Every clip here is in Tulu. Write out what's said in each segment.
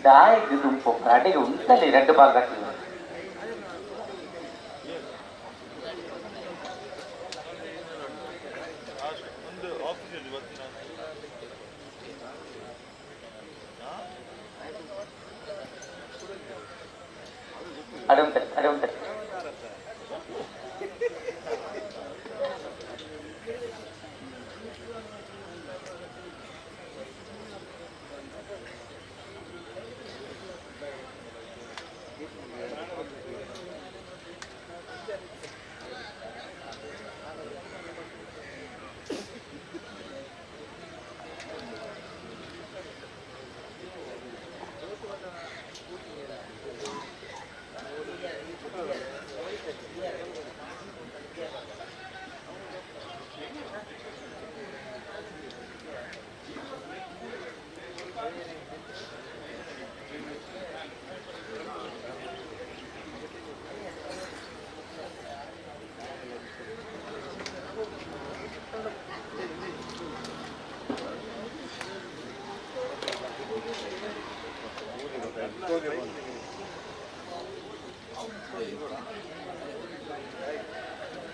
ದಾಯಿಗ್ ದುಂಪು ಅಡಿಗೆ ಉಂತಲ್ಲಿ ರೆಡ್ ಬಾಲ್ ಹಾಕಿದ್ರು. ಅಡುಂತಲ್ಲಿ ಅಡುಂತಲ್ಲಿ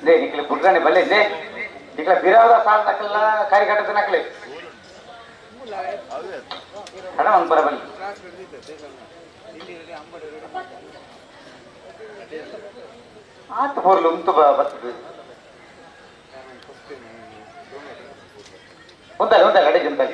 ಲೇ ನಿಕ್ಲೆ ಬುಡ್ರಾನೆ ಬಲ್ಲೆ ಲೇ ನಿಕ್ಲೆ ಬಿರಾವದ ಸಾಲ್ ನಕಲ್ಲ ಕಾರ್ಯಕರ್ತ ನಕಲೆ ಹಣ ಒಂದು ಬರ ಬನ್ನಿ. ಆತ ಪೊರ್ಲು ಉಂತು ಬರ್ತದೆ ಉಂತಲ್ಲ ಉಂತಲ್ಲ ಅಡಿಗೆ ಉಂತಲ್ಲ.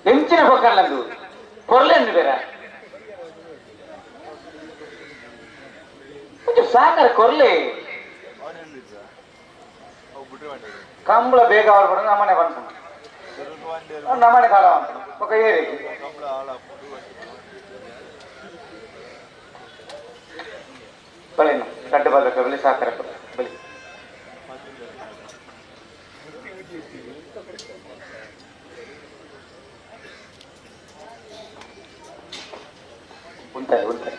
ಎಂಚಿನ ಹೊಕ್ಕರ್ಲಂದು ಕೊರ್ಲೆಂದು ಬೇರೆ కొంచెం ಸಾಕಾರ ಕೊರ್ಲೆ ಕಂಬಳ ಬೇಗ ಅವ್ರು ನಮ್ಮನೆ ಬಂತು ನಮ್ಮನೆ ಕಾಲ ఒక ಏರಿ ಬಲೆ ಕಡ್ಡು ಬಲ್ಲ ಬಲಿ ಸಾಕಾರ ಬಲಿ ಉಂಟು ಉಂಟು.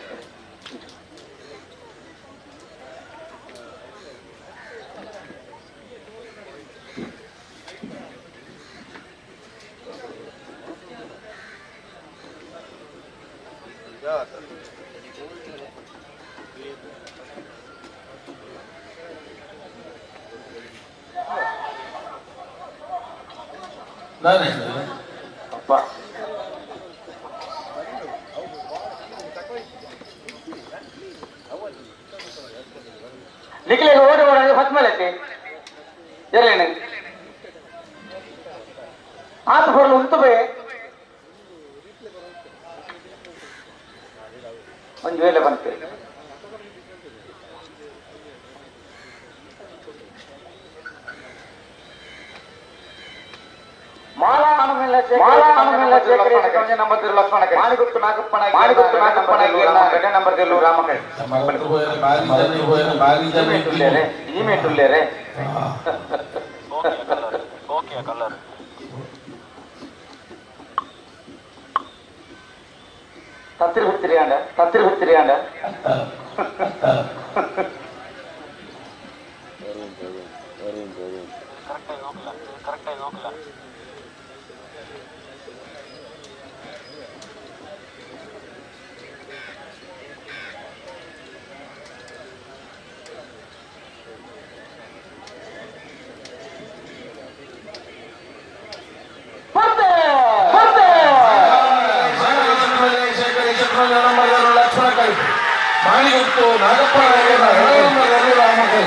ಅಪ್ಪ ನಿಖಿಲ ಓಡಿ ಓಡಿ ಹೊತ್ತ ಮೇಲೆ ಐತಿ ಎಲ್ಲಿ ಆತ ಬರಲು ಉಂಟು ಬೇ ಒಂದು ವೇಳೆ ಬಂತು Mala Lakshmana Maniguttu Nagappana Maniguttu Nagappana number ರಾಮಕೈ ತತ್ತಿರಿ ಹುತ್ತಿರಿಯಾಂಡ ತತ್ತಿರಿ ಹುತ್ತಿರಿಯಾಂಡ ಮಾಣಿಗುತ್ತು Nagappa ರಾಮಕೈ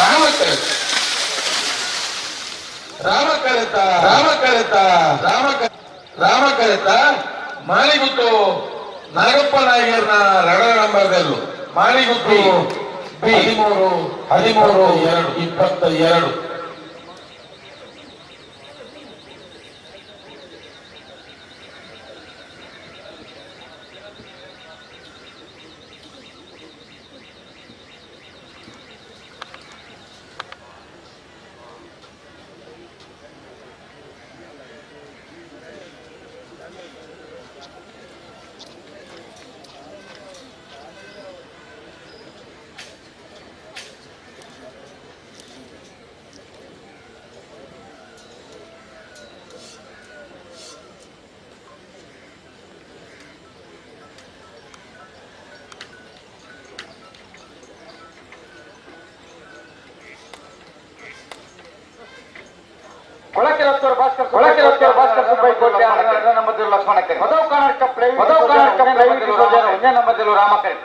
ರಾಮಕೈ ರಾಮಕರೆತ ರಾಮಕರೆತ ರಾಮಕ ರಾಮಕರೆತ ಮಾಣಿಗುತ್ತು Nagappa ನಾಯಕರ್ನ ರಣರಂಬದಲ್ಲೂ ಮಾಣಿಗುತ್ತು 13 13 2 22. ಕೊಳಕೆರತ್ತೂರು Bhaskar ಕೊಳಕೆರತ್ತೂರು Bhaskar Subbaiah ಕೋಟೆ ನಂಬರ್ ಲಕ್ಷ್ಮಣ ಕರೆ ಮೊದಲು ಕರ್ನಾಟಕ ಪ್ರೈವೇಟ್ ಮೊದಲು ಕರ್ನಾಟಕ ಪ್ರೈವೇಟ್ ಒಂದೇ ನಂಬರ್ ರಾಮಕರೆ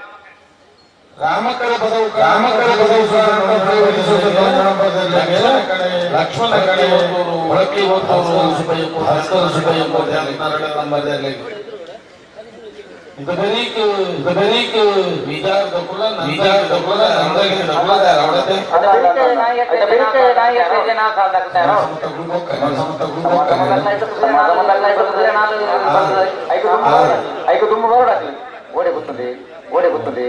ರಾಮಕರ ಬದವು ರಾಮಕರ ಬದವು ಲಕ್ಷ್ಮಣ ಕಡೆ ಹೊಳಕಿ ಹೋಗ್ತವರು ಭಾಸ್ಕರ ಸುಬ್ಬಯ್ಯ ಕೋಟೆ ನಂಬರ್ ಓಡೆ ಗೊತ್ತದೆ ಓಡೆ ಗೊತ್ತದೆ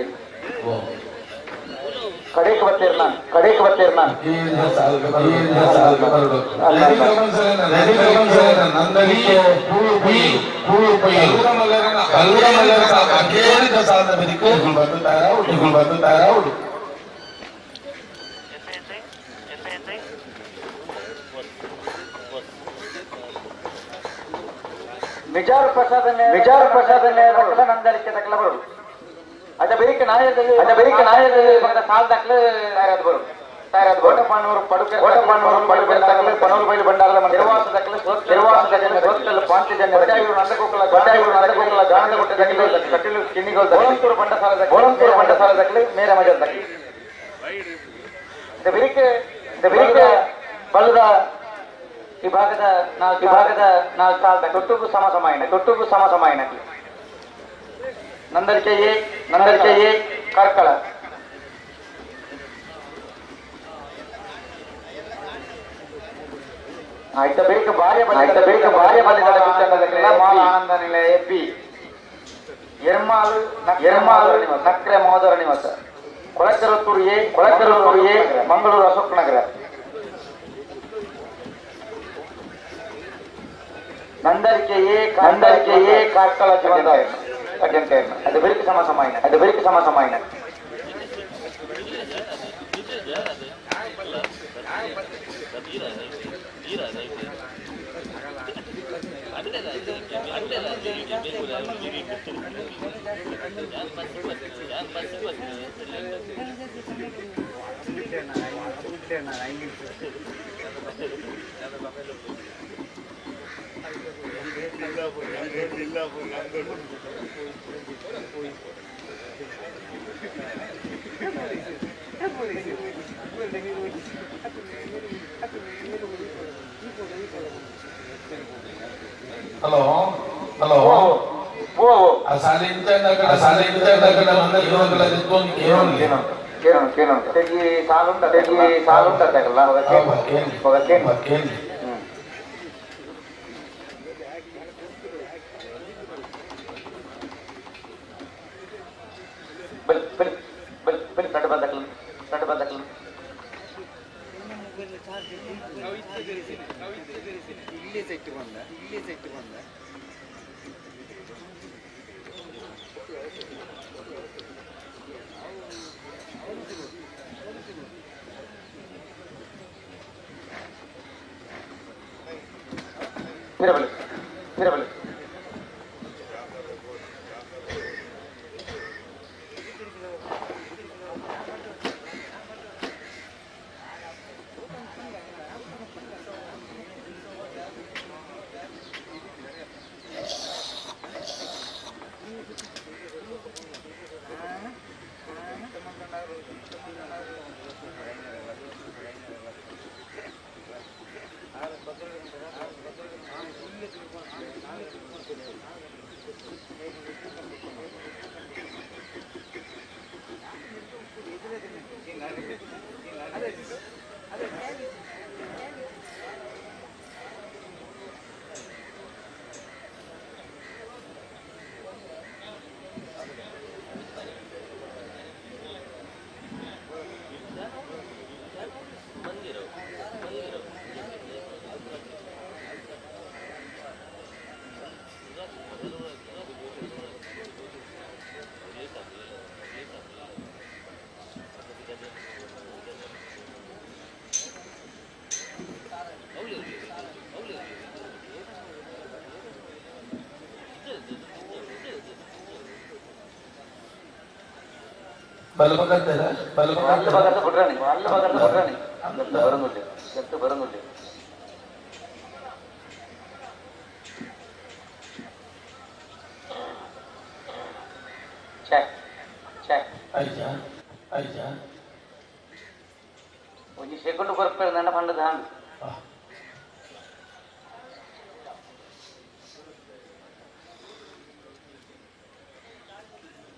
ಕಡೆಗೆ ಬರ್ತೀರ ನಾನು ಕಡೆಗೆ ಬರ್ತೀರ ನಾನು ಮಿಜಾರು ಪ್ರಸಾದ ಮಿಜಾರು ಪ್ರಸಾದ ನಂದಳಿಕೆ ತಕಲ ಬರೋದು ಅದ ಬೇರಿಕೆ ನಾಯದಲ್ಲಿ ಅದ ಬೇರಿಕೆ ನಾಯದಲ್ಲಿ ಸಾಲ ದಾಖಲೆ ತಯಾರಾದ ಬರೋದು ತಯಾರಾದ ಓಟಪಾನೂರು ಪಡುಕೆ ಓಟಪಾನೂರು ಪಡುಕೆ ದಾಖಲೆ ಪನೂರು ಬೈಲು ಭಂಡಾರದ ನಿರ್ವಾಸ ದಾಖಲೆ ನಿರ್ವಾಸ ದಾಖಲೆ ಸೋತ್ತಲ್ ಪಾಂಚಜನ್ಯ ಬಡ್ಡಾಯೂರು ನಂದಗೋಕುಲ ಬಡ್ಡಾಯೂರು ನಂದಗೋಕುಲ ಗಾಣದ ಗುಟ್ಟೆ ದಾಖಲೆ ಕಟ್ಟಿಲು ಕಿನ್ನಿಗೋಲ್ ಗೋಳಂತೂರು ಬಂಡಸಾಲ ದಾಖಲೆ ಗೋಳಂತೂರು ಬಂಡಸಾಲ ದಾಖಲೆ ಮೇರ ಮಜಲ್ ದಾಖಲೆ ಬೆರಿಕೆ ಬೆರಿಕೆ ಬಲ್ಲದ ಈ ಭಾಗದ ನಾಲ್ಕು ಈ ಭಾಗದ ನಾಲ್ಕು ಸಾಲದ ತೊಟ್ಟುಗೂ ಸಮ ಸಮಾಯನ ತೊಟ್ಟುಗೂ ಸಮ ಸಮಾಯನ ನಂದರಿಕೆ ಎ ನಂದರಿಕೆ ಎ ಕಾರ್ಕಳ ಆಯ್ತ ಬೇಕ ಭಾರ್ಯ ಆಯ್ತ ಬೇಕ ಭಾರ್ಯ ಬಲಿದ ಮಾಲ ಆನಂದ ನಿಲಯ ಬಿ ಎರ್ಮಾಲು ಎರ್ಮಾಲು ನಕ್ರೆ ಮಹೋದರ ನಿವಾಸ ಕೊಳಕೆರತ್ತೂರು ಎ ಕೊಳಕೆರತ್ತೂರು ಎ ಮಂಗಳೂರು ಅಶೋಕ್ ನಗರ ನಂದರಿಕೆ ಎ ನಂದರಿಕೆ ಎ ಕಾರ್ಕಳ ಜೀವನ ಅದು ಬೆರಿಕೆ ಸಮ ಸಮಾಯನ ಅದು ಬೆರಿಕೆ ಸಮ ಸಮಾಯನ ಹಲೋ ಹಲೋ ಆ ಸಾಲಿ ಕೇನು ಕೇನು ತೆಗಿ ಸಾಲುಂಟ ತೆಗಿ ಸಾಲುಂಟ ತೆಗಲ್ಲ ಕೇನು ಕೇಳಿ. ಬಲಿ ಬಲಿ ಬಲಿ ಬಲಿ ಕಟ್ಟು ಬಂದಕ್ಲ ಕಟ್ಟು ಬಂದಕ್ಲ. ಪಿರಬಲಿ ಪಿರಬಲಿ ಬಲಭಗಂತರ ಅಲ್ಲ ಬಗರ್ದ ಬಿಡ್ರಾಣಿ ಅಲ್ಲ ಬಗರ್ದ ಬಿಡ್ರಾಣಿ ಬರಂಗುಡ್ಡಿ ಎತ್ತು ಬರಂಗುಡ್ಡಿ. ಛೇ ಛೇ ಐಜಾ ಐಜಾ ಒಂಜಿ ಸೆಕೆಂಡ್ ಕೊರಪೇರು ನನ್ನ ಪಂಡದ ಹಾಂಗ್.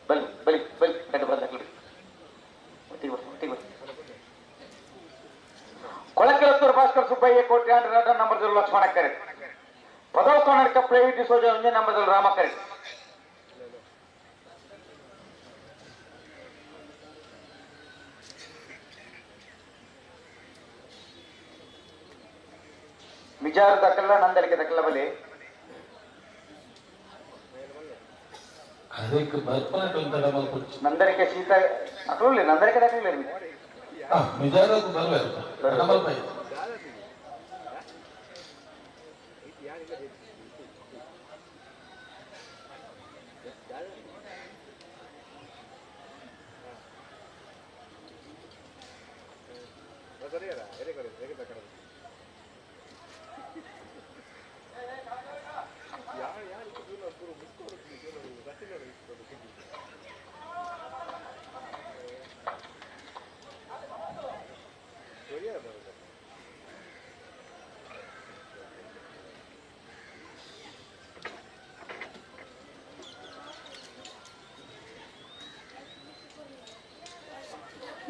ಬಲಿ ಬಲಿ ಬಲಿ ಕಟ್ಟು ಬಂದ ಒಟ್ಟಿಗೆ ಬರ್ರಿ ಒಟ್ಟಿಗೆ ಬರ್ರಿ. ಕೊಳಕೆಲತ್ತೂರು ಭಾಸ್ಕರ್ ಸುಬ್ಬಯ್ಯ ಕೋಟಿ ಆಂಡ್ರ ನಂಬರ್ದಲ್ಲಿ ಲಕ್ಷ್ಮಣ ಕರೆ ಪದವು ಕರ್ನಾಟಕ ಪ್ರೈವೇಟ್ ಸೋಜ ಒಂಜೆ ನಂಬರ್ದಲ್ಲಿ ರಾಮ ಕರೆ. ಮಿಜಾರು ದಕ್ಕಲ್ಲ ನಂದಲಿಕೆ ದಕ್ಕಲ್ಲ ಬಲಿ ಅದಕ್ಕೆ ಬರ್ಪನೆ ಒಂಥರ ಮಲ್ಪುಚ್ಚು. ನಂದರಿಕೆ ಸೀತ ಅಕ್ಲು ನಂದರಿಕೆ ದಕ್ಕಲ್ಲ. ನಿಜಾರಕ್ಕೂ ಬರಬೇಕು ಮಲ್ಪ.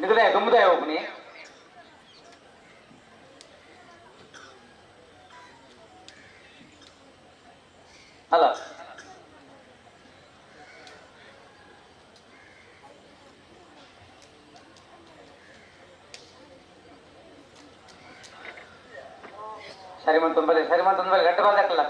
ನಿದ್ರೆ ದುಮ್ಮದೆ ಹೋಗ್ನಿ. ಅಲ್ಲ ಸರಿ ಮಂತೊಂಬಲೆ ಸರಿ ಮಂತೊಂಬಲೆ ಗಂಟೆ ಬಂದಕ್ಕಲ್ಲ.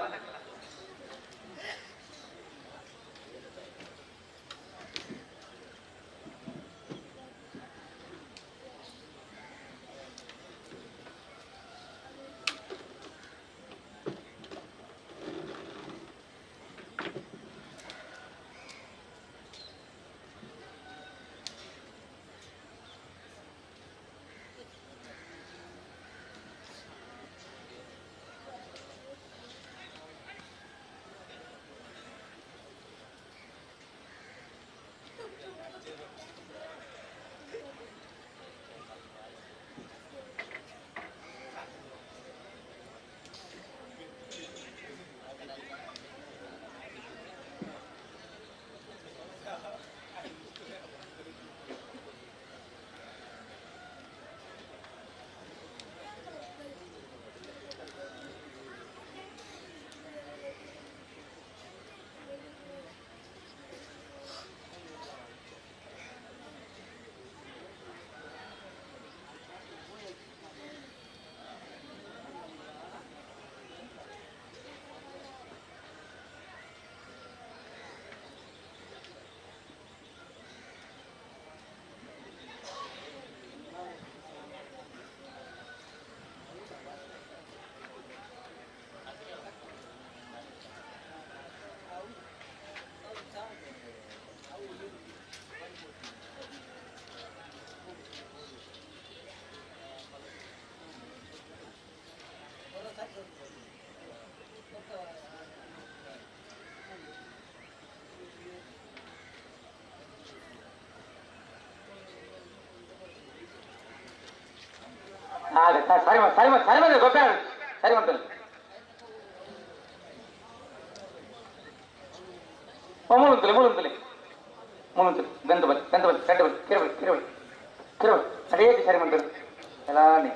ಸರಿ ಸರಿ ಸರಿ ಬಂದ್ರೆ ಗೊಬ್ಬರ ಸರಿ ಮಂತಲ್ಲಿ ಮೂಲುಂತಲೆ ಮೂಲುಂತಲೆ ಮೂಲುಂತಲೆ ಗಂಧ ಬಲಿ ಗಂಧ ಬಲಿ ಗಂಡ ಬಲಿ ಕಿರಬಲಿ ಕಿರಬಲಿ ಕಿರಬಲಿ ಅದೇ ಸರಿ ಮಂತಲ್ಲಿ ಎಲ್ಲಾನೇ.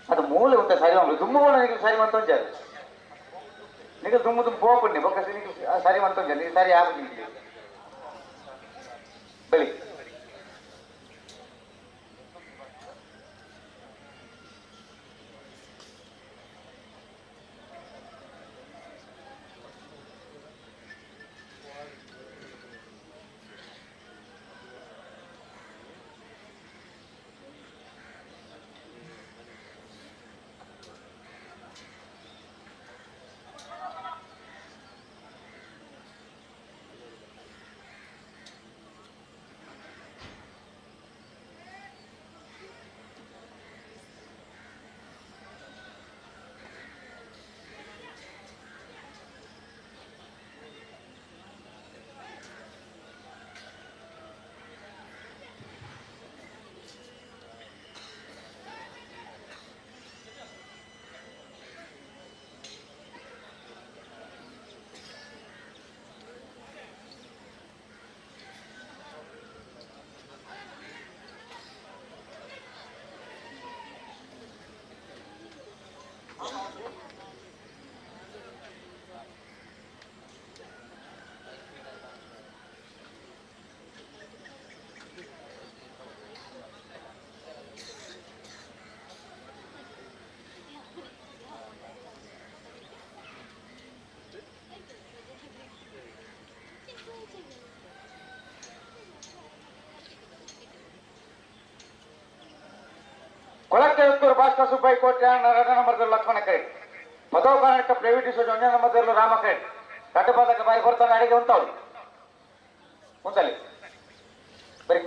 ಅದು ಮೂಲೆ ಉಂಟ ಸರಿ ಮಾಡ್ಬೇಕು. ದುಮ್ಮು ನಿಮಗೆ ಸರಿ ಅಂತ ಒಂಜಾರು ನಿಗ ದುಮ್ಮು ದುಮ್ಮು ಪೋಪುಂಡಿ ಬೊಕ್ಕ ನಿಗೆ ಸರಿ ಅಂತ ಒಂಜಾರು ನಿಗೆ ಸರಿ ಆಗುದು ನಿಮಗೆ ಬೆಳಿ. ಕೊಳಕ್ಕೆ ಭಾಸ್ಕರ ಸುಬ್ಬಯ್ಯ ಕೋಟೆ ಎರಡನೇ ನಂಬರ್ ಲಕ್ಷ್ಮಣ ಕೈ ಪದವ ಕರ್ನಾಟಕ ಪ್ರೈವೇಟ್ ಒಂದನೇ ನಂಬರ್ ರಾಮ ಕೈ ಕಟ್ಟಪಾದಕ ಬಾರಿ ಬರ್ತಾನೆ ಅಡಿಗೆ ಉಂಟವ್ರು ಉಂಟಲ್ಲಿ ಬರಿ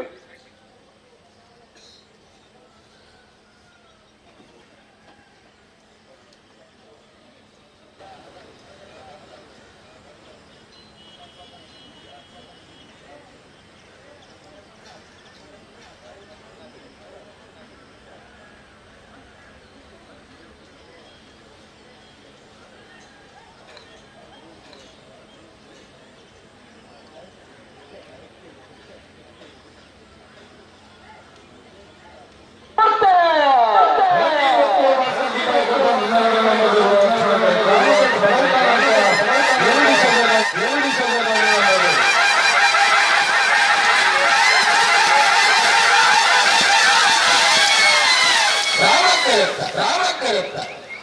ರಾಮಕರತ್ತ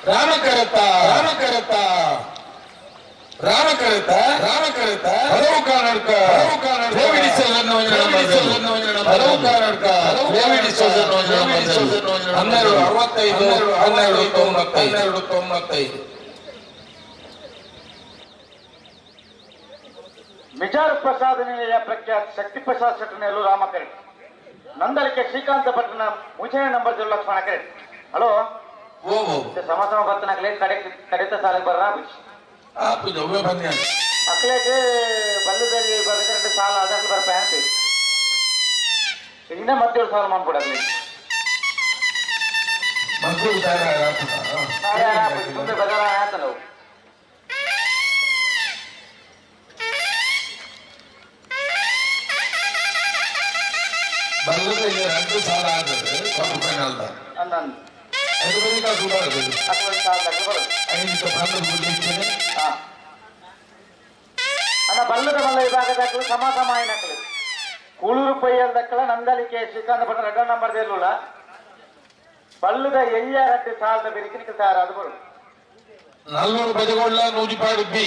ರಾಮಕರತ್ತ ರಾಮಕರತ್ತ. ರಾಮಕರಿತ ರಾಮಕರಿತ ಹಲವು ಕಾರಣಕ ಹಲವು ಕಾರಣಕ 12 65 12 95 95. ಮಿಜಾರು ಪ್ರಸಾದ ನಿಲಯ ಪ್ರಖ್ಯಾತ ಶಕ್ತಿ ಪ್ರಸಾದ್ ಶೆಟ್ಟನೆಯಲ್ಲೂ ರಾಮಕರಿ ನಂದಲಿಕೆ ಶ್ರೀಕಾಂತ ಭಟ್ಟನ ಮುಂಚೆನೆ ನಂಬರ್ ಜೊಲ್ಲ ಲಕ್ಷ್ಮಣ ಕರೆ. ಹಲೋ ಓ ಸಮ ಸಮ ಬತ್ತನಾಗ್ಲೇ ಕಡೆ ಕಡಿತ ಸಾಲಿಗೆ ಬರ್ರ ಅಕ್ಲೇಗೆ ಬಲ್ಲದಲ್ಲಿ ಬರೆದ್ರೆ ಸಾಲ ಅದಾಗ್ಲಿ ಬರ್ಪ ಅಂತ ಇನ್ನ ಮತ್ತೆ ಸಾಲ ಮಾಡ್ಬಿಡಗ್ಲಿ ಮುಂದೆ ಬದಲಾವಣೆ ಆತ ನಾವು. ಬಲ್ಲದ ಎರಡು ಸಾಲ ಆಗದೆ ಸ್ವಲ್ಪ ಫೈನಲ್ ಅದು ಬರೀ ಅಣ್ಣ ಬಲ್ಲದ ಮಲ್ಲ ವಿಭಾಗದ ಸಮ ಸಮ అయినట్లు ಕೂಳೂರು ಪೊಯ್ಯಲ್ ದಕ್ಕಲ ನಂದಲಿಕೆ ಶ್ರೀಕಾಂತ ಭಟ್ಟ ಎರಡೋ ನಂಬರ್ ದೇರ್ಲುಲ ಬಲ್ಲದ ಎಯ್ಯ ರಡ್ಡು ಸಾಲದ ಬೆರಿಕಿನಿಗೆ ತಯಾರಾದ ಬರು ನಲ್ಲೂರು ಬಜಗೋಳ್ಳ ನೂಜಿಪಾಡು ಬಿ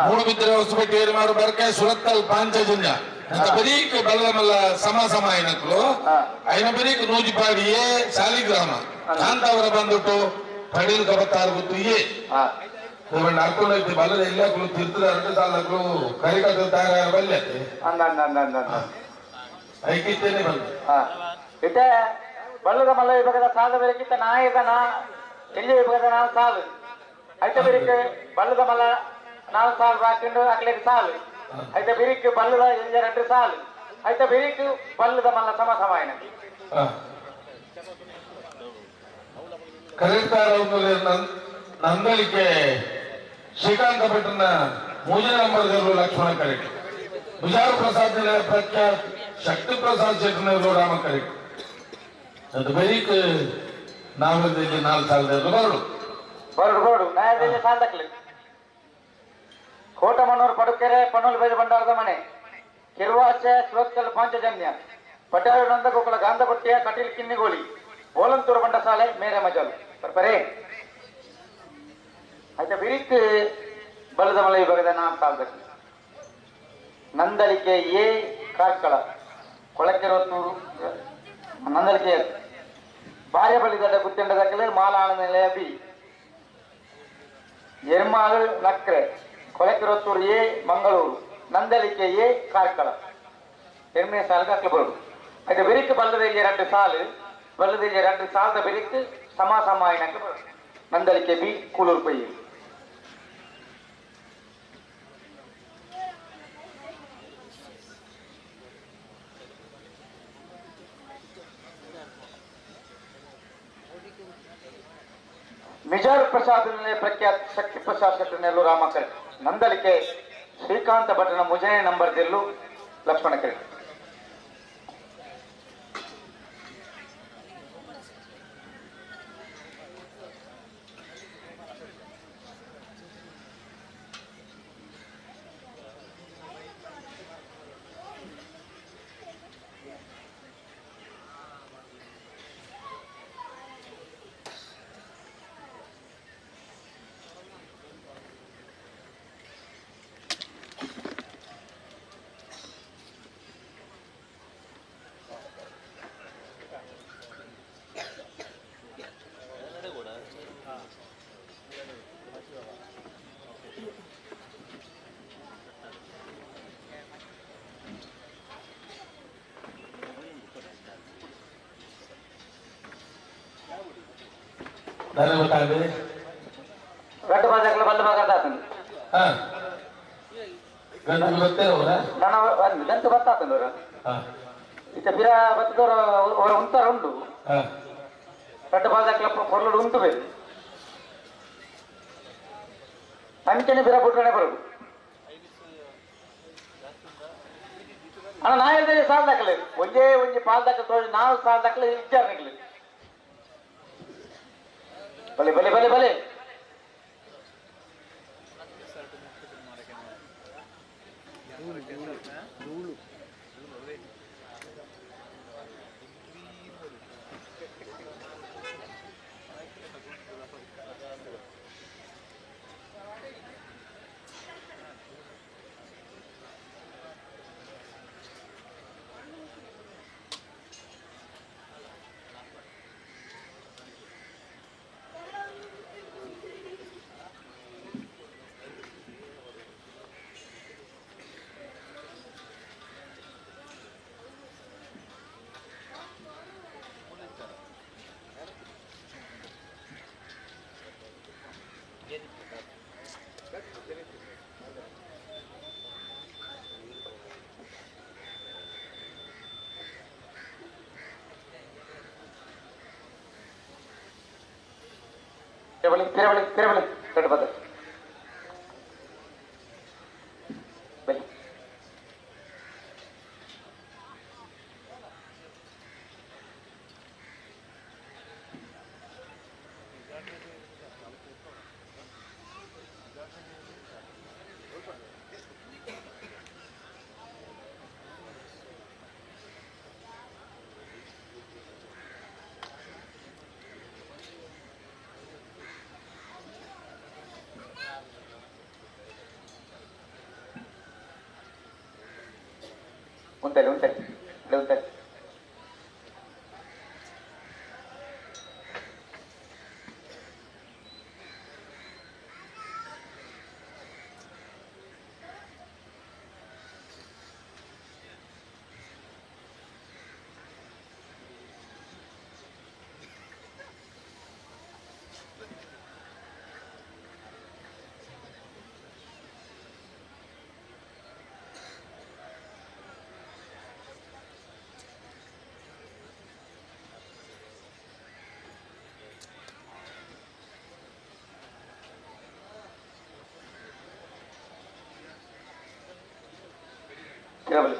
ಮೂಡು ಬಿದ್ದರೆ ಹೊಸಪೇಟೆ ಏರ್ಮಾಡು ಬರ್ಕೆ ಸುರತ್ತಲ್ ಪಾಂಚಜನ್ಯ ಅಂತ ಬರೀಕ್ ಬಲ್ಲದ ಮಲ್ಲ ಸಮ ಸಮ అయినట్లు అయిన ಬರೀಕ್ ನೂಜಿಪಾಡು ಎ ಶಾಲಿಗ್ರಾಮ ಕಾಂತಾವರ ಬಂದ್ಬಿಟ್ಟು ಪಡೀಲ್ ಕಬತ್ತಾರು ಗೊತ್ತು ಎ ಅರ್ಕೊಂಡು ಐತಿ ಬಲ್ಲದ ಎಲ್ಲ ತಿರ್ತದ ಎರಡು ಸಾಲಕ್ಕೂ ಕರಿಕಟ್ಟು ತಯಾರ ಬಲ್ಲೆ ಐಕಿತ್ತೇನೆ ಬಂದು ಇತ್ತೆ ಬಲ್ಲದ ಮಲ್ಲ ವಿಭಾಗದ ಸಾಲ ಬೆರಕಿತ್ತ ನಾಯಕ ನಾ ಎಲ್ಲಿ ವಿಭಾಗದ ನಾಲ್ ಸಾಲು ಐತ ಬಿರಿಕ್ ಬಲ್ಲದ ಮಲ್ಲ ನಾಲ್ ಸಾಲು ಹಾಕೊಂಡು ಅಕ್ಲೇಗೆ ಸಾಲು ಐತ ಬಿರಿಕ್ ಬಲ್ಲದ ಎಲ್ಲಿ ಎರಡು ಸಾಲು ಐತ ಬಿರಿಕ್ ಬಲ್ಲದ ಮಲ್ಲ ಸಮ ಸಮ అయిన ಕರೀತಾರ ನಂದಳಿಕೆ ಶ್ರೀಕಾಂತ ಭಟ್ಟನ ಮೂಜ ನಂಬರ್ ಲಕ್ಷ್ಮಣ ಕರೆಕ್ಟ್ ಬಿಜಾರು ಪ್ರಸಾದ್ ಪ್ರಖ್ಯಾತ್ ಶಕ್ತಿ ಪ್ರಸಾದ್ ಶೆಟ್ಟನವರು ರಾಮ ಕರೆಕ್ಟ್ ಅದು ಬರೀಕ್ ನಾವಲ್ಲಿ 4 ಸಾಲದ ಬರಡು ಬರಡು ಬರಡು ನಾಯದಲ್ಲಿ ಸಾಲದಕ್ಲಿ ಕೋಟಮನ್ನೂರು ಪಡುಕೆರೆ ಪಣ್ಣೂರು ಬೈದು ಭಂಡಾರದ ಮನೆ ಕಿರುವಾಚೆ ಸುರತ್ಕಲ್ ಪಾಂಚಜನ್ಯ ಪಟ್ಯಾರು ನಂದಗೋಕುಲ ಗಾಂಧಪಟ್ಟಿಯ ಕಟೀಲ್ ಕಿನ್ನಿಗೋಳಿ ಬೋಲಂತೂರು ಬಂಡಸಾಲೆ ಮೇರೆ ಮಜಲು ಬರ್ಬರೇ ಆಯ್ತಾ ಬಿರಿಕ್ ಬಲದ ಮಲೆ ವಿಭಾಗದ 4 ಸಾಲದಕ್ಕೆ ನಂದಲಿಕೆ ಎ ಕಾರ್ಕಳ ಕೊಳಕೆರೊತ್ತೂರು ನಂದಲಿಕೆ ಭಾರ್ಯ ಬಲಿದಡ್ಡ ಗುತ್ತೆಂಡದಕ್ಕಲೆ ಮಾಲಾಣ ನಿಲಯ B Ermal Nakre Kolekerottur A Mangaluru Nandalike A Karkala ಎರ್ಮನೆ ಸಾಲಕ್ಕೆ ಅಕ್ಲೆ ಬರೋದು అయితే ಬಿರಿಕ್ ಬಲ್ಲದ ಎರಡು ಸಾಲು ಬಲ್ಲದ ಎರಡು ಸಾಲದ ಬಿರಿಕ್ ಸಮ ಸಮ అయినట్లు ಬರೋದು ನಂದಲಿಕೆ ಬಿ ಕೂಲೂರು ಪೊಯ್ಯಿ. ಮಿಜಾರು ಪ್ರಸಾದ್ ಪ್ರಖ್ಯಾತ ಶಕ್ತಿ ಪ್ರಸಾದ್ ಶೆಟ್ಟನೆಲ್ಲು ರಾಮಕರ್ ನಂದಲಿಕೆ ಶ್ರೀಕಾಂತ ಭಟ್ಟನ ಮುಜನೆ ನಂಬರ್ ದೆಲ್ಲು ಲಕ್ಷ್ಮಣ ಕರೆ. ಗಡ್ಡ ಬಾಜಾಕ್ಲ ಬಲ್ಲ ಬಾಗದಾತಂದು ಗಂಟು ಬತ್ತಾತಂದವರು ಇತ್ತ ಬಿರ ಬತ್ತದವರು ಅವರ ಉಂತಾರ ಉಂಟು ಗಡ್ಡ ಬಾಜಾಕ್ಲ ಪೊರ್ಲುಡು ಉಂಟು ಬೇರೆ ಅಂಚನೆ ಬಿರ ಬುಟ್ರನೆ ಬರೋದು ಅಣ್ಣ ನಾ ಹೇಳ್ದೆ ಸಾಲ ದಾಖಲೆ ಒಂದೇ ಒಂಜಿ ಪಾಲ್ ದಾಖಲೆ ತೋಳಿ ನಾವು ಸಾಲ ದಾಖಲೆ ಇಚ್ಚಾರನಿಗ್ಲಿ ಬಲೆ ಬಲೆ ಬಲೆ ಬಲೆ ತಿರಬಲಿ ತಿರಬಲಿ ತಿರಬಲಿ ದೊಡ್ಡ ಬದ ಬಲಿ ಉಂಟಲ್ಲಿ ಉಂಟಲ್ಲಿ ಉಂಟಲ್ಲಿ ತಿರಬಲಿ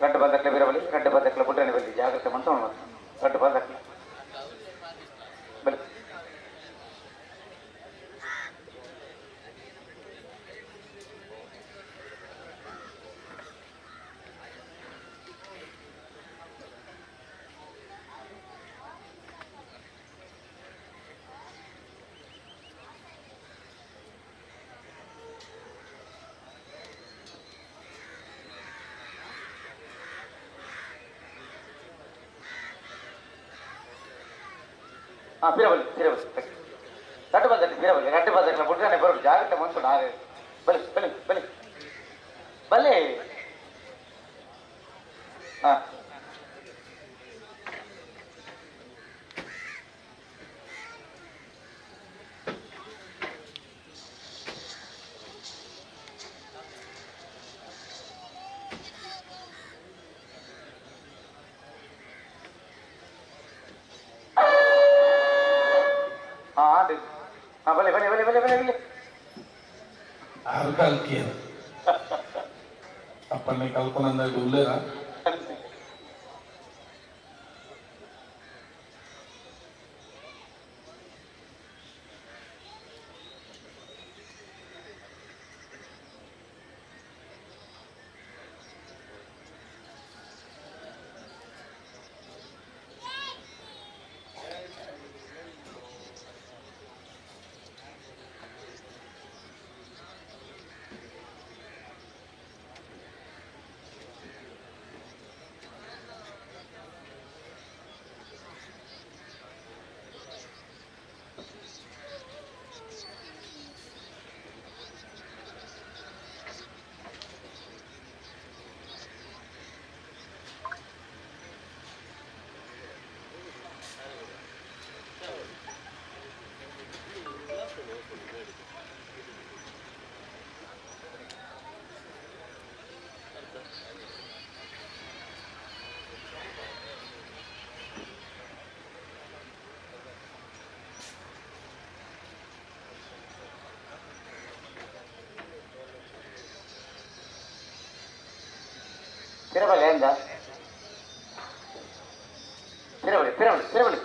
ரெண்டு பந்தக்கில் வீரவலி ரெண்டு பந்தக்கில் புட்டணி வலி ஜாகிரதை மட்டும் ரெண்டு பந்தக்கில் பலி பீரவலி பீரவலி ரெண்டு பந்தக்கில் பீரவலி ரெண்டு பந்தக்கில் புட்டணி பரவு ஜாகிரதை மட்டும் நாலு பலி பலி பலி பலி ಬಲೆ ಬಲೆ ಬಲೆ ಬಲೆ ಬಲೆ ಬಲೆ ಆರು ಕಲ್ಕಿಯರು ಅಪ್ಪನೇ ಕಲ್ಪನಂದಾಗ ಉಲ್ಲೇರ ತಿರಬಲಿ ಎಂದ ತಿರಬಲಿ ತಿರಬಲಿ ತಿರಬಲಿ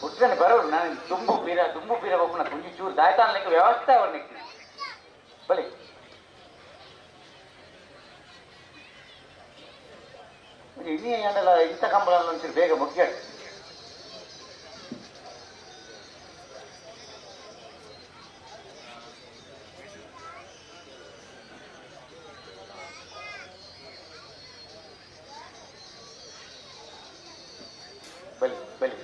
ಹುಟ್ಟನೆ ಬರೋರು ನಾನು ತುಂಬು ಪೀರ ತುಂಬು ಪೀರ ಒಬ್ಬನ ಕುಂಜಿ ಚೂರು ದಾಯ್ತಾನ್ಲಿಕ್ಕೆ ವ್ಯವಸ್ಥೆ ಅವನಿಗೆ ಬಲಿ ಇನ್ನೇ ಏನಲ್ಲ ಇಂಥ ಕಂಬಳ ಒಂಚೂರು ಬೇಗ ಮುಖ್ಯ ಬಲಿ ಬಲಿ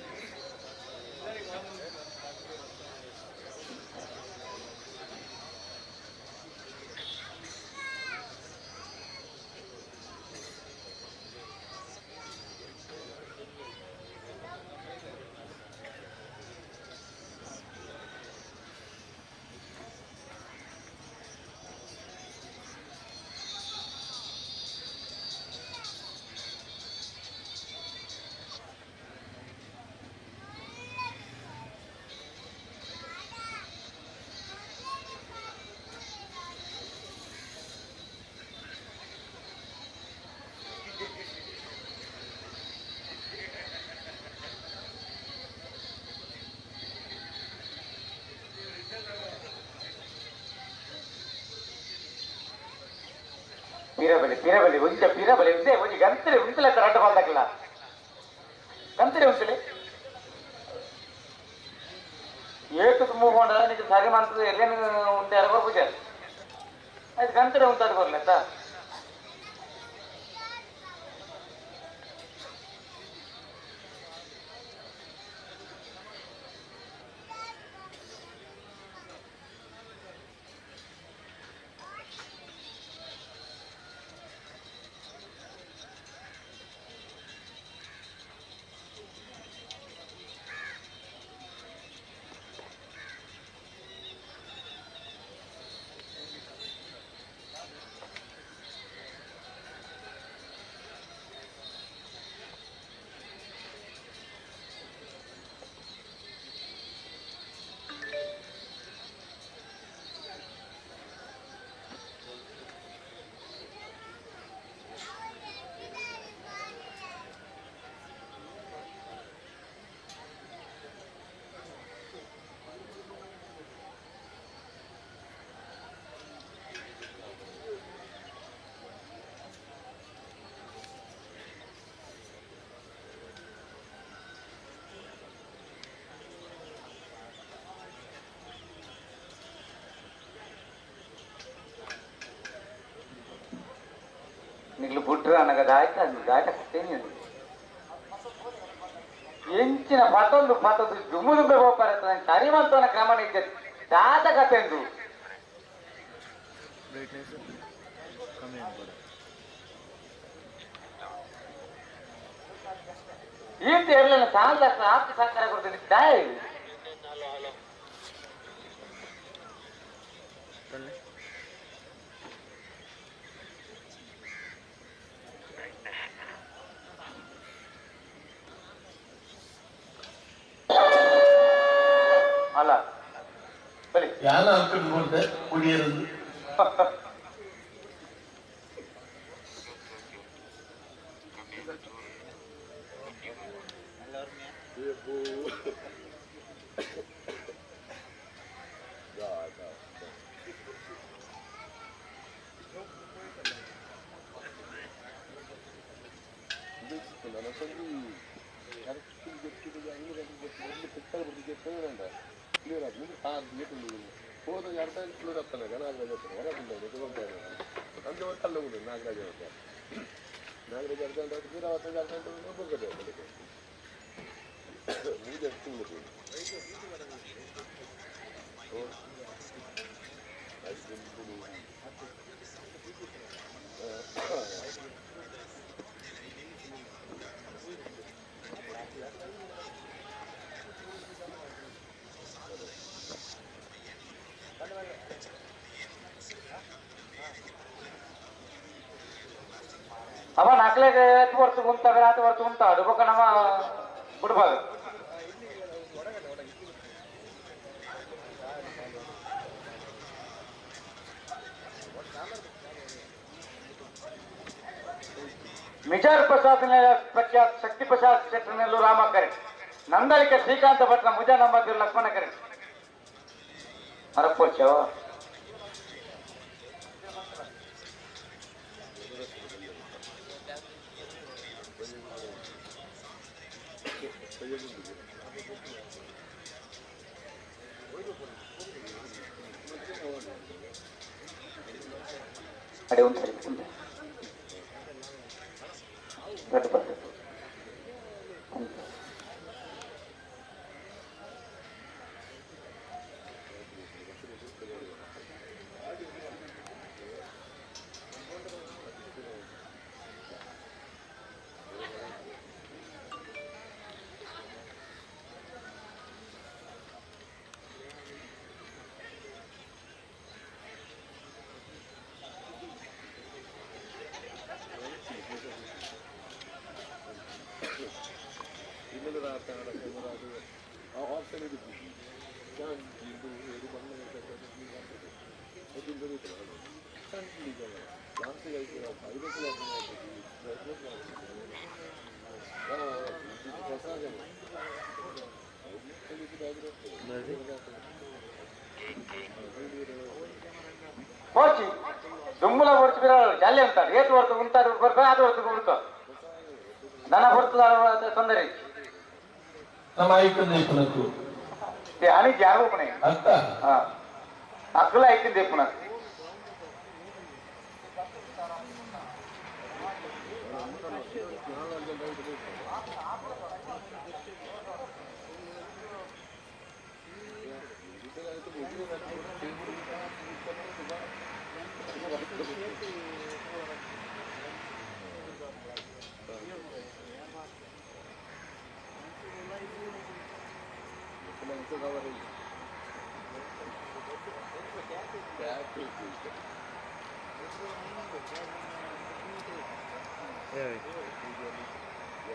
ಪಿರಬಲಿ ಒಂಜ ಪಿರಬಲಿ ಒಂದೇ ಒಂಜಿ ಗಂತರೆ ಉಂತಲೆ ರಡ್ಡ ಬಾಲ್ದಕ್ಲ ಗಂತರೆ ಉಂತಲೆ ಏಟು ತುಂಬ ನೀನು ಸರಿ ಮಂತದ ಎಲ್ಲೇನು ಉಂಟೆ ಅರಬ ಪೂಜೆ ಅದು ಗಂತರೆ ಉಂಟದು ಬರ್ಲತ್ತ ನಿಗ್ಲು ಬುಟ್ರ ಅನ್ನಗದ ಆಯ್ತು ಅದು ದಾಟ ಕತ್ತೇನಿ ಎಂಚಿನ ಪತೊಂದು ಪತೊಂದು ದುಮ್ಮು ದುಂಬೆ ಹೋಗ್ತಾರೆ ಸರಿ ಮಂತವನ ಕ್ರಮ ನಿಜ ದಾದ ಕತೆಂದು ಈತ ಇರಲಿಲ್ಲ ಸಾಲ ಆಪ್ತ ಸಹಕಾರ ಕೊಡ್ತೀನಿ ದಾಯ್ ಅಲ್ಲ ಬಲಿ ಯಾನ ಅನ್ಕೊಂಡು ಕುಡಿಯದು ಅವ ನಕ್ಲೆಗೆ ವರ್ಷ ಉಂತಾಗ ರಾತ್ರಿ ವರ್ಷ ಉಂತಾಡು ಬೊಕ್ಕ ನಮ್ಮ ಬಿಡ್ಬಾರ್ದು. ಮಿಜಾರ್ ಪ್ರಸಾದ್ ಪ್ರಖ್ಯಾತ್ ಶಕ್ತಿ ಪ್ರಸಾದ್ ಶೆಟ್ಟರ್ನಲ್ಲೂ ರಾಮಕರೆ ನಂದಳಿಕ ಶ್ರೀಕಾಂತ ಭಟ್ನ ಮುಜ ನಂಬದಿರು ಲಕ್ಷ್ಮಣ ಕರೆ ಮರಪೋಚವ ಅಡೆ ಒಂದು ಸರಿ ದೊಡ್ಡ ಬರ್ತದೆ. ಪೋಚಿ ದುಮ್ಮಲ ಹೊರ್ತು ಬಿರ ಜಾಲಿ ಅಂತಾರೆ ಏತು ಹೊರ್ತು ಉಂಟಾದ ಬರ್ಪ ಅದು ಹೊರ್ತು ಹುಡುಕ ನನ್ನ ಹೊರ್ತು ತೊಂದರೆ ನಮ್ಮ ಐಕೊಂದು ಇಪ್ಪನಕ್ಕು అని జాగ్రత్తనే ಅರ್ಥ అక్కుల ఐకింది చెప్పు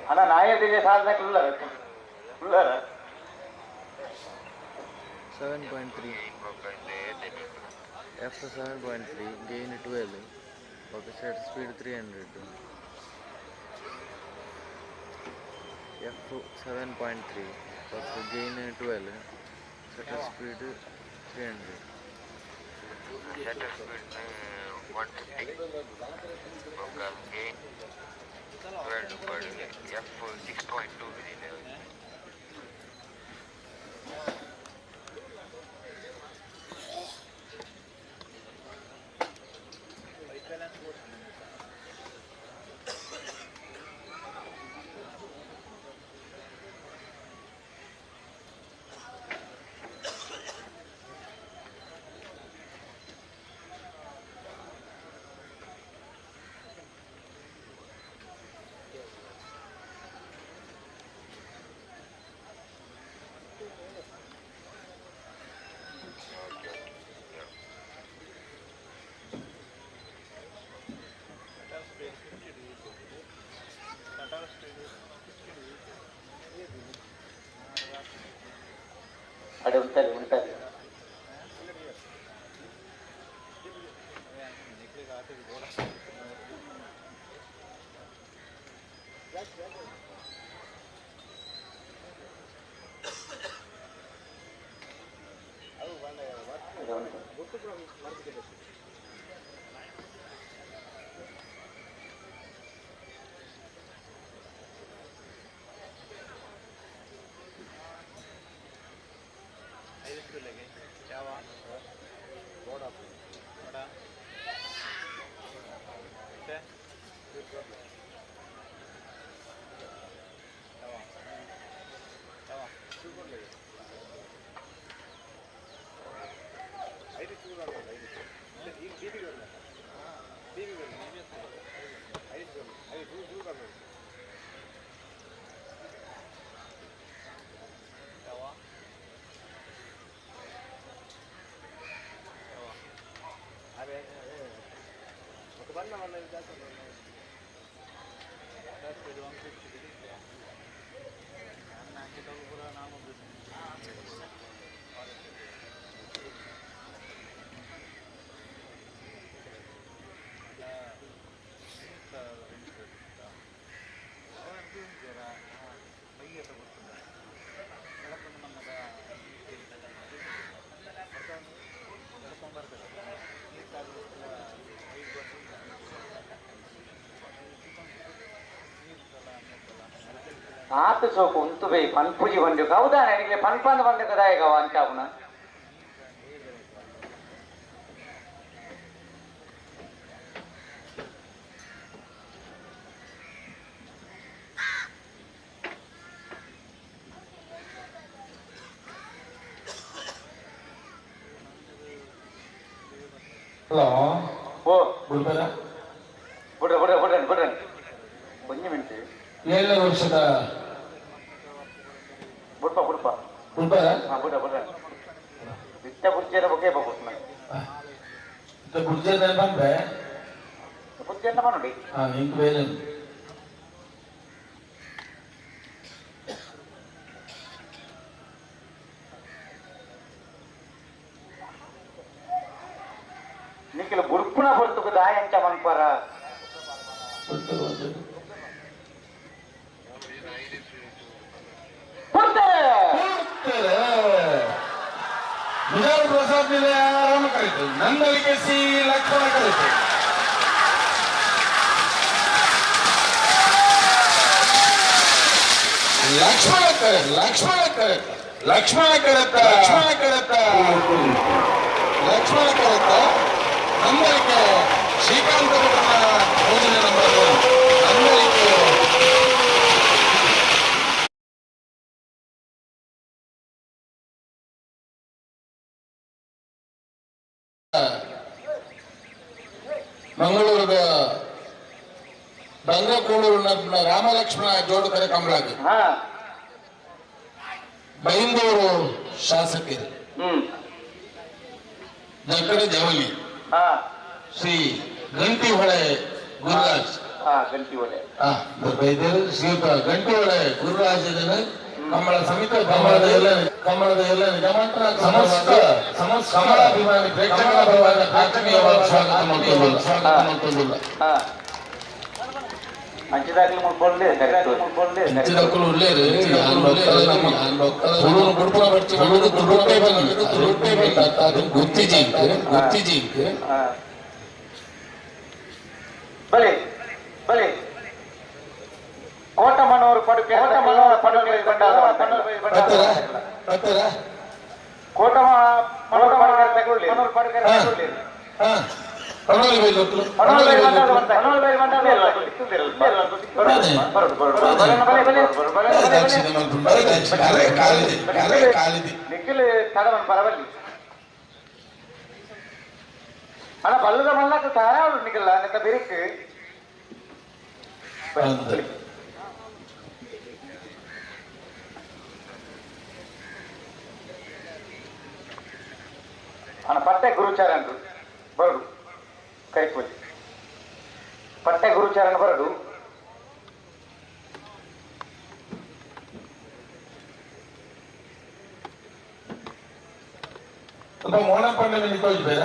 ಅಣ್ಣ ನಾಯದಿಗೆ ಸಾಧಕ ಉಳ್ಳಾರ ಉಳ್ಳಾರ 7.3 F 7.3 gain 12 okay set speed 300 F 7.3 okay gain 12 shutter speed 300 shutter speed 150 okay gain 12 per F 6.2 within ಅಡೆ ಉಂಟಲ್ಲಿ ಉಂಟಲ್ಲಿ ಆತ ಸೋಕು ಉಂತು ಬೈ ಪನ್ಪುಜಿ ಬಂದು ಹೌದಾ ನನಗೆ ಪನ್ಪಂದ ಬಂದು ಕದಾಯಗವ ಅಂತ ಅವನ ಹಲೋ ಓ ಬಿಡ್ಬೇಡ ಬಿಡ್ರ ಬಿಡ್ರ ಬಿಡ್ರನ್ ಬಿಡ್ರನ್ ಒಂಜಿ ಮಿನಿಟ್ 7ನೇ ವರ್ಷದ ಬುಡ್ಪ ಬುಡ್ಪ ಬಿಡ್ಬೇಡ ಹಾ ಬಿಡ್ರ ಬಿಡ್ರ ಬಿತ್ತ ಬುರ್ಜೆರ ಬಗ್ಗೆ ಬೇಕು ಬುರ್ಜೆ ಬಂದೆ ಬುರ್ಜೆ ಅಂತ ಮಾಡಿ ಹಾ ಇಂಕ್ ಬೇರೆ ನಿಖಿಲ ಬುಡ್ಪುನ ಬರ್ತುಕು ದಾಯ ಅಂಚ ಮನ್ಪರ ಕೊಡ್ತಾರೆ ವಿಜಯಪುರ ಪ್ರಸಾದ್ ನಿಲಯ ರಾಮ ಕರೆತು ನಂದಳಿಕೆ ಸಿ ಲಕ್ಷ್ಮಣ ಕರೆತು ಲಕ್ಷ್ಮಣ ಕರೆ ಲಕ್ಷ್ಮಣ ಕರೆತ ಲಕ್ಷ್ಮಣ ಕರೆತ ಲಕ್ಷ್ಮಣ ಕರೆತ ಲಕ್ಷ್ಮಣ ಕರೆತ ನಂದಳಿಕೆ ಶ್ರೀಕಾಂತ ಭಟ್ರನ ಮೂರನೇ ನಂಬರ್ ನಂದಳಿಕೆ ಮಂಗಳೂರದ ಬಂಗಕೂಳೂರಿನ ರಾಮಲಕ್ಷ್ಮಣ ಜೋಡುಕರೆ ಕಮಲಾಗಿ ಹಾ ಬೈಂದೂರು ಶಾಸಕರು ಜಕ್ಕಡ ಜವಲಿ ಹಾ ಶ್ರೀ ಗಂಟಿಹೊಳೆ ಗುರುರಾಜ್ ಹಾ ಗಂಟಿ ಒಲೆ ಬೈದರು ಶ್ರೀಯುತ ಗಂಟಿಹೊಳೆ ಗುರುರಾಜ್ ಕಮಲ ಸಮಿತ ಕಮಲದ ಎಲ್ಲ ಕಮಲದ ಎಲ್ಲ ನಿಜಮಂತ್ರ ಸಮಸ್ತ ಸಮಸ್ತ ಕಮಲಾಭಿಮಾನಿ ಪ್ರೇಕ್ಷಕರ ಪರವಾಗಿ ಆತ್ಮೀಯವಾದ ಸ್ವಾಗತ ಮಾಡ್ತೊಂದಿಲ್ಲ ಸ್ವಾಗತ ಮಾಡ್ತೊಂದಿಲ್ಲ ಹಾ ಅಂಚಿದಾಗ್ಲಿ ಮುಳ್ಕೊಳ್ಳಿ ಮುಳ್ಕೊಳ್ಳಿ ಇಂಚಿದಕ್ಕಲು ಉಳ್ಳೇರು ತುಳುನು ಬುಡ್ಪುನ ಬರ್ಚಿ ತುಳುನು ತುಳುಟೆ ಬನ್ನಿ ತುಳುಟೆ ಬನ್ನಿ ಅದು ಗುತ್ತಿ ಜಿಂಕ್ ಗುತ್ತಿ ಜಿಂಕ್ ಹಾ ಬಲಿ ಬಲಿ ಕೋಟಮನೂರು ಪಡುಕೆ ಕೋಟಮನೂರು ಪಡುಕೆ ಪತ್ತರ ಪತ್ತರ ಕೋಟಮ ಮನೂರು ಪಡುಕೆ ತಗೊಳ್ಳಿ ಮನೂರು ಪಡುಕೆ ತಗೊಳ್ಳಿ ಹಾ ಪನ್ನೊಂದು ಬೈಲು ಮನೂರು ಬೈಲು ಮನೂರು ಬೈಲು ಕರೆ ಕಾಲಿದೆ ಕರೆ ಕಾಲಿದೆ ನಿಖಿಲ್ ತಡವನ್ ಪರವಲ್ಲಿ ಅಣ್ಣ ಬಲ್ಲದ ಮಲ್ಲಕ್ಕೆ ತಾರಾಳು ನಿಖಿಲ್ಲ ನೆತ್ತ ಬಿರಿಕ್ ಅಣ್ಣ ಪಟ್ಟೆ ಗುರುಚಾರನ್ರು ಬರಡು ಕೈಪೂಜೆ ಪಟ್ಟೆ ಗುರುಚಾರನ್ ಬರಡು ಸ್ವಲ್ಪ ಮೋನಪ್ಪಣ್ಣ ನಿಂತೋಜ್ ಬೇಡ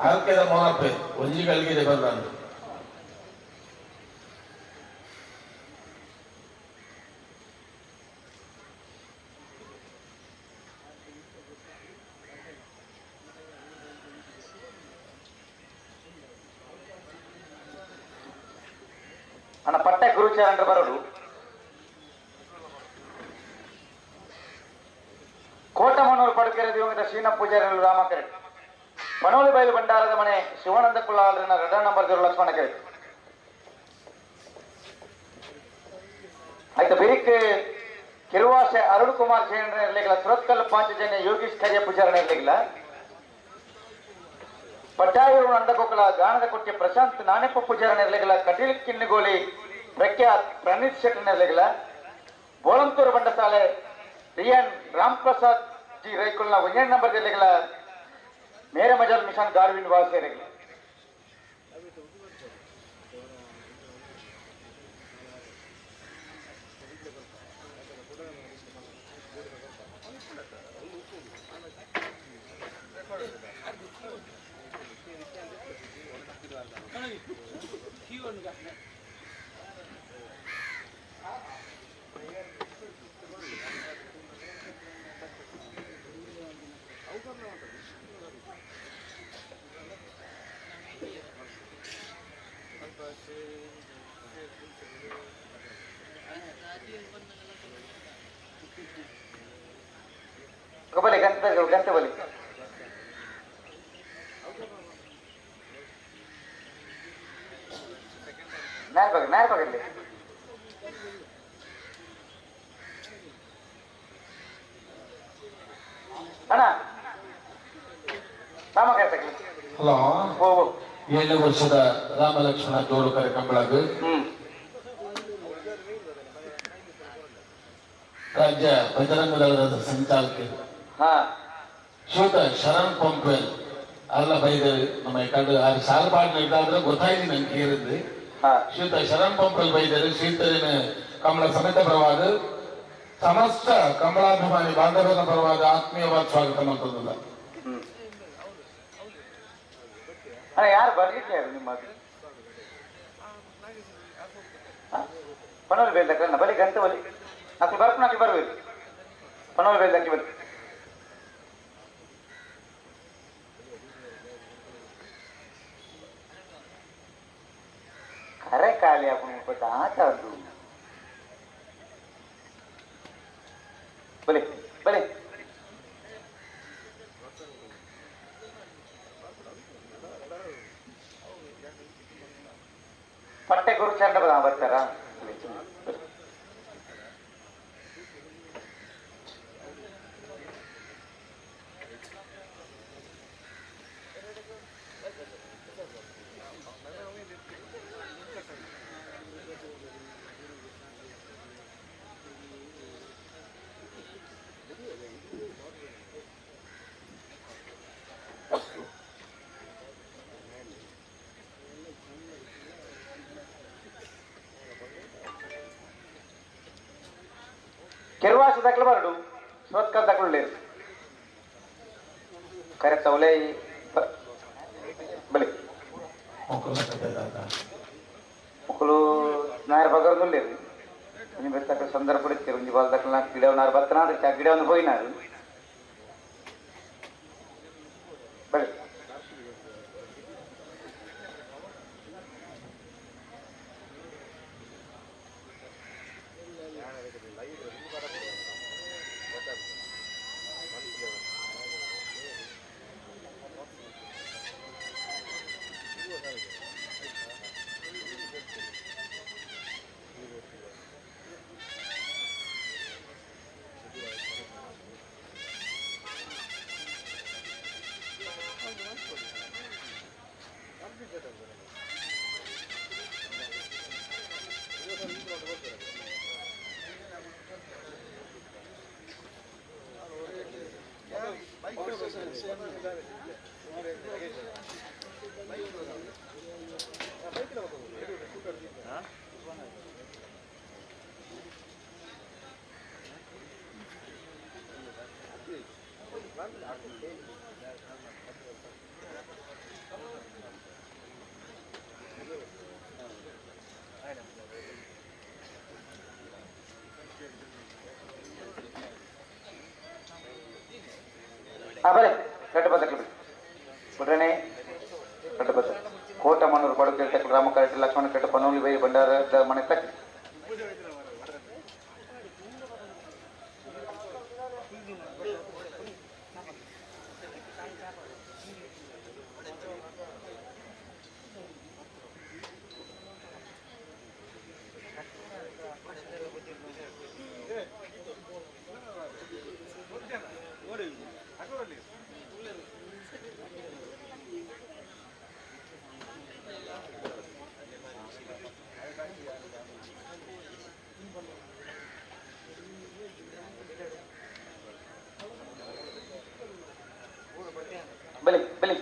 ಆಲ್ಕೆದ ಮೋನಪ್ಪೆ ಒಂಜಿ ಗಳಿಗೆ ಬಂದಂದು ಅಣ್ಣ ಪಟ್ಟೆ ಗುರುಚಾರನ್ರು ಬರಡು ಕೋಟಮನೂರು ಪಡುಕೆರೆ ದಿವಂಗತ ಶ್ರೀನ ಪೂಜಾರಿ ರಾಮಕರೆ ಮನೋಲಿ ಬೈಲು ಭಂಡಾರದ ಮನೆ ಶಿವಾನಂದ ಕುಳ್ಳಾಲ್ರಿನ ರಡ ನಂಬರ್ 0 ಲಕ್ಷ್ಮಣ ಕೆರೆ ಆಯ್ತು ಬಿರಿಕ್ ಕಿರುವಾಸೆ ಅರುಣ್ ಕುಮಾರ್ ಜೈನರ ಇರಲಿಲ್ಲ ಸುರತ್ಕಲ್ ಪಾಂಚಜನ್ಯ ಯೋಗೀಶ್ ಕರಿಯ ಪೂಜಾರನ ಇರಲಿಲ್ಲ ಪಟ್ಟಾಯೂರು ನಂದಗೋಕುಲ ಗಾನದ ಕೊಟ್ಟಿ ಪ್ರಶಾಂತ್ ನಾಣೆಪ್ಪ ಪೂಜಾರನ ಇರಲಿಲ್ಲ ಕಟೀಲ್ ಕಿನ್ನಿಗೋಲಿ ಪ್ರಖ್ಯಾತ್ ಪ್ರಣೀತ್ ಶೆಟ್ಟರ್ ಇರಲಿಲ್ಲ ಬೋಳಂತೂರು ಬಂಡಸಾಲೆ ರಿಯನ್ ರಾಮ್ ಪ್ರಸಾದ್ ಜಿ ರೈಕುಲ್ನ ಒಂದೇ ನಂಬರ್ ಇರಲಿಲ್ಲ ಮೇರೆ ಮಜಲ್ ಮಿಷನ್ ಗಾರ್ವಿನ್ ವಾಸಿ ಇರಲಿಲ್ಲ ಬಲಿ ಗಂಟೆ ಗಂಟೆ ಬಲಿ ನೇರ ಬಗ್ಗೆ ಅಣ್ಣ ರಾಮ ಹಲೋ ಓ 7 ವರ್ಷದ ರಾಮಲಕ್ಷ್ಮಣ ಜೋಡುಕರೆ ಕಂಬಳಗ್ ರಾಜ್ಯ ಬಜರಂಗ ದಳದ ಸಂಚಾಲಕ ಶ್ರೀಯುತ ಶರಣ್ ಪಂಪೆಲ್ ಅಲ್ಲ ಬೈದರು ನಮ್ಮ ಕಡೆ ಆ ಸಾಲ್ ಪಾಡ್ನ ಇದ್ದಾದ್ರೆ ಗೊತ್ತಾಯ್ತು ನಂಗೆ ಕೇರಿದ್ದು. ಶ್ರೀಯುತ ಶರಣ್ ಪಂಪೆಲ್ ಬೈದರು ಶ್ರೀತರಿನ ಕಮಲ ಸಮೇತ ಪರವಾದ ಸಮಸ್ತ ಕಮಲಾಭಿಮಾನಿ ಬಾಂಧವರ ಪರವಾದ ಆತ್ಮೀಯವಾದ ಸ್ವಾಗತ ಮಾಡ್ತದಲ್ಲ. ಯಾರು ಬರ್ಲಿಕ್ಕೆ ಯಾರು ನಿಮ್ಮ ಪನೋಲ್ ಬೇಲ್ದಕ್ಕ ಬಲಿ ಗಂಟೆ ಬಲಿ ಅಕ್ಲು ಬರ್ಪು ಅಕ್ಲು ಬರ್ಬೇಕು ಪನೋಲ್ ಬೇಲ್ದಕ್ಕೆ ಬಲಿ. ದಾತ ಬಲೆ ಬಲೆ ಪಟ್ಟೆ ಗುರುಚಂಡ ಬರ್ತಾರಾ? ಕೆರ್ವಾಸ ದಕ್ಕಲು ಬರಡು ಸೋತ್ಕಲ್ ದಕ್ಕಲು ಲೇರು ಕರೆಕ್ಟ್ ಅವಲೇ ಬಲಿ ఒకరు నారు పగరులు లేరు కొంచెం పెద్ద సందర్భం ఇచ్చారు ఉంజి వాళ్ళ దగ్గర నాకు గిడ ఉన్నారు బతున్నారు గిడ ఉంది పోయినారు బలి ಬಲೆ ரெண்டு பத்து உடனே ரெண்டு பத்து கோட்டமன்னூர் படுக்கை ராமக்கரட்டு லக்ஷ்மண கெட்டு பன்னூலி வை பண்டார மனை தக்கு ಬಲಿ ಬಲಿ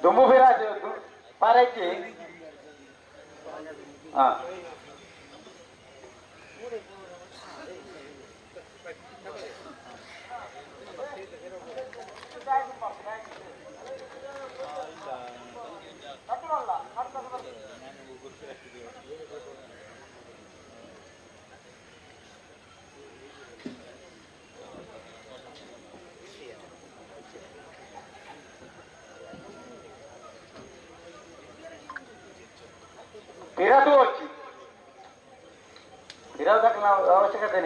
ದುಂಬು ಬಿರಾಜ್ ಪಾರೈಕಿ ಹಾ ಅವಶ್ಯಕತೆ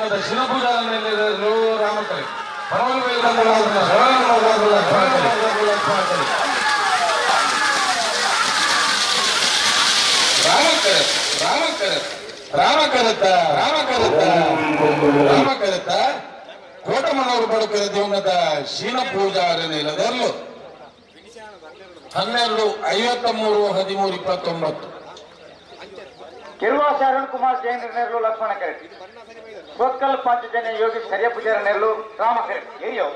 ದಕ್ಷಿಣ ಪೂಜಾ ರಾಮಕಲಿ ರಾಮಕರ ರಾಮಕರ ರಾಮಕರತ ರಾಮಕರತ. ರಾಮಕರತ ಕೋಟಮನವರು ಪಡುಕರ ದಿವಂಗತ ಶೀನ ಪೂಜಾರನ ಇಲ್ಲದರ್ಲು 12 53 13 29. ಕೆರುವಾಸ ಅರುಣ್ ಕುಮಾರ್ ಜೈನ್ ನೆರಳು ಲಕ್ಷ್ಮಣ ಕರೆ ಸೋತ್ಕಲ್ ಪಾಂಚಜನ್ಯ ಯೋಗೇಶ್ ಕರಿಯ ಪೂಜಾರ ನೆರಳು ರಾಮ ಕರೆ ಏರಿಯೋ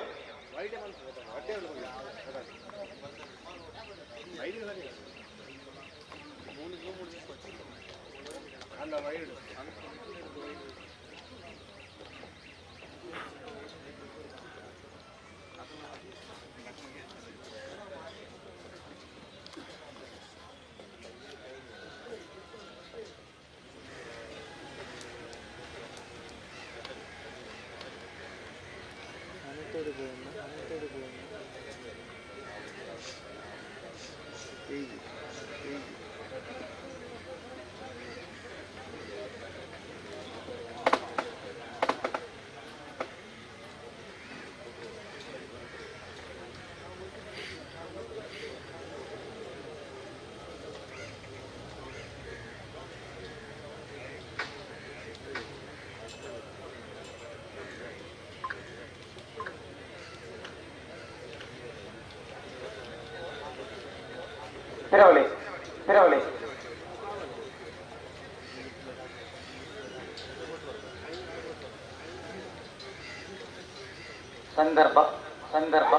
ತಿರವಳಿ ತಿರವಳಿ ಸಂದರ್ಭ ಸಂದರ್ಭ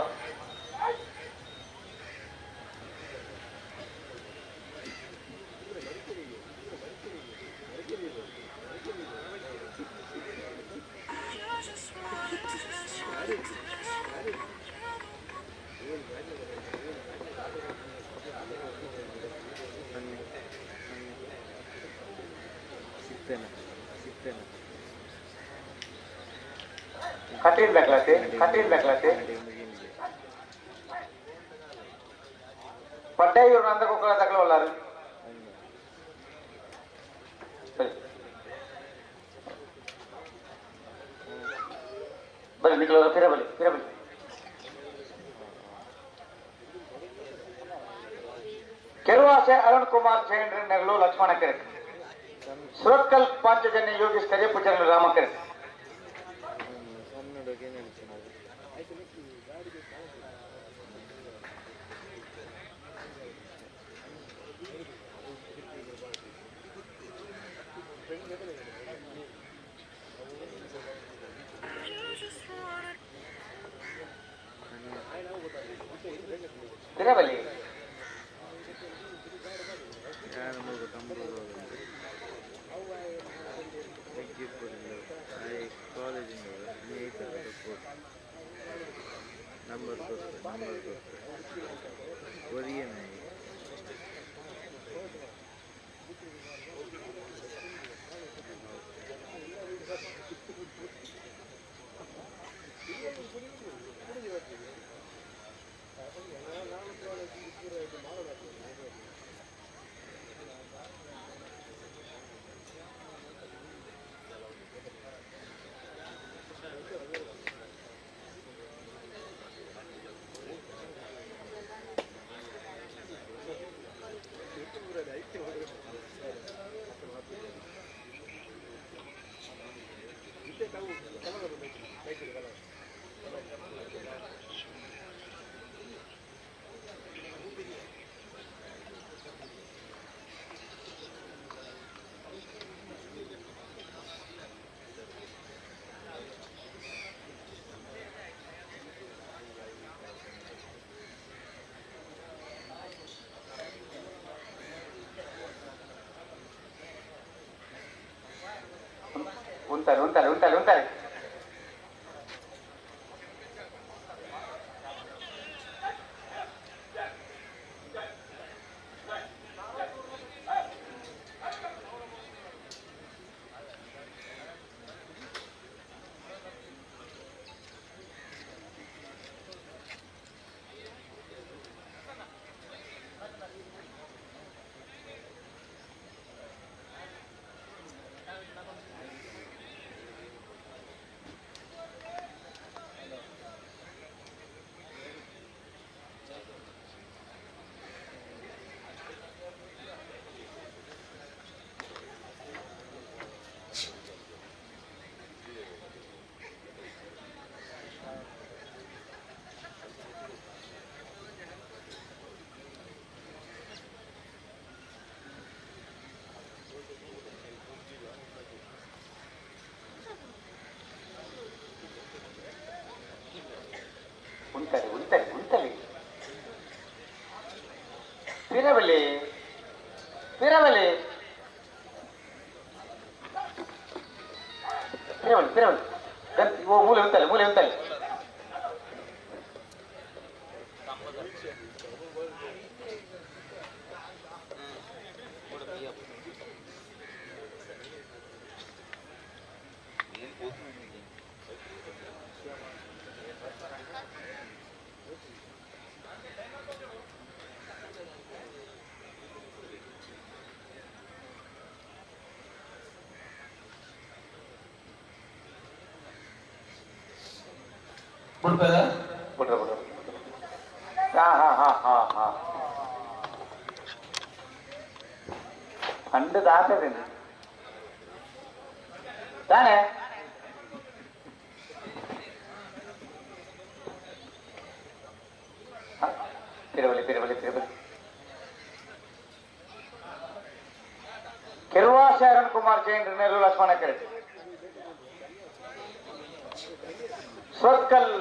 ಕಟ್ಟಿಲ್ ದಾಖಲಾತಿ ಕಟ್ಟಿಲ್ ದಾಖಲಾತಿ ಪಡ್ಡೆಯೂರು ನಂದಗೋಕುಲ ದಾಖಲೆ ಬನ್ನಿ ನಿಖಿಲ ಪಿರಬಲಿ ಪಿರಬಲಿ ಕೆರುವಾಸೆ ಅರುಣ್ ಕುಮಾರ್ ಜೈನ್ ನೆರಳು ಲಕ್ಷ್ಮಣ ಕೆರೆ ಸುರತ್ಕಲ್ ಪಾಂಚಜನ್ಯ ಯೋಗೇಶ್ ಕರಿಯಪೂಜಾರಿ ರಾಮ ಕೆರೆ ತಿರಬಲಿ ಉಂತಾರೆ ಉಂತಾರೆ ಉಂತಾರೆ ಉಂತಾರೆ ಉಂಟಲಿ ಉಂಟಲಿ ಉಂಟಲಿ ಪಿರಬಲಿ ಪಿರಬಲಿ ಪಿರಬಲಿ ಪಿರಬಲಿ ಓ ಮೂಲೆ ಉಂಟಲಿ ಮೂಲೆ ಉಂಟಲಿ పండు దాటది ತಾನೆ ತಿರುವಲಿ ತಿರುವಲಿ ತಿರುವಲಿ ಕೆರ್ವಾಸಿ ಅರುಣ್ ಕುಮಾರ್ ಜೈನ್ ನೆರಳು ಲಕ್ಷ್ಮಣ ಕೆರೆ ಸೊಕ್ಕಲ್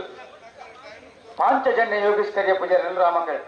ಪಾಂಚಜನ್ಯ ಯೋಗೇಶ್ ಕರಿಯ ಪೂಜಾರಿ ರಾಮಕರೆ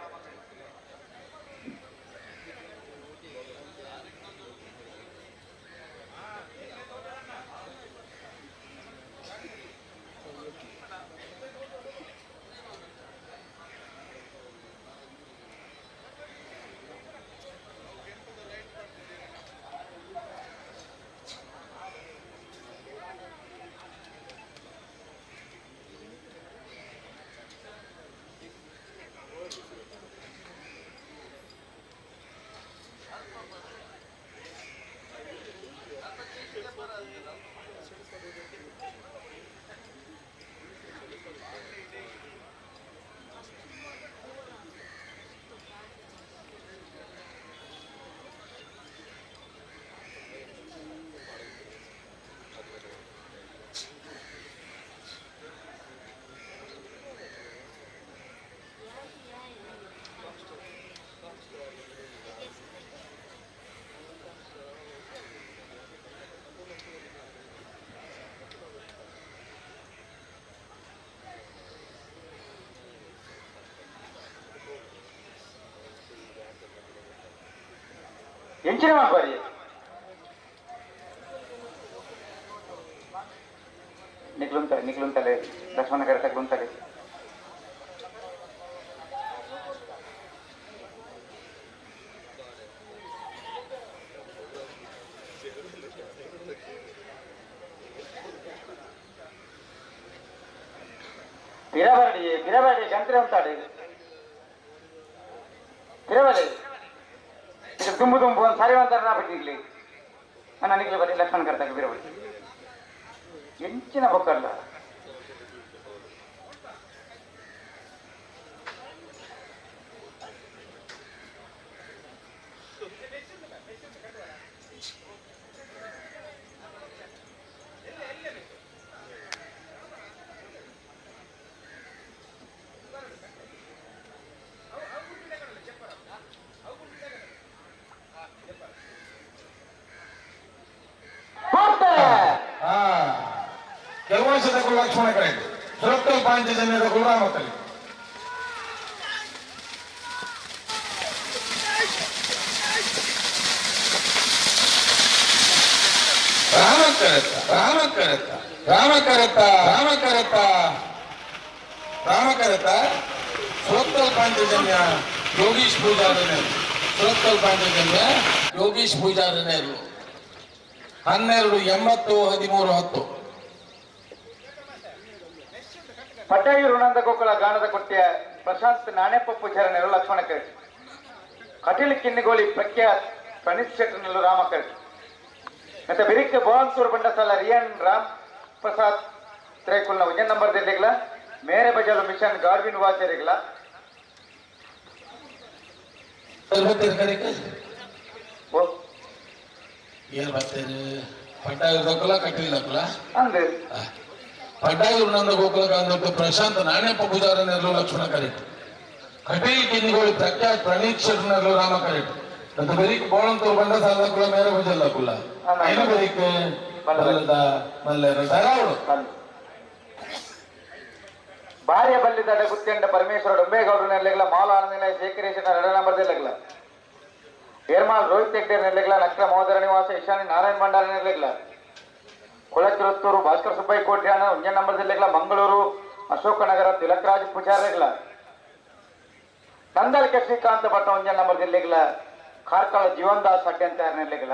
ಎಂಚಿನ ಮಾಡ್ಬಾರಿ ನಿಕ್ಲುಂತಾರೆ ನಿಕ್ಲುಂತಾರೆ ಲಕ್ಷ್ಮಣ ಕರೆ ತಗ್ಲುಂತಾರೆ ಬಿರಬಾಡಿ ಬಿರಬಾಡಿ ಗಂತ್ರೆ ಅಂತಾಡಿ ಬಿರಬಾಡಿ ತುಂಬು ತುಂಬು ಒಂದು ಸಾರಿ ಅಂತಾರೆ ನಾ ಬಿಟ್ಟಿಗ್ಲಿ ನನಗೆ ಬರೀ ಲಕ್ಷ್ಮಣ ಕರ್ತಾಗ ಬಿರಬಾಡಿ ಎಂಚಿನ ಬೊಕ್ಕಲ್ಲ ಲಕ್ಷ್ಮಣ ಕಡೆ ಸುರತ್ಕಲ್ ಪಾಂಚಜನ್ಯದ ಗುರುರಾಮಕಲಿ ರಾಮಕರತ ರಾಮಕರತ ರಾಮಕರತ ರಾಮಕರತ ರಾಮಕರತ ಸುರತ್ಕಲ್ ಪಾಂಚಜನ್ಯ ಯೋಗೀಶ್ ಪೂಜಾರನೇರು ಸುರತ್ಕಲ್ ಪಾಂಚಜನ್ಯ ಯೋಗೀಶ್ ಪೂಜಾರನೇರು 12 80 13 10 ಪಟ್ಟಾಯಿ ಋಣಂದ ಗೋಕುಲ ಗಾನದ ಕೊಟ್ಟಿಯ ಪ್ರಶಾಂತ್ ನಾಣೆಪ್ಪ ಪೂಜಾರನೆರು ಲಕ್ಷ್ಮಣ ಕರೆ ಕಟೀಲ್ ಕಿನ್ನಿಗೋಳಿ ಪ್ರಖ್ಯಾತ್ ಪ್ರಣೀತ್ ಶೆಟ್ಟರ್ನಲ್ಲೂ ರಾಮಕರೆ ಮತ್ತೆ ಬಿರಿಕ್ ಬೋಳಂತೂರು ಬಂಡಸಾಲ ರಿಯನ್ ರಾಮ್ ಪ್ರಸಾದ್ ತ್ರೇಕುಲ್ನ ವಿಜಯ್ ನಂಬರ್ ದಿಲ್ಲಿಗ್ಲ ಮೇರೆ ಬಜಾಲು ಮಿಷನ್ ಗಾರ್ವಿನ್ ವಾಚರಿಗ್ಲ ಅಂದೆ ಪಟ್ಟಾಯೂರಿನಂದ ಗೋಕುಲ ಗಾನದೊಟ್ಟ ಪ್ರಶಾಂತ್ ನಾಣೆಪ್ಪ ಪೂಜಾರನೆರಲು ಲಕ್ಷ್ಮಣ ಕರೆಕ್ಟ್ ಕಟೀಲ್ ಕಿನ್ನಿಗೋಳಿ ಪ್ರಖ್ಯಾತ್ ಪ್ರಣೀತ್ ಶೆಟ್ಟರ್ನಲ್ಲೂ ರಾಮ ಕರೆಕ್ಟ್ ಅಂತ ಬರೀಕ್ ಬೋಳಂತೂರು ಬಂಡಸಾಲ ಕುಲ ಮೇರೆ ಬಜಲ್ಲ ಕುಲ ಐನ ಬರೀಕ್ ಬಲ್ಲದ ಮಲ್ಲೇರ ಧರಾವಡು ಭಾರ್ಯ ಬಲ್ಲಿದಡ ಗುತ್ತೆಂಡ ಪರಮೇಶ್ವರ ಡೊಂಬೇಗೌಡರ ನೆಲೆಗಳ ಮಾಲ ಆನಂದ ಶೇಖರೇಶನ ಎರಡನೇ ನಂಬರ್ ಜಿಲ್ಲೆಗಳ ಏರ್ಮಾಲ್ ರೋಹಿತ್ ಹೆಗ್ಡೆ ನೆಲೆಗಳ ನಕ್ರ ಮಹೋದರ ನಿವಾಸ ಈಶಾನಿ ನಾರಾಯಣ ಭಂಡಾರಿ ನೆಲೆಗಳ ಕೊಳಕಿರುತ್ತೂರು ಭಾಸ್ಕರ ಸುಬ್ಬಯ್ಯ ಕೋಟ್ಯಾನ ಒಂಜನೇ ನಂಬರ್ ಜಿಲ್ಲೆಗಳ ಮಂಗಳೂರು ಅಶೋಕನಗರ ತಿಲಕರಾಜ್ ಪೂಜಾರಿಗಳ ನಂದಳಿಕೆ ಶ್ರೀಕಾಂತ ಭಟ್ಟ ಒಂಜನೇ ನಂಬರ್ ಜಿಲ್ಲೆಗಳ ಕಾರ್ಕಳ ಜೀವನ್ ದಾಸ್ ಅಡ್ಡೆ ನೆಲೆಗಳ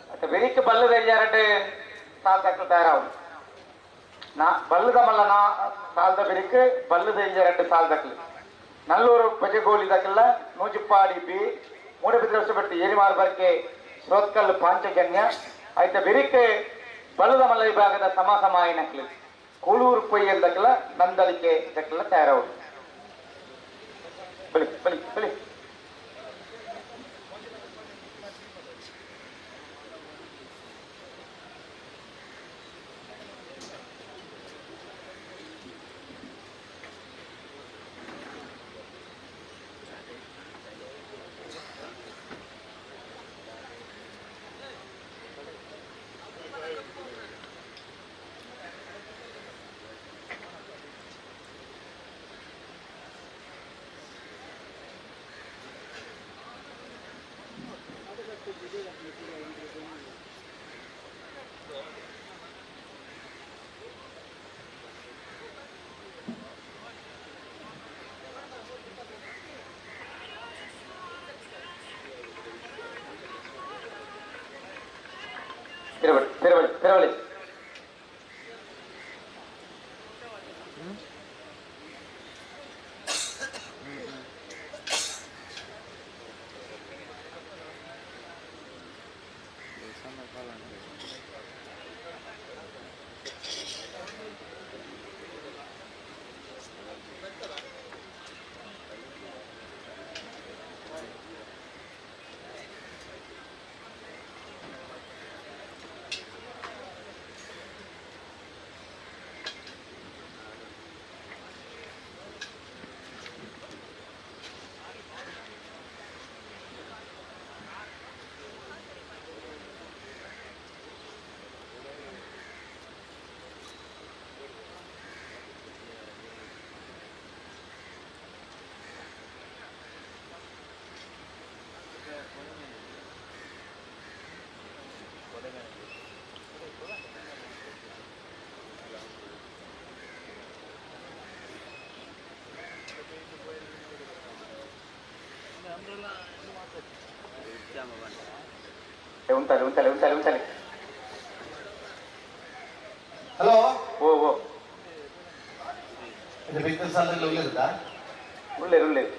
ಮತ್ತೆ ಬೆರಿಕ್ ಬಲ್ಲದ ಎರಡು ಸಾಲ್ ತಕ್ಕ ತಯಾರಾವು ನಾ ಬಲ್ಲದ ಮಲ್ಲ ನಾ ಸಾಲ್ದ ಬೆರಿಕ್ ಬಲ್ಲದ ಎರಡು ಸಾಲ್ ದಕ್ಕಲು ನಲ್ಲೂರು ಪಜಗೋಲಿ ದಕ್ಕಲ್ಲ ನೂಜಿಪ್ಪಾಡಿ ಬಿ ಮೂಡಬಿದ್ರೆ ಹೊಸಬೆಟ್ಟು ಏರಿಮಾರ್ ಬರ್ಕೆ ಸ್ರೋತ್ಕಲ್ ಪಾಂಚಜನ್ಯ ಆಯ್ತ ಬೆರಿಕ್ ಬಲ್ಲದ ಮಲ್ಲ ವಿಭಾಗದ ಸಮ ಸಮಾಯನಕ್ಲು ಕೂಳೂರು ಪೊಯ್ಯಲ್ ದಕ್ಕಲ ನಂದಳಿಕೆ ದಕ್ಕಲ ತಯಾರಾವು ಬಲಿ ಬಲಿ ಬಲಿ ತಿರುವಳಿ ತಿರುವಳಿ ತಿರುವಳಿ ఉంచాలి ఉంచాలి ఉంచాలి ఉంచాలి. హలో ఓ ఓ ಉಳ್ಳೇರು ಉಳ್ಳೇರು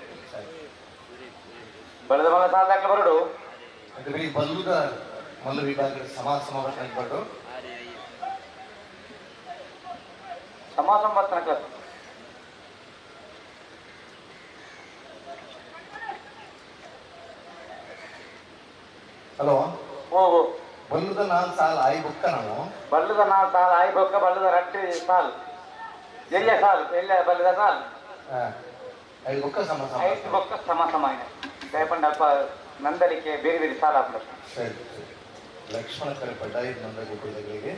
ಬೆಳೆದ ಮಗ ಸಾಲ ದಾಖಲೆ ಬರಡು ಬಲ್ಲುದ ಮಲ್ಲ ವಿಭಾಗ ಸಮಾಜ ಸಮಾವರ್ತನೆ ಬರಡು ಸಮಾಜ ಸಂವರ್ತನ ಕ್ಲಾಸ್. ಹಲೋ ಓ ಓ ಬಲ್ಲುದ ನಾಲ್ ಸಾಲ ಆಯಿ ಬೊಕ್ಕ ನಾವು ಬಲ್ಲದ ನಾಲ್ ಸಾಲ ಆಯಿ ಬೊಕ್ಕ ಬಲ್ಲದ ರಟ್ಟಿ ಸಾಲ್ ಎಲ್ಲ ಸಾಲ್ ಎಲ್ಲ ಬಲ್ಲದ ಸಾಲ್ ಐದು ಬೊಕ್ಕ ಸಮ ಸಮ ಐದು ಬೊಕ್ಕ ಸಮ ಸಮ ದಯಪಂಡ ಅಲ್ಪ ನಂದಲಿಕೆ ಬೇರೆ ಬೇರೆ ಸಾಲ ಹಾಕ್ಬೇಕು. ಸರಿ ಲಕ್ಷ್ಮಣ ಕರೆ ಪಡ್ಡಾಯಿ ನಂದ ಗೋಕುಲಗಳಿಗೆ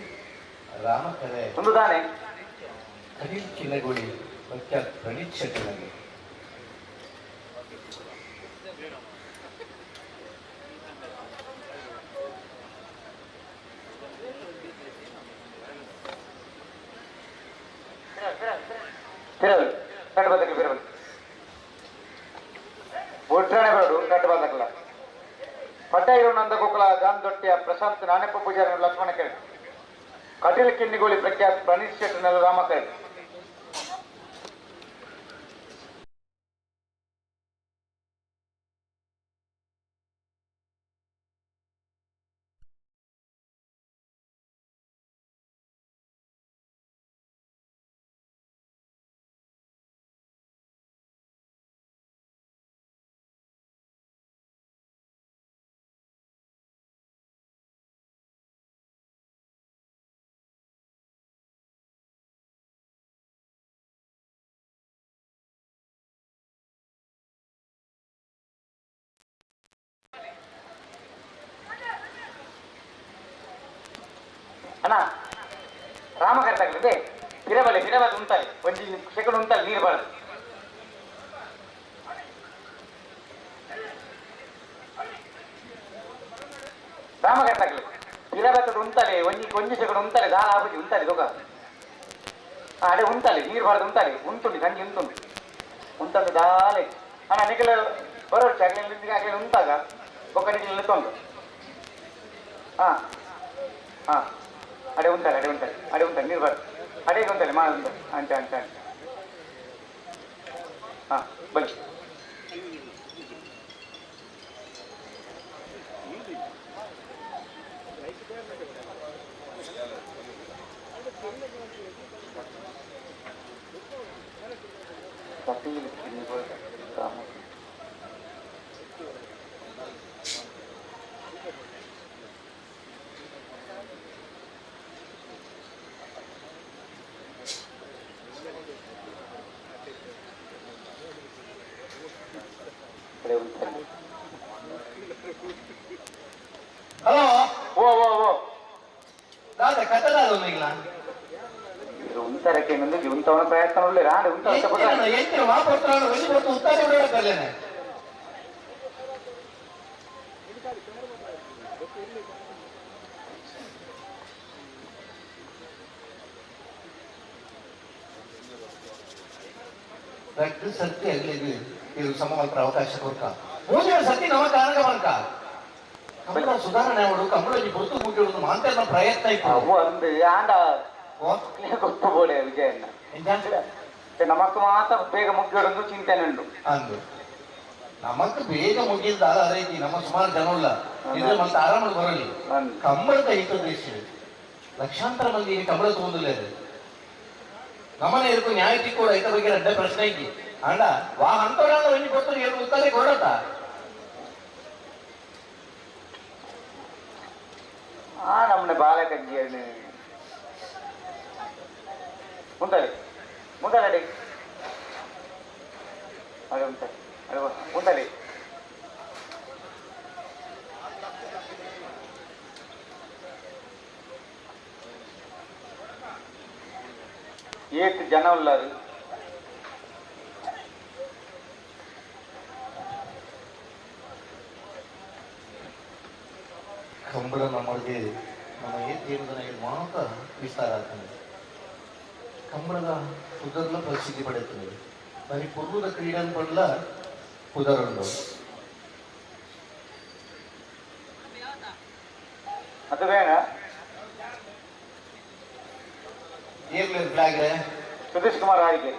ರಾಮ ಕರೆ ಒಂದು ತಾನೆ ಕಡೀಲ್ ಕಿನ್ನಗುಳಿ ಪ್ರಖ್ಯಾತ ಪ್ರಣೀತ್ ಶೆಟ್ಟಿನಲ್ಲಿ ತಿರವಳಿ ಕಟ್ಟು ಬದಕಲು ಬಿರವಳಿ ಒಟ್ರಾಣೆ ಬರಡು ಕಟ್ಟು ಬದಕಲ ಪಡ್ಡೈರು ನಂದ ಗೋಕುಲ ಗಾಂಧೊಟ್ಟಿಯ ಪ್ರಶಾಂತ್ ನಾಣೆಪ್ಪ ಪೂಜಾರಿ ಲಕ್ಷ್ಮಣ ಕೆರೆ ಕಟೀಲ್ ಕಿನ್ನಿಗೋಳಿ ಪ್ರಖ್ಯಾತ ಪ್ರಣೀತ್ ಶೆಟ್ಟರ್ನಲ್ಲಿ ರಾಮ ಕೆರೆ. ಅಣ್ಣ ರಾಮ ಕರೆ ತಗಲಿದೆ ಪಿರಬಲೆ ಪಿರಬಲೆ ಉಂತಾಲೆ ಒಂಜಿ ಸೆಕೆಂಡ್ ಉಂತಾಲೆ ನೀರು ಬಾರದು ರಾಮಕರ್ತಾಗಲಿ ಪಿರಬತ್ತದ ಉಂತಾಲೆ ಒಂಜಿ ಒಂಜಿ ಸೆಕೆಂಡ್ ಉಂತಾಲೆ ದಾಲ ಆಪುಜಿ ಉಂತಾಲೆ ದೊಗ ಅಡೆ ಉಂತಾಲೆ ನೀರು ಬಾರದು ಉಂತಾಲೆ ಉಂತುಂಡು ಗಂಜಿ ಉಂತುಂಡು ಉಂತಂದು ದಾಲೆ ಅಣ್ಣ ನಿಖಲ ಬರೋಡ್ಚಿ ಅಗಲಿ ಅಗಲಿ ಉಂತಾಗ ಬೊಕ್ಕ ನಿಖಲ ನಿತ್ತೊಂದು ಹಾಂ ಹಾಂ ಅಡೆ ಉಂತಾಲೆ ಅಡೆ ಉಂತಾಲೆ ಅಡೆ ಉಂತಾಲೆ ನೀರು ಬಾರದು ಅಡೇಗೆ ಉಂತಾಲೆ ಮಾ ಉಂತಾಲೆ ಅಂಚ ಅಂಚ ಅಂಚ ಹಾಂ ಬನ್ನಿ ಹಲೋ ಓ ಓ ಓ ದಾದ ಕಥೆದಾದ ಒಂದಿಲ್ಲ ಉಂತರಕ್ಕೆ ಉಂತವನ ಪ್ರಯತ್ನ ಉಳ್ಳಿ ರಾಡು ಉಂತ ಎಂಚಿನ ಮಾಪತ್ರ ಒಂಜಿ ಹೊತ್ತು ಉತ್ತಾರೆ ಬಿಡೋದಲ್ಲೇನೆ ರಡ್ಡು ಸತ್ಯ ಅಗಲಿಗೆ ಇದು ಸಮವಲ್ಪರ ಅವಕಾಶ ಕೊರ್ಕ ಮೂಜೆ ಸತಿ ನಮ ಕಾರಣ ಬಂಕ ಕಮಲ ಸುಧಾರಣೆ ಅವಳು ಕಮಲಲ್ಲಿ ಗೊತ್ತು ಮುಗಿಯುವುದು ಮಾಂತನ ಪ್ರಯತ್ನ ಇತ್ತು ಒಂದು ಆಂಡ ಗೊತ್ತು ಬೋಳೆ ವಿಜಯನ್ನ ನಮಕ್ ಮಾತ್ರ ಬೇಗ ಮುಗಿಯೋದು ಚಿಂತನೆ ಉಂಟು ಅಂದು ನಮಕ್ ಬೇಗ ಮುಗಿದ ಅದೇ ನಮ್ಮ ಸುಮಾರು ಜನ ಉಳ್ಳ ಇದು ಮತ್ತೆ ಆರಾಮ ಬರಲಿ ಕಂಬಳದ ಹಿತ ದೇಶ ಲಕ್ಷಾಂತರ ಮಂದಿ ಕಂಬಳ ತಗೊಂಡಿಲ್ಲ ನಮ್ಮನೆ ಇರ್ಕು ನ್ಯಾಯ ಕೂಡ ಐತ ಬಗ್ಗೆ ಅಡ್ಡ ಪ್ರಶ್ನೆ ಐತಿ ಅಣ್ಣ ವಾ ಅಂತವರ ಒಂಜಿ ಗೊತ್ತು ಏನು ಉತ್ತಾರೆ ಕೊಡತ ಆ ನಮ್ಮನೆ ಬಾಲಕಜ್ಜಿ ಮುಂದಾಳೆ ಮುಂದಾಳೆ ಅಡಿ ಅದೇ ಉಂಟಾಳೆ ಅದೇ ಮುಂದಾಳೆ ಏತ್ ಜನ ಉಳ್ಳಾರು ಕಂಬಳ ನಮ್ಮಳಿಗೆ ನಮ್ಮ ಏನ್ ಮಾತ್ರ ವಿಸ್ತಾರ ಆಗ್ತದೆ ಕಂಬಳದ ಪುದರ್ಲ ಪ್ರಸಿದ್ಧಿ ಪಡೆಯುತ್ತದೆ ಬರೀ ಪುರ್ವದ ಕ್ರೀಡೆ ಪಡ್ಲ ಪುದರುಂಡು ಅದು ಬೇಡ ಏನ್ ಫ್ಲಾಗ್ ಸುಧೀಶ್ ಕುಮಾರ್ ಆರಿಗೆ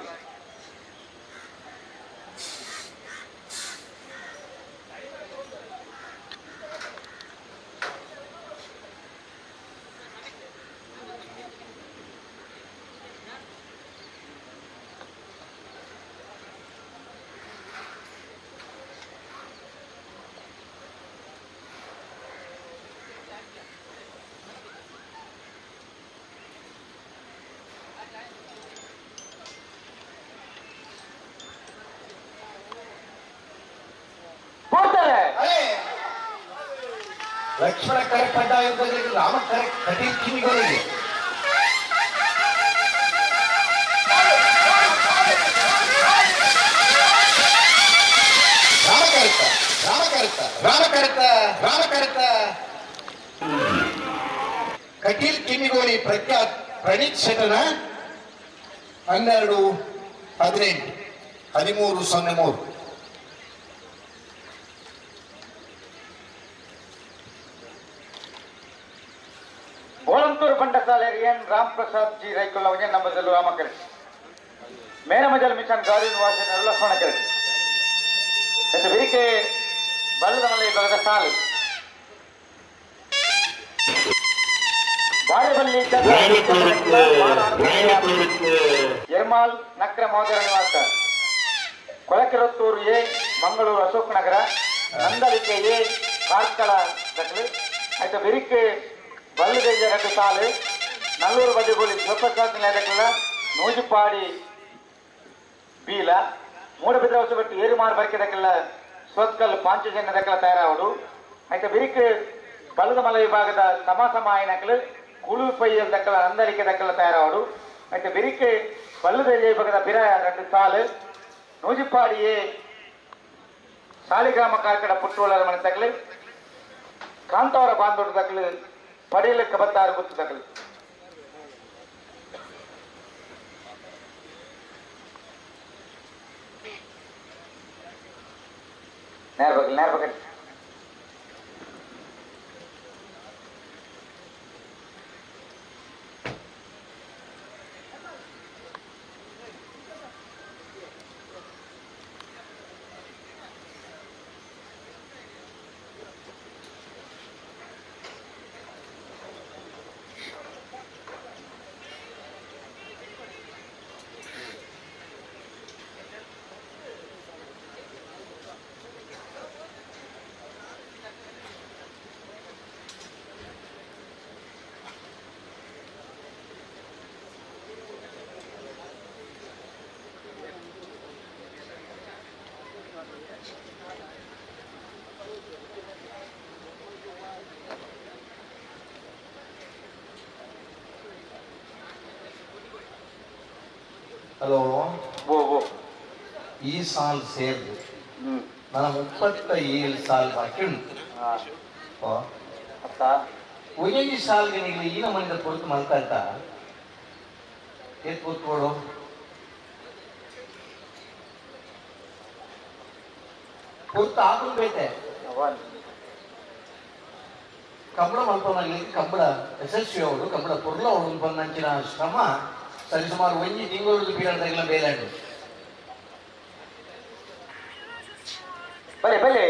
ಲಕ್ಷ್ಮಣ ಕರೆ ಕಡ್ಡಾಯ ರಾಮ ಕರೆ ಕಟೀಲ್ ಕಿವಿಗಳಿಗೆ ರಾಮ ಕರೆತ ರಾಮ ಕರೆತ ರಾಮ ಕರೆತ ರಾಮ ಕರೆತ ಕಟೀಲ್ ಕಿಮಿಗೋಳಿ ಪ್ರಖ್ಯಾತ್ ಪ್ರಣೀತ್ ಶೆಟ್ಟನ 12 18 13 03. ಗೋಳಂತೂರು ಬಂಡಸಾಲೆ ಎನ್ ರಾಮ್ ಪ್ರಸಾದ್ ಜಿ ರೈಕುಲ್ಲ ನಂಬದಲ್ಲೂ ರಾಮಕರೆ ಮೇನಮಜಲ್ ಮಿಷನ್ ಗಾರಿ ನಿವಾಸಿ ಲಕ್ಷ್ಮಣ ಕೆರೆ ಎಂದು ಬೇಕೆ ಬಲ್ಲದಮಲೆ ಬಗದ ಸಾಲು ಬಾಳೆಬಲ್ಲಿ ಎರ್ಮಾಲ್ ನಕ್ರ ಮಹೋದರ ನಿವಾಸ ಕೊಳಕೆರತ್ತೂರು ಎ ಮಂಗಳೂರು ಅಶೋಕ್ ನಗರ ನಂದಳಿಕೆ ಎ ಕಾರ್ಕಳ ದಕ್ಲು ಆಯ್ತು ಬೆರಿಕೆ ಬಲ್ಲದೇಜ ರಡ್ಡು ಸಾಲು ನಲ್ಲೂರು ಬದಿಗೋಲಿ ಶಿವಪ್ರಸಾದ್ ನಿಲಯದಕ್ಲ ನೂಜುಪಾಡಿ ಬೀಲ ಮೂಡಬಿದ್ರೆ ಹೊಸಬೆಟ್ಟು ಏರುಮಾರು ಬರಿಕೆದಕ್ಕೆಲ್ಲ ಸ್ವತ್ಕಲ್ ಪಾಂಚಜನ್ಯದಕ್ಕೆಲ್ಲ ತಯಾರಾವಡು ಆಯ್ತು ಬಿರಿಕ್ ಬಲ್ಲದ ಮಲೆ ವಿಭಾಗದ ಸಮ ಸಮ ಆಯ್ನಕ್ಲು ಕುಳು ಪೈಯಲ್ ದಕ್ಕಲ ನಂದಳಿಕೆ ದಕ್ಕಲ ತಯಾರಾವಡು. అయితే ಬಿರಿಕೆ ಬಲ್ಲದ ಪಕ್ಕದ ಬಿರ 2 ಸಾಲು ನೂಜಿಪಾಡಿಯೇ ಸಾಲಿಗ್ರಾಮ ಕಾರ್ಕಡ ಪುಟ್ಟೋಳರ ಮನೆ ತಗಲು ಕಾಂತಾವರ ಬಾಂಧೋಟ ತಗಲು ಪಡೆಯಲು ಕಬತ್ತಾರು ಗುತ್ತು ತಗಲು ನೇರ ಬಗಲ್ ನೇರ ಬಗಲ್ ಹಲೋ ಓ ಓ ಈ ಸಾಲ್ ಸೇರ್ದು ನನ್ನ 37 ಸಾಲ್ ಬಾಕಿ ಉಂಟು. ಒಂದೊಂದು ಸಾಲ್ಗೆ ನೀವು ಈ ನಮ್ಮನಿಂದ ಕೊರತು ಮಾಡ್ತಾ ಇರ್ತ ಏತ್ ಕೂತ್ಕೊಳ್ಳು ಕೊರ್ತು ಹಾಕೊಂಡು ಬೇತೆ ಕಂಬಳ ಮಲ್ಪನಾಗಲಿ ಕಂಬಳ ಯಶಸ್ವಿ ಅವರು ಕಂಬಳ ಪೊರ್ಲ ಅವರು ಬಂದಂಚಿನ ಶ್ರಮ ಸರಿಸುಮಾರು ಒಂಜಿ ತಿಂಗಳು ಬೀಳಾಡ್ದಾಗೆಲ್ಲ ಬೇಲಾಡು ಬಲೆ ಬಲೆ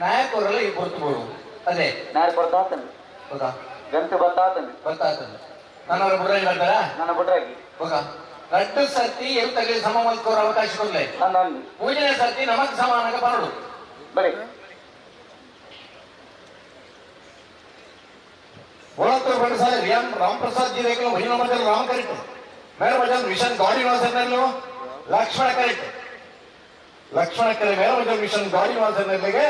ನಾಯಕರೆಲ್ಲ ಈ ಹೊರತು ಬೋಡು ಅದೇ ನಾಯಕ ಬರ್ತಾ ಆತನು ಹೌದಾ ಗಂಟು ಬರ್ತಾ ಆತನು ಬರ್ತಾ ಆತನು ನನ್ನ ಬುಡ್ರಾಗಿ ಬರ್ತಾರ ನನ್ನ ಬುಡ್ರಾಗಿ ಹೋಗ ರಡ್ಡು ಸರ್ತಿ ಎಲ್ ತಗಲಿ ಸಮ ಮಲ್ಕೋರ ಅವಕಾಶ ಕೊಡ್ಲೆ ನನ್ನ ಮೂರನೇ ಸರ್ತಿ ನಮಗ್ ಸಮಾನಗ ಬರಡು ಬಲೆ ಒಳತ್ತೂರು ಬಡಸಾಲೆ ರಿಯಾನ್ ರಾಮ್ ಪ್ರಸಾದ್ ಜಿ ರೇಖಲು ಭಜನ ಮಜಲ್ ರಾಮ್ ಕರೆಕ್ಟ್ ಮೇಡ ಮಜಲ್ ಮಿಷನ್ ಗಾಡಿ ವಾಸನಲ್ಲೂ ಲಕ್ಷ್ಮಣ ಕರೆಕ್ಟ್ ಲಕ್ಷ್ಮಣ ಕರೆ ಮೇಡ ಮಜಲ್ ಮಿಷನ್ ಗಾಡಿ ವಾಸನಲ್ಲಿಗೆ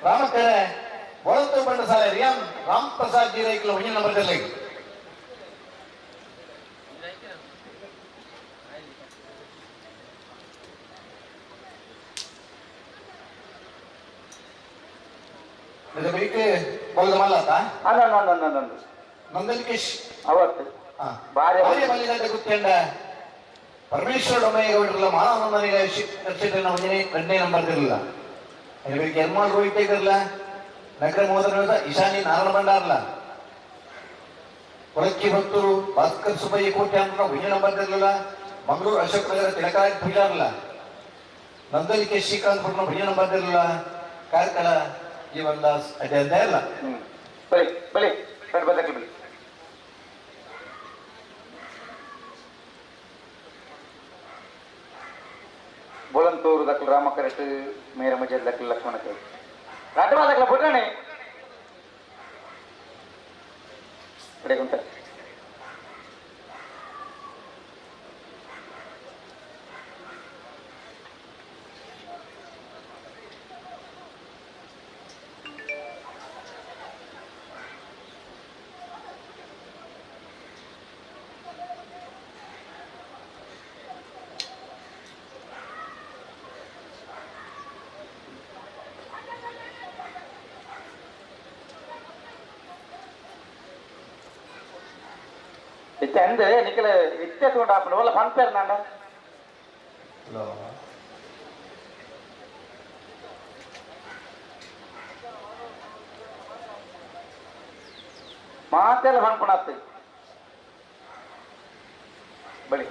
ರಾಮಕರೆ ಒಳತ್ತೂರು ಬಂಡಸಾಲೆ ರಿಯಾನ್ ರಾಮ್ ಪ್ರಸಾದ್ ಜಿ ರೇಖಲು ಭಜನ ಮಜಲ್ ಬಲದ ಮಲ್ಲತ್ತ ಅಲ್ಲ ಅಲ್ಲ ನಂದಲಿಕೇಶ್ ಅವತ್ತು ಭಾರ್ಯ ಭಾರ್ಯ ಗೊತ್ತೇಂಡ ಪರಮೇಶ್ವರ ಡೊಮೇಗೌಡರಲ್ಲ ಮಾನವನಂದನಿಗೆ ಒಂದನೇ ಎರಡನೇ ನಂಬರ್ ಇರಲಿಲ್ಲ. ಅದಕ್ಕೆ ಎರ್ಮಾಲ್ ರೋಹಿತ್ ಇರಲ್ಲ, ನಗರ ಮೋದನ ಈಶಾನಿ ನಾರಾಯಣ ಭಂಡಾರಲ್ಲ, ಕೊಳಕ್ಕಿ ಭಕ್ತರು ಭಾಸ್ಕರ್ ಸುಬ್ಬಯ್ಯ ಕೋಟೆ ಅಂತ ಒಂದನೇ ನಂಬರ್ ಇರಲಿಲ್ಲ, ಮಂಗಳೂರು ಅಶೋಕ್ ನಗರ ತಿಲಕರಾಜ್ ಪೂಜಾರಲ್ಲ, ನಂದಲಿಕೇಶ್ ಶ್ರೀಕಾಂತ್ ಪುಟ್ನ ಒಂದನೇ ನಂಬರ್ ಇರಲಿಲ್ಲ, ಕಾರ್ಕಳ ಜೀವನ್ ದಾಸ್ ಅದೇ ಅಂತ ಇಲ್ಲ. ಬಲಿ ಬಲಿ ಬಲಿ ಬಲಿ ಬೋಳಂತೂರು ದಕ್ಕಲು ರಾಮ ಕರೆಕ್ಟ್ ಮೇರ ಮಜಲ್ ದಕ್ಕಲು ಲಕ್ಷ್ಮಣ ಕರೆಕ್ಟ್ ರಾಟವಾ ದಕ್ಕಲ ಪುಟ್ಟಾಣೆ ಕಡೆ ಉಂಟ ಇತ್ತೆ ಅಂದೆ ನಿಖಲ ಇತ್ತೆ ತಗೊಂಡು ಹಾಕೊಂಡು ಒಳ್ಳೆ ಪನ್ಪೇರ್ ನಾಂಡ. ಹಲೋ ಮಾತೆಲ್ಲ ಪನ್ಪುಣಾತ್ ಬಳಿ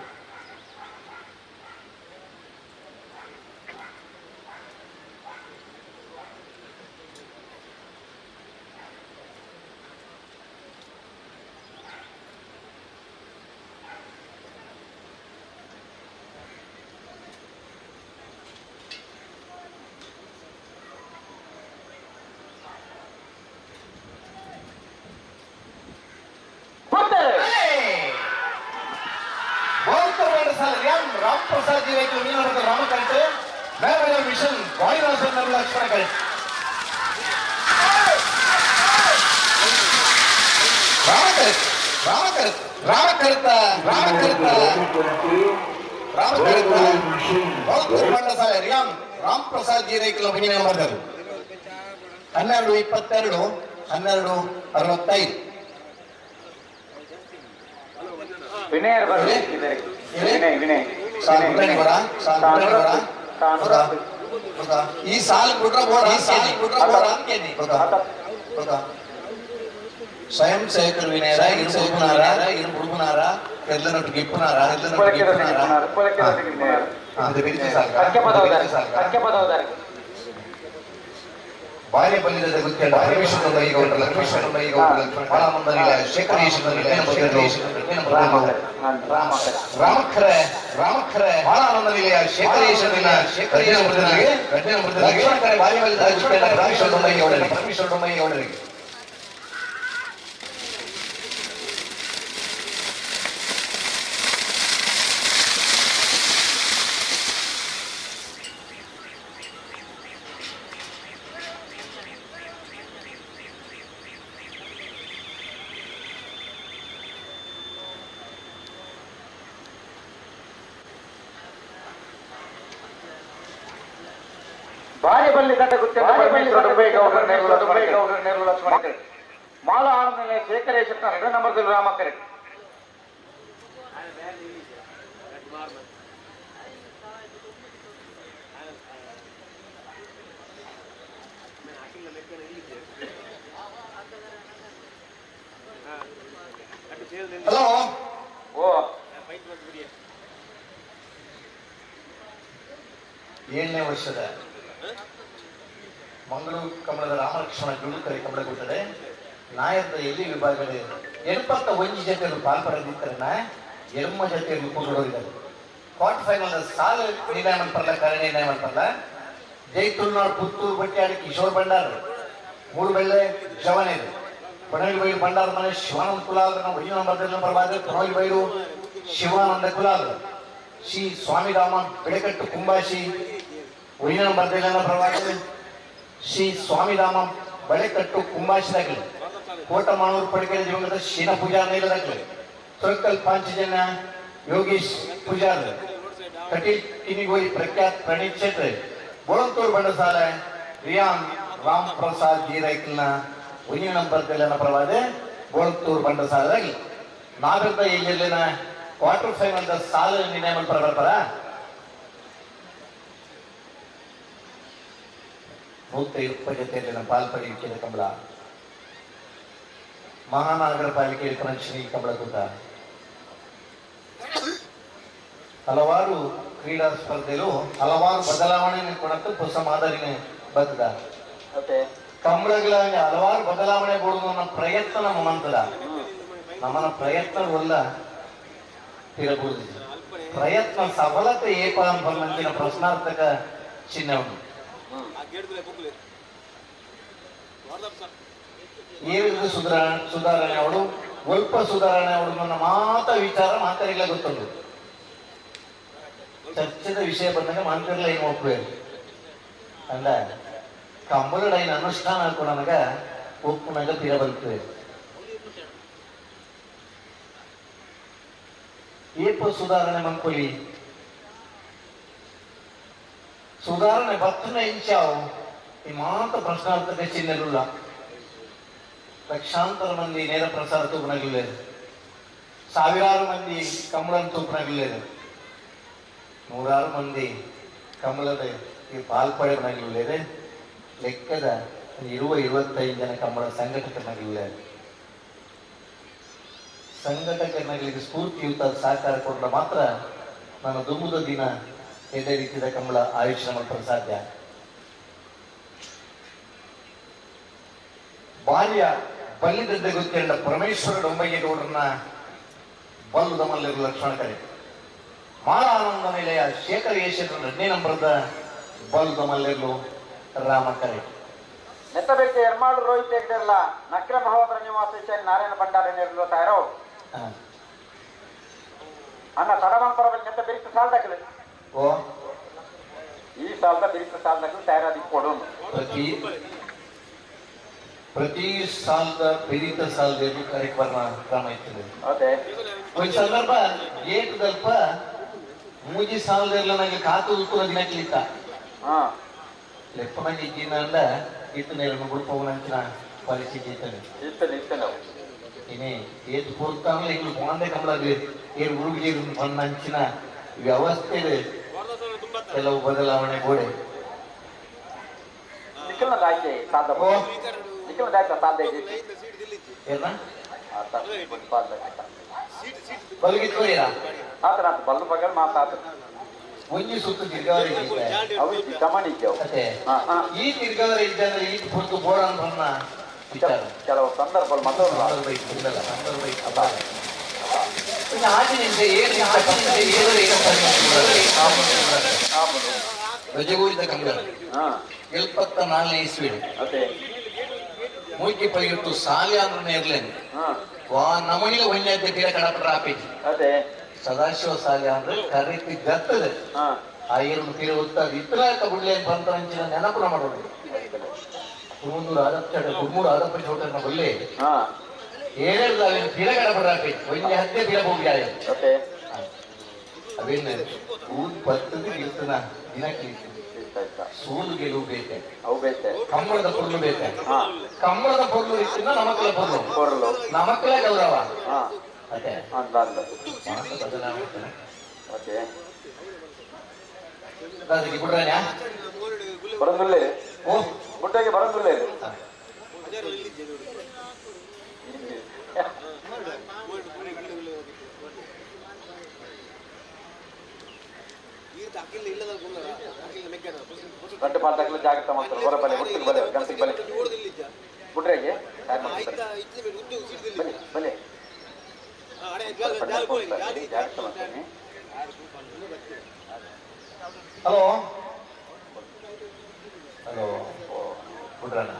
ರಾಮ್ ಪ್ರಸಾದ್ ಜಿ ರೇಖಲು ಮೀನವರದ ರಾಮ ಕರೆಕ್ಟ್ ಮೇರ ಮಿಷನ್ ಗಾಡಿ ಲಕ್ಷ್ಮಣ ಕರೆಕ್ಟ್ ರಾಮ ಕರೆಕ್ಟ್ ರಾಮಕರ್ತ ರಾಮಕರ್ತ ರಾಮಕರ್ತ ರಾಮಕರ್ತ ಬಂಡಸಾಲೆ ರಿಯಾನ್ ರಾಮ್ ಪ್ರಸಾದ್ ಜಿ ರೈಕಲ್ ಒಂಜಿ ನಂಬರ್ 12-22 12-65. ವಿನಯ್ ವಿನಯ್ ಈ ಸಾಲ್ ಬಿಟ್ರೆ ಈ ಸಾಲ್ ಬಿಟ್ರೆ ಸ್ವಯಂ ಸೇವಕರು ವಿನಯರ ಇರು ಇರು ಹುಡುಗನಾರ ಎಲ್ಲರೊಟ್ಟಿಗೆ ಇಪ್ಪನಾರ ಎಲ್ಲರೊಟ್ಟಿಗೆ ಬಾಲ್ಯ ಬಲಿದ ಗೊತ್ತಿಲ್ಲ ಪರಮೇಶ್ವರ ಗೌಡರ ಲಕ್ಷ್ಮೇಶ್ವರ ಗೌಡರ ಬಾಳಮಂದನಿಲ ಶೇಖರೇಶ್ವರ ರಾಮಖರೆ ರಾಮಖರೆ ಬಾಳಾನಂದ ನಿಲಯ ಶೇಖರೇಶ್ವರನ ಶೇಖರೇಶ್ವರನಿಗೆ ಲಕ್ಷ್ಮಣಖರೆ ಬಾಲ್ಯ ಬಲಿದ ಗೊತ್ತಿಲ್ಲ ಪರಮೇಶ್ವರ ಗೌಡರಿಗೆ ಪರಮೇಶ್ವರ ಗೌಡರಿಗೆ. ಮಾಲ ಆನಂದ ಶೇಖರೇಶ್ವರ ಎರಡು ನಂಬರ್ದಲ್ಲಿ ರಾಮಕರೆ. ಹಲೋ ಓ 7ನೇ ವರ್ಷದ ಮಂಗಳೂರು ಕಮಲದ ರಾಮಲಕ್ಷ್ಮಣ ಜುಡುಕರಿ ಕಮಲಗುತ್ತದೆ ನಾಯಕರ ಎಲ್ಲಿ ವಿಭಾಗದ 81 ಜೊತೆಯನ್ನು ಪಾಲ್ಪಡೆದಿದ್ದಾರನ್ನ ಎಮ್ಮ ಜೊತೆಯನ್ನು ಕೊಂಡೋಗಿದ್ದಾರೆ. ಕ್ವಾರ್ಟರ್ ಫೈನಲ್ ಸಾಲು ನಿರ್ಣಯ ಮಾಡ್ಪಲ್ಲ, ಕರೆ ನಿರ್ಣಯ ಮಾಡ್ಪಲ್ಲ. ಜೈ ತುಳುನಾಡು ಪುತ್ತೂರು ಬಟ್ಟಿಯಾಡಿ ಕಿಶೋರ್ ಭಂಡಾರ್, ಮೂಡುಬೆಳ್ಳೆ ಜವನೇರು, ಕೊನಗಿ ಬೈರು ಭಂಡಾರ ಮನೆ ಶಿವಾನಂದ ಕುಲಾಲ್, ಒಯ್ಯ ನಂಬರ್ ಬರಬಾರ್ದು ಕೊನಗಿ ಬೈರು ಶಿವಾನಂದ ಕುಲಾಲ್, ಶ್ರೀ ಸ್ವಾಮಿರಾಮ ಬೆಳೆಕಟ್ಟು ಕುಂಬಾಶಿ ಒಯ್ಯ ನಂಬರ್ ಪರವಾಗಿ ಶ್ರೀ ಸ್ವಾಮಿರಾಮ ಬಳೆಕಟ್ಟು ಕುಂಬಾಶಿದಾಗಲಿ, ಕೋಟಮಾನೂರು ಪಡಿಕೆರೆ ದಿವಂಗತ ಶೀನ ಪೂಜಾ ನೀಲದಾಗಲಿ, ತೊರಕಲ್ ಪಾಂಚಜನ್ಯ ಯೋಗೀಶ್ ಪೂಜಾರ್, ಕಟೀಲ್ ಟಿನಿಗೋಯಿ ಪ್ರಖ್ಯಾತ್ ಪ್ರಣೀತ್ ಶೆಟ್ರೆ, ಬೋಳಂತೂರು ಬಂಡಸಾಲೆ ರಿಯಾನ್ ರಾಮ್ ಪ್ರಸಾದ್ ಜಿ ರೈಕಲ್ನ ಒಂದೇ ನಂಬರ್ ಪರವಾದ ಬೋಳಂತೂರು ಬಂಡಸಾಲದಾಗಲಿ. ನಾಗರಿಕ ಇಲ್ಲಿನ ಕ್ವಾರ್ಟರ್ ಫೈನಲ್ ಸಾಲ ನಿರ್ಣಯ ಮಾಡ್ತಾರ ಬರ್ತಾರ 120 ಜೊತೆಯಲ್ಲಿ ಪಾಲ್ಪಡೆಯುತ್ತಿದ್ದ ಕಮಲ ಮಹಾನಗರ ಪಾಲಿಕೆ ಕಣಕ್ಷಣಿ ಕಮಲಕೂಟ ಹಲವಾರು ಕ್ರೀಡಾ ಸ್ಪರ್ಧೆಯಲ್ಲೂ ಹಲವಾರು ಬದಲಾವಣೆ ಕೊಡಕ್ಕೆ ಹೊಸ ಮಾದರಿನೇ ಬದ್ದ ಕಮಲಗಳ ಹಲವಾರು ಬದಲಾವಣೆ ಕೊಡುವ ನಮ್ಮ ಪ್ರಯತ್ನ ನಮ್ಮ ಮಂತದ ನಮ್ಮನ ಪ್ರಯತ್ನವಲ್ಲ ತಿರಬಹುದು ಪ್ರಯತ್ನ ಸಫಲತೆ ಏಪ ಅಂತ ಪ್ರಶ್ನಾರ್ಥಕ ಚಿಹ್ನೆ ಉಂಟು. ಏರಿದ ಸುಧಾರಣೆ ಅವಳು ಅಲ್ಪ ಸುಧಾರಣೆ ಅವಳು ನನ್ನ ಮಾತ ವಿಚಾರ ಮಾತಾಡಿಲ್ಲ ಗೊತ್ತುಂಟು. ಚರ್ಚೆದ ವಿಷಯ ಬಂದಾಗ ಮಾತಾಡಲ್ಲ ಏನು ಒಪ್ಪಬೇಕು ಅಂದ ಕಂಬಳೈನ ಅನುಷ್ಠಾನ ಹಾಕೋಣನಾಗ ಒಪ್ಪುನಾಗ ತೀರ ಬರ್ತದೆ. ಏಪ ಸುಧಾರಣೆ ಮನ್ಕೊಲಿ ಸುಧಾರಣೆ ಬತ್ತನ ಇಂಚಾವು ಈ ಮಾತ ಪ್ರಶ್ನಾರ್ಥಕ ಚಿಹ್ನೆಲ್ಲ ಲಕ್ಷಾಂತರ ಮಂದಿ ನೇರ ಪ್ರಸಾರ ತೂಪನಾಗಲಿಲ್ಲ, ಸಾವಿರಾರು ಮಂದಿ ಕಮಲನ ತೂಪನಾಗಲಿಲ್ಲ, ನೂರಾರು ಮಂದಿ ಕಮಲದ ಈ ಪಾಲ್ಪಡೆನಾಗಲಿಲ್ಲ, ಲೆಕ್ಕದ 20-25 ಜನ ಕಮಲ ಸಂಘಟಕನಾಗಲಿಲ್ಲ. ಸಂಘಟಕನಾಗಲಿಕ್ಕೆ ಸ್ಫೂರ್ತಿಯುತ ಸಹಕಾರ ಕೊಟ್ಟರೆ ಮಾತ್ರ ನಾನು ದುಂಬುದ ದಿನ ಎದೆ ರೀತಿಯ ಕಮಲ ಆಯೋಜನೆ ಮಾಡಲು ಸಾಧ್ಯ. ಬಾಲ್ಯ ಬಲ್ಲಿದ್ದ ಗೊತ್ತಿಲ್ಲ ಪರಮೇಶ್ವರ ಡೊಂಬಯ್ಯಗೌಡರನ್ನ ಬಲ್ಲದ ಮಲ್ಲಿರುವ ಲಕ್ಷ್ಮಣ ಕರೆ ಮಾಳ ಆನಂದ ನಿಲಯ ಶೇಖರ್ ಯಶೇಂದ್ರ 2ನೇ ನಂಬರದ ಬಲ್ಲದ ಮಲ್ಲಿರಲು ರಾಮ ಕರೆ. ನೆತ್ತಬೇಕೆ ಎರ್ಮಾಳು ರೋಹಿತ್ ಹೆಗ್ಡೆರ್ಲ ನಕ್ರ ಮಹೋದರ ನಿವಾಸ ನಾರಾಯಣ ಭಂಡಾರ ನೇರಲು ತಯಾರೋ ಅನ್ನ ತಡಮನ್ ನೆತ್ತ ಬಿರಿತು ಸಾಲ ದಾಖಲೆ ಓ ಈ ಸಾಲದ ಬಿರಿತು ಸಾಲ ದಾಖಲೆ ತಯಾರಾದಿ ಕೊಡೋನು. ಪ್ರತಿ ಸಾಲದ ಪೀಡಿತ ಸಾಲದ ಕಾರ್ಯಕ್ರಮ ಕ್ರಮ ಇರ್ತದೆ. ಒಂದು ಸಂದರ್ಭ ಏಕದಲ್ಪ ಮೂಜಿ ಸಾಲದೆಲ್ಲ ನಂಗೆ ಕಾತು ಉತ್ತರ ದಿನಕ್ಲಿತ್ತ ಲೆಪ್ಪ ನಂಗೆ ಇದ್ದೀನಂದ ಇತ್ತು ನೇರನ್ನು ಗುರುಪವನಂಚಿನ ಪರಿಸ್ಥಿತಿ ಇರ್ತದೆ. ಇನಿ ಏತ್ ಪೊರ್ತಾನಲ್ಲ ಇಂಗ್ಲು ಬಾಂಡೆ ಕಮಲಾಗ ಏರು ಹುಡುಗಿರು ಬಂದಂಚಿನ ವ್ಯವಸ್ಥೆ ಕೆಲವು ಬದಲಾವಣೆ ಗೋಡೆ ಒಂಜಿ ಸುತ್ತು ತಿರ್ಗಾವರಿ ಈ ತಿರ್ಗಾವರಿ ಇದ್ದಂದ್ರೆ ಈ ಪೊರ್ತು ಬೋರ ಅಂತ ಕೆಲವು ಸಂದರ್ಭ ರಜಗೂರಿದ ಕಂಬಳ 74ನೇ ಇಸ್ವಿ ಮೂಕಿ ಪೈಯುಟ್ಟು ಸಾಲೆ ಅಂದ್ರೆ ಇರ್ಲೇನು ವಾ ನಮನಿಲ ಹೊನ್ಯಾದ್ಯ ತೀರ ಕಡಪಟ್ರ ಆಪೇಜಿ ಸದಾಶಿವ ಸಾಲೆ ಅಂದ್ರೆ ಕರೆಕ್ಟ್ ಗತ್ತದೆ ಆ ಏನು ತೀರ ಉತ್ತಾದ ಇತ್ತಲಾಕ ಬುಡ್ಲೆ ಬಂತರಂಚಿನ ನೆನಪುನ ಮಾಡೋದು. ಕುರುಮೂರು ಆದಪ್ಪ ಕುರುಮೂರು ಆದಪ್ಪ ಚೌಟನ ಬಲ್ಲೆ ಏನೇಳು ಅವೇನು ತೀರ ಕಡಪಟ್ರ ಆಪೇಜಿ ಒಂದೇ ಹತ್ತೆ ತೀರ ಹೋಗಿ ಅವೇನು ಊದ್ ಬರ್ತದೆ ಇರ್ತನ ದಿನಕ್ಕೆ ಸೋಲು ಗೆಲುವು ಬೇಕೆ, ಕಂಬಳದ ಪೊರ್ಲು ಬೇಕೆ. ಕಂಬಳದ ಪೊರ್ಲು ಇತ್ತಿನ ನಮಕ್ಕಲ ಪೊರ್ಲು, ನಮಕ್ಕಲ ಗೌರವ. ಅದೇ ಗಂಟು ಪಾಲ್ದಾಗಲೂ ಜಾಗ್ರತೆ ಮಾಡ್ತಾರೆ. ಹೊರ ಬಲೆ ಹುಟ್ಟಿಗೆ ಬಲೆ ಗಂಟಿಗೆ ಬಲೆ ಬಿಟ್ರೆಗೆ ಬಲೆ ಬಲೆ ಜಾಗ್ರತೆ ಮಾಡ್ತೇನೆ. ಹಲೋ ಹಲೋ ಬಿಡ್ರಣ್ಣ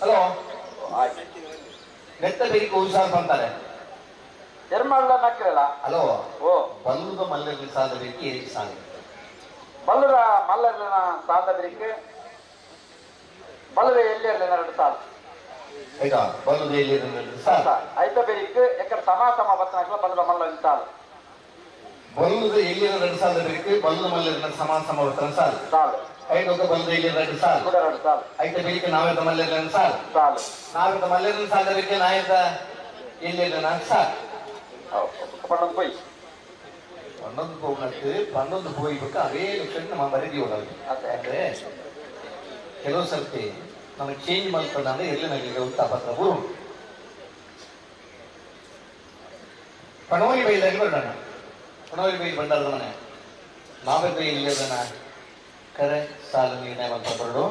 ಹಲೋ ನೆತ್ತ ಬೇರಿಕೆ ಹುಷಾರ್ ಅಂತಾರೆ. ಹಲೋ ಓ ಬಲ್ಲದ ಮಲ್ಲಲ್ಲಿ ಸಾಲ ಬೇಕಿ ಸಾಲ ಬಲ್ಲದ ಮಲ್ಲರ್ನ ಸಾಲ ಬೇಕೆ ಬಲ್ಲದ ಎಲ್ಲಿ ಎರಡು ಸಾಲ ಆಯ್ತಾ ಬಲ್ಲದ ಎಲ್ಲಿ ಎರಡು ಸಾಲ ಆಯ್ತಾ ಬೇರಿಕೆ ಯಾಕಂದ್ರೆ ಸಮ ಸಮ ಬತ್ತನಾಗ್ಲ ಬಲ್ಲದ ಮಲ್ಲ ಸಾಲ ಬಲ್ಲದ ಎಲ್ಲಿ ಎರಡು ಸಾಲ ಬೇಕು ಬಲ್ಲದ ಮಲ್ಲರ್ನ ಸಮ ಸಮ ಬತ್ತನ ಸಾಲ ಸಾಲ ಐದು ಬಲ್ಲದ ಎಲ್ಲಿ ಎರಡು ಸಾಲ ಎರಡು ಸಾಲ ಐತ ಬೇರಿಕೆ ನಾವೆಂತ ಮಲ್ಲರ್ನ ಸಾಲ ಸಾಲ ನಾವೆಂತ ಮಲ್ಲರ್ನ ಸಾಲ ಬೇಕೆ ನಾಯಂತ ಎಲ್ಲಿ ನಾಲ್ಕು ಸಾಲ ಪನ್ನೊಂದು ಪೋಯಿ ಪನ್ನೊಂದು ಹೋಗ್ನಟ್ಟು ಪನ್ನೊಂದು ಹೋಗ್ಬೇಕು ಅದೇ ಲೆಕ್ಕ ನಮ್ಮ ಬರೆದಿಯೋಲ್ಲ. ಯಾಕಂದ್ರೆ ಕೆಲವು ಸರ್ತಿ ನಮಗೆ ಚೇಂಜ್ ಮಾಡ್ತದಂದ್ರೆ ಎಲ್ಲಿ ನಮಗೆ ಉತ್ತಾಪತ್ರ ಗುರು ಪಣೋಲಿ ಬೈದಾಗಿ ಬರೋಣ. ಪಣೋಲಿ ಬೈಲ್ ಬಂದಾರದ ಮನೆ ನಾವೆಲ್ಲ ಇಲ್ಲಿ ಅದನ್ನ ಕರೆ ಸಾಲ ನಿರ್ಣಯ ಮಾಡ್ತಾ ಬರೋದು.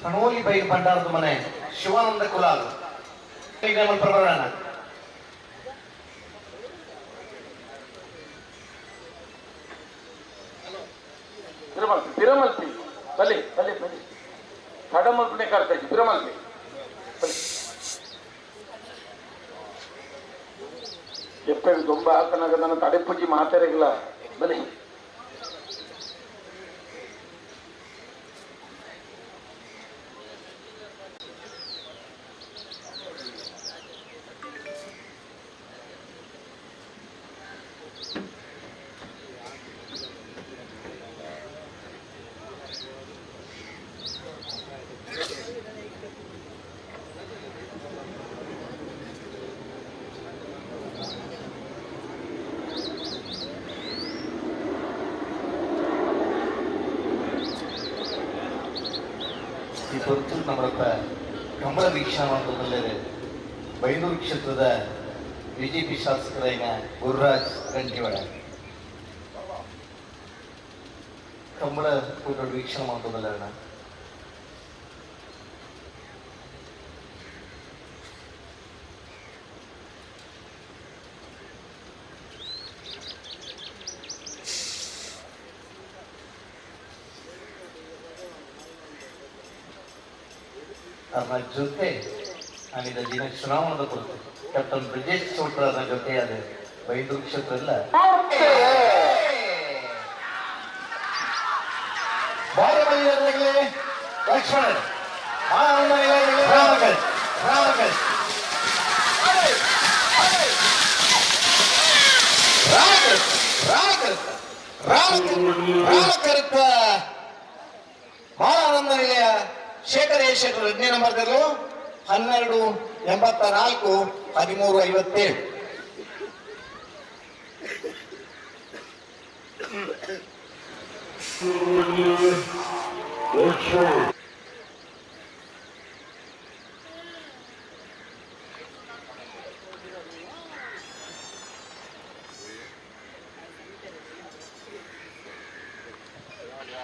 ಪಣೋಲಿ ಬೈಲ್ ಭಂಡಾರದ ಮನೆ ಶಿವಾನಂದ ಕುಲಾಲ್ ಪ್ರವರಣ. ತಿರುಮಲ್ಪಿ ತಿರುಮಲ್ಪಿ ಬಲಿ ಬಲಿ ಬಲಿ ತಡಮಲ್ಪನೆ ಕರ್ತೈತಿ ತಿರುಮಲ್ಪಿ ಎಪ್ಪಗೆ ದೊಂಬ ಆತನಾಗ ತಡೆಪುಜಿ ಮಾತಾಡಿಲ್ಲ ಬಲಿ. ಈ ಹೊರತು ನಮ್ಮಪ್ಪ ಕಮಲ ವೀಕ್ಷಣೆ ಅಂತಂದರೆ ಬೈಂದೂರು ಕ್ಷೇತ್ರದ ಬಿಜೆಪಿ ಶಾಸಕರಾದ ಗುರುರಾಜ್ ಗಂಟಿವಾಡ ಕಂಬಳ ಕೂಟ ವೀಕ್ಷಣೆ ಮಾಡ್ತದಲ್ಲ. ಅವರ ಜೊತೆ ಅಲ್ಲಿದ್ದ ದಿನ ಚುನಾವಣದ ಕುರಿತು ಕ್ಯಾಪ್ಟನ್ ಬ್ರಿಜೇಶ್ ಚೌಟ್ರರ ಜೊತೆ ಅದೇ ಬೈಂದೂರು ಕ್ಷೇತ್ರ ಎಲ್ಲ ಲಕ್ಷ್ಮಣ ರಾಮಕರುತ್ತ ಬಾಲಾನಂದ ನಿಲಯ ಶೇಖರ್ ಎ ಶೆಟ್ಟರ್ ಎರಡನೇ ನಂಬರ್ 12 84 13 57.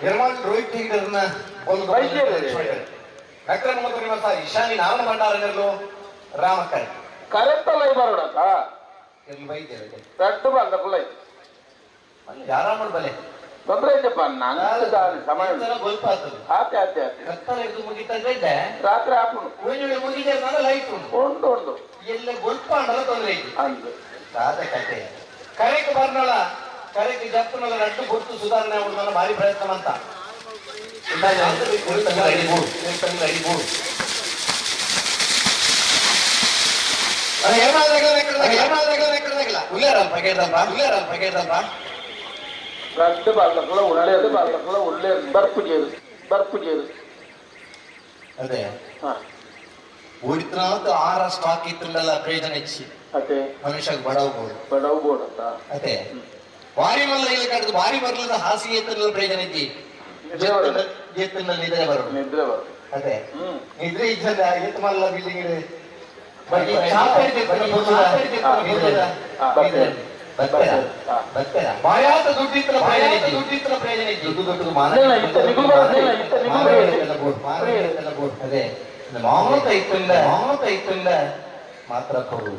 ನಿರ್ಮಾಣ ರೋಹಿತ್ ಟೀಗರ್ನ ಒಂದು ನಕ್ರಮ ಮತ್ತು ನಿವಾಸ ಈಶಾನಿ ನಾರಾಯಣ ಭಂಡಾರನಲ್ಲೂ ರಾಮಕರ್ ಕರೆಕ್ಟಲ್ಲ ಬರೋಡಕ್ಕ ಎಲ್ಲಿ ಬೈದೇವೆ ರಡ್ಡು ಬಂದ ಕುಲ್ಲ ಯಾರಾಮ ಬಲೆ ತೊಂದರೆ ಇದ್ದಪ್ಪ ನಂಗೆ ಸಮಯ ಗೊಲ್ಪ ಆಗ್ತದೆ ಆತೆ ಆತೆ ಆತೆ ಕತ್ತಲ ಹಿಡಿದು ಮುಗಿತಂದ್ರೆ ಇದ್ದೆ ರಾತ್ರಿ ಆಪುಣು ಒಂಜೊಳೆ ಮುಗಿದೆ ನಾನು ಲೈಟ್ ಉಂಟು ಉಂಟು ಉಂಟು ಎಲ್ಲ ಗೊಲ್ಪ ಅಂಡಲ ತೊಂದರೆ ಐತಿ ಅಂದು ಸಾದ ಕತೆ ಕರೆಕ್ ಬರ್ನಳ ಕರೆಕ್ ಜಪ್ಪನಳ ರಡ್ಡು ಗೊತ್ತು ಸುಧಾರಣೆ ಆಗುದು ಭಾರಿ ಪ್ರಯತ್ನ ಅಂತ ರಡ್ಡು ಬಾಲ್ದಕ್ಕಲ್ಲ ಒಳ್ಳೇದು ಬಾಲ್ದಕ್ಕಲ್ಲ ಒಳ್ಳೇದು ಬರ್ಪು చేరు ಬರ್ಪು చేರು ಅದೇ ಉಳಿತನಾದ ಆಹಾರ ಸ್ಟಾಕ್ ಇತ್ತಲ್ಲ ಪ್ರಯೋಜನ ಹೆಚ್ಚಿ ಅದೇ ಮನುಷ್ಯ ಬಡವಬಹುದು ಬಡವು ಬೋಡತ್ತ ಅದೇ ಭಾರಿ ಮಲ್ಲ ಇಲ್ಲ ಕಡ್ದು ಭಾರಿ ಬರ್ಲದ ಹಾಸಿಗೆ ಇತ್ತಲ್ಲ ಪ್ರಯೋಜನ ಐತಿ ಎತ್ತಿನಲ್ಲಿ ನಿದ್ರೆ ಬರೋದು ನಿದ್ರೆ ಬರೋದು ಅದೇ ನಿದ್ರೆ ಇದ್ದಲ್ಲ ಎತ್ತು ಮಲ್ಲ ಬಿಲ್ಡಿಂಗ್ ಬಾಯಾತ ದುಡ್ಡಿತ್ತಲ ದುಡ್ಡಿತ್ತಲ ಪ್ರಯೋಜನ ದುಡ್ಡು ದೊಡ್ಡದು ಮಾನ ಅದೇ ಮಾಮೂತ ಇತ್ತಿಲ್ಲ ಮಾಮೂತ ಇತ್ತಿಲ್ಲ ಮಾತ್ರ ಕೊಡು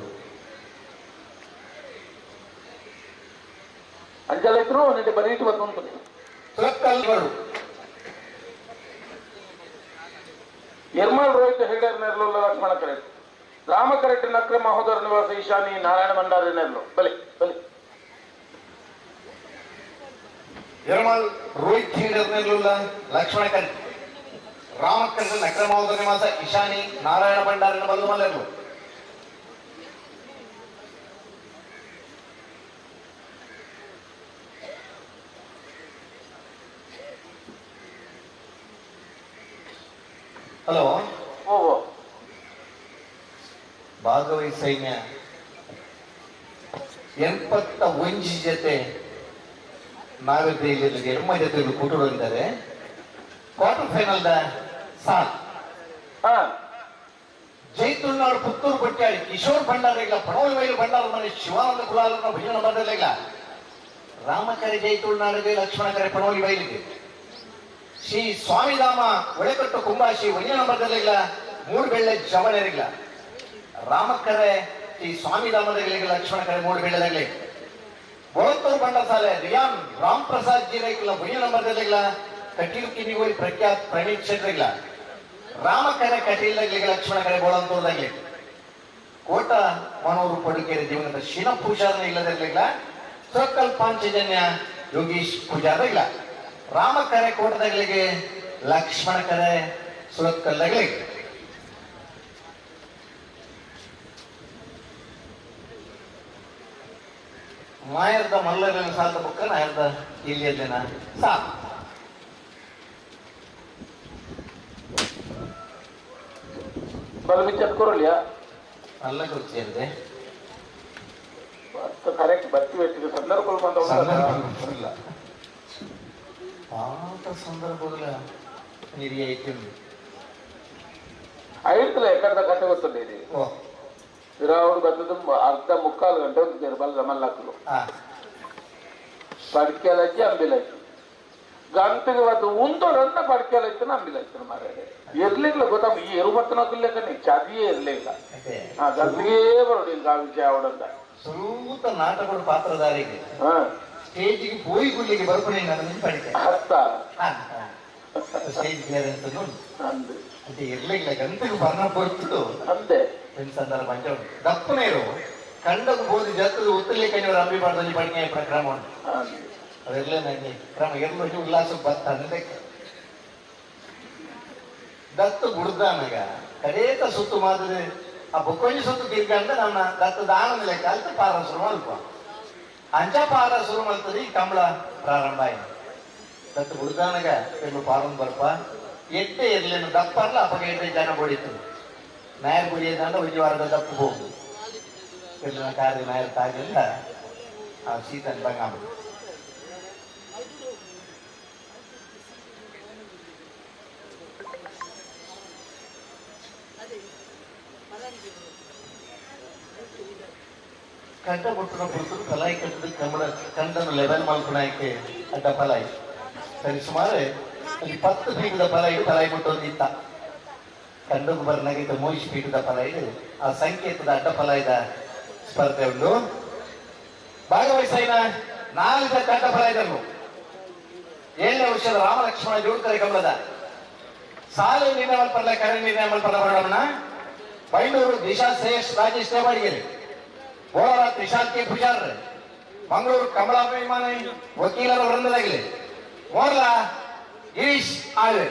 ಅಂಜಲ ಇದ್ರು ನಿನ್ನೆ ಬರೀಟ್ ಬಂದು ಬರು ನಿರ್ಮಲ್ ರೋಹಿತ್ ಹೆಗಡೆರ್ ನೆರಳು ಲಕ್ಷ್ಮಣ ಕರೆಟ್ ರಾಮ ಕರೆಟ್ ನಕ್ರ ಮಹೋದರ ನಿವಾಸ ಈಶಾನಿ ನಾರಾಯಣ ಭಂಡಾರಿ ನೆರಳು ಬಲೆ ಬಲೆ ನಿರ್ಮಲ್ ರೋಹಿತ್ ಹೆಗಡೆರ್ ನೆರಳು ಲಕ್ಷ್ಮಣ ಕರೆಟ್ ರಾಮಕೃಷ್ಣ ನಕ್ರ ಮಹೋದರ ನಿವಾಸ ಈಶಾನಿ ನಾರಾಯಣ ಭಂಡಾರಿನ ಬಲ್ಲು ಮಲ್ಲೆರ್ಲು. ಹಲೋ ಓ ಭಾಗವೈ ಸೈನ್ಯ 81 ಜೊತೆ ನಾವಿದ್ದ ಎಮ್ಮ ಜೊತೆ ಕೂಟುಗಳಿದ್ದಾರೆ. ಕ್ವಾರ್ಟರ್ ಫೈನಲ್ the ಸಾಲ್ ಜೈ ತುಳುನಾಡು ಪುತ್ತೂರು ಬಟ್ಟಾಳಿ ಕಿಶೋರ್ ಭಂಡಾರ ಇಲ್ಲ, ಪಣೋಲಿ ಬೈಲು ಭಂಡಾರ ಮನೆ ಶಿವಾನಂದ ಕುಲಾಲನ ಭಜನ ಭಂಡಾರ ಇಲ್ಲ, ರಾಮಕರೆ ಜೈ ತುಳುನಾಡಿಗೆ ಲಕ್ಷ್ಮಣಕರೆ ಪಣೋಲಿ ಬೈಲಿಗೆ ಶ್ರೀ ಸ್ವಾಮಿಧಾಮ ಒಳೆಕಟ್ಟು ಕುಂಬಾಶಿ ಒಂಜಿ ನಂಬರ್ದಲ್ಲಿಗ್ಲ ಮೂಡುಬೆಳ್ಳೆ ಜವನರಿಗ್ಲ ರಾಮಕರೆ ಶ್ರೀ ಸ್ವಾಮಿಧಾಮದಗಳಿಗೆ ಲಕ್ಷ್ಮಣ ಕರೆ ಮೂಡುಬೆಳ್ಳೆದಾಗಲಿ ಬೊಳಂತೂರು ಬಂಡಸಾಲೆ ರಿಯಾನ್ ರಾಮ್ ಪ್ರಸಾದ್ ಜಿರೈಕ್ಲ ಒಂಜಿ ನಂಬರ್ದಲ್ಲಿಗ್ಲ ಕಟೀಲ್ ಕಿನ್ನಿಗೋಳಿ ಪ್ರಖ್ಯಾತ್ ಪ್ರಣೀತ್ ಶೆಟ್ರಿಗ್ಲ ರಾಮಕರೆ ಕಟೀಲ್ದಾಗ್ಲಿಗೆ ಲಕ್ಷ್ಮಣ ಕರೆ ಬೋಳಂತೂರ್ದಾಗ್ಲಿ ಕೋಟ ಮನೋರು ಪಡುಕೇರಿ ಜೀವನದ ಶಿನ ಪೂಜಾರನ ಇಲ್ಲದಿರ್ಲಿಲ್ಲ ಸುರಕ್ಕಲ್ ಪಾಂಚಜನ್ಯ ಯೋಗೀಶ್ ಪೂಜಾರ ಇಲ್ಲ ರಾಮಕರೆ ಕೋಟದಾಗಲಿಗೆ ಲಕ್ಷ್ಮಣ ಕರೆ ಸುರತ್ಕಲ್ದಾಗಲಿ ಮಾಯರ್ದ ಮಲ್ಲರ ಸಾಲದ ಬುಕ್ಕ ನಾಯರ್ದ ಇಲ್ಲಿಯಲ್ಲಿನ ಸಾಕು ಬಲ್ಬಿಚ್ಚತ್ ಕೊರಲಿಯಾ ಅಲ್ಲ ಗೊತ್ತಿದೆ ಕರೆಕ್ಟ್ ಬತ್ತಿ വെച്ചിട്ട് ಸಂದರ್ಭ ಸಂದರ್ಭ ಪಾತ ಸಂದರ್ಭಗಳ ಹಿರಿಯ ಐತಿಂದು ಐತಲ ಎಕ್ಕಡ ಕತೆ ಗೊತ್ತುಂಡು ಇದು ವಿರಾవుడు ಬತ್ತದು ಅರ್ಧ ಮುಕ್ಕಾಲು ಗಂಟೆ ಒಂದು ಬಲ್ಲ ಮಲ್ಲಕ್ಕಲು ಪಡಿಕೆಲಚ್ಚಿ ಅಂಬಿಲಚ್ಚಿ ಗಂಟೆಗೆ ಬತ್ತು ಉಂದೊಡನ್ನ ಪಡಿಕೆಲಚ್ಚನ ಅಂಬಿಲಚ್ಚನ ಮಾರ್ರೆ ಇರ್ಲಿಲ್ಲ ಗೊತ್ತಾ ಈ ಎರು ಬತ್ತನಕ್ಕೂ ಚದಿಯೇ ಇರ್ಲಿಲ್ಲ ಗಂಟಿಗೆ ಬರೋಡಿಲ್ಲ ಆ ವಿಷಯ ಅವಡಂತ ಸುರೂತ ನಾಟಕದ ಪಾತ್ರಧಾರಿಗೆ ಸ್ಟೇಜಿಗೆ ಪೋಯಿ ಗುಳ್ಳಿಗೆ ಬರ್ಪಣೆ ಪಡಿಕೆ ಹತ್ತ ಸ್ಟೇಜ್ ಕ್ಲಿಯರೆನ್ಸ್ అంటే ಇರ್ಲಿಲ್ಲ ಗಂಟೆಗೆ ಬರ್ಣ ಪೊರ್ತುಡು ಅಂದೆ ಸಂದರ್ಭ ಅಂತ ದಪ್ಪನೇರು ಕಂಡకు ಬೋದು ಜತ್ತದ ಉತ್ತಲಿ ಕಣ್ಣವರು ಅಂಬಿ ಬಾರ್ದಲ್ಲಿ ಪಡಿಕೆ ಕ್ರಮ ಉಂಟು ಅದಿರ್ಲೇ ನನಗೆ ಕ್ರಮ ಎರ್ಲು ಉಲ್ಲಾಸ ಬತ್ತ ದತ್ತು ಬುಡ್ದಾನಗ ಕಡೇತ ಸುತ್ತು ಮಾತದೆ ಆ ಬೊಕ್ಕೊಂಜಿ ಸುತ್ತು ತಿರ್ಗಂಡ ನಮ್ಮ ದತ್ತು ದಾನದ ಲೆಕ್ಕ ಅಲ್ತ ಪಾರ ಶುರು ಮಲ್ಪ ಅಂಚ ಪಾರ ಶುರು ಮಲ್ತದೆ ಈ ಕಂಬಳ ಪ್ರಾರಂಭ ಆಯ್ತು ದತ್ತು ಬುಡ್ದಾನಗ ಎರ್ಲು ಪಾರೊಂದು ಬರ್ಪ ಎಟ್ಟೆ ಎರ್ಲೇನು ದಪ್ಪರ್ಲ ಅಪ್ಪಗ ಎಟ್ಟೆ ಜನ ಬಡಿತು ನಾಯರ್ ಗುಡಿಯದಂಡ ಒಂಜಿ ವಾರದ ದಪ್ಪು ಹೋಗುದು ಎರ್ಲಿನ ಕಾರ್ಯ ನಾಯರ್ ತಾಗಿಲ್ಲ ಆ ಸೀತನ್ ಬಂಗಾಮ ಕಂಡ ಮುಟ್ಟುನ ಪುರ್ತರು ಪಲಾಯಿ ಕಟ್ಟದ ಕಮಲ ಕಂಡನು ಲೆವೆಲ್ ಮಲ್ಪುನಾಯಕ್ಕೆ ಅಡ್ಡ ಪಲಾಯಿ ಸರಿ ಸುಮಾರು ಅಲ್ಲಿ 10 ಫೀಟದ ಪಲಾಯಿ ಪಲಾಯಿ ಮುಟ್ಟೊಂದಿತ್ತ ಕಂಡకు ಬರ್ನಾಗೈತೆ 3 ಫೀಟದ ಪಲಾಯಿ ಆ ಸಂಕೇತದ ಅಡ್ಡ ಪಲಾಯಿದ ಸ್ಪರ್ಧೆ ಉಂಟು ಭಾಗವಹಿಸೈನ 4 ಕಂಡ ಪಲಾಯಿದರು 7ನೇ ವರ್ಷದ ರಾಮಲಕ್ಷ್ಮಣ ಜೋಡ್ಕರೆ ಕಮಲದ ಸಾಲು ನಿರ್ಣಯ ಮಲ್ಪರ್ಲ ಕರೆ ನಿರ್ಣಯ ಮಲ್ಪರ್ಲ ಬರೋಣ ಬೈಂಡೂರು ದಿಶಾ ಶ್ರೇಯಸ್ ರಾಜೇಶ್ ದೇವಾಡಿಗೆರೆ ಬೋಳಾರ ತ್ರಿಶಾಲ್ ಕೆ ಪೂಜಾರ್ ಮಂಗಳೂರು ಕಮಲಾಭಿಮಾನಿ ವಕೀಲರ ವೃಂದದಾಗಲಿ ಮೋರ್ಲ ಗಿರೀಶ್ ಆಳ್ವೆ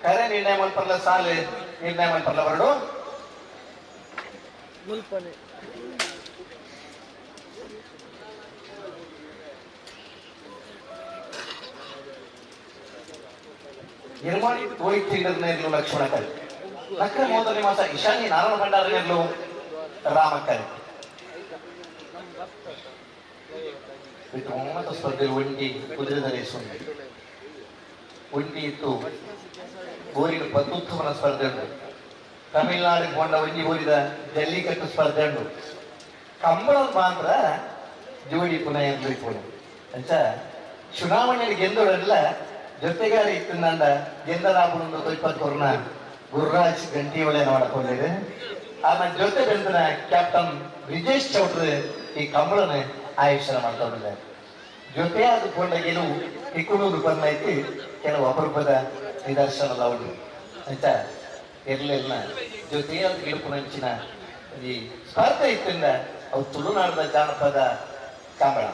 ಕರೆ ನಿರ್ಣಯ ಮಲ್ಪರ್ಲ ಸಾಲು ನಿರ್ಣಯ ಮಲ್ಪರ್ಲ ಬರಡು ನಿರ್ಮಾಣಿ ರೋಹಿತ್ ನೇರ್ಲು ಲಕ್ಷ್ಮಣ ಕರೆ ನಕ್ರ ಮೋದ ನಿವಾಸ ಈಶಾನ್ಯ ನಾರಾಯಣ ಭಂಡಾರ ನೇರ್ಲು ರಾಮಕರೆ ಉನ್ನತ ಸ್ಪರ್ಧೆ ಒಂಟಿ ಕುದುರೆದ ರೇಸ್ ಉಂಟು ಒಂಟಿ ಇತ್ತು ಊರಿನ ಪದ್ಮೋತ್ಸವನ ಸ್ಪರ್ಧೆ ಉಂಟು ತಮಿಳುನಾಡಿಗೆ ಕೊಂಡ ಒಂಜಿ ಊರಿದ ಜಲ್ಲಿಕಟ್ಟು ಸ್ಪರ್ಧೆ ಉಂಟು ಕಂಬಳ ಮಾತ್ರ ಜೋಡಿ ಪುನಃ ಎಂದು ಅಂಚ ಚುನಾವಣೆಯಲ್ಲಿ ಗೆದ್ದವರೆಲ್ಲ ಜೊತೆಗಾರ ಇತ್ತು ನಂದ ಗೆದ್ದರಾಬುಂದು ಕೊಯ್ಪತ್ಕೊರ್ನ ಗುರುರಾಜ್ ಗಂಟಿಯೊಳೆ ನೋಡಕೊಂಡಿದೆ ಆಮೇಲೆ ಜೊತೆ ಬೆಂದನ ಕ್ಯಾಪ್ಟನ್ ಬ್ರಿಜೇಶ್ ಚೌಟ್ರಿ ಈ ಕಂಬಳನ ಆಯೋಜನೆ ಮಾಡ್ತಾ ಬಂದಿದ್ದಾರೆ. ಜೊತೆಯಾದುಕೊಂಡ ಗೆಲುವು ಇಕ್ಕುಣೂರು ಬಂದೈತಿ ಕೆಲವು ಅಪರೂಪದ ನಿದರ್ಶನದ ಉಂಟು ಆಯ್ತಾ ಇರಲಿಲ್ಲ ಜೊತೆಯಾದ ಗೆಲುಪುನಂಚಿನ ಈ ಸ್ಪರ್ಧೆ ಇತ್ತಿಂದ ಅವು ತುಳುನಾಡದ ಜಾನಪದ ಕಂಬಳ.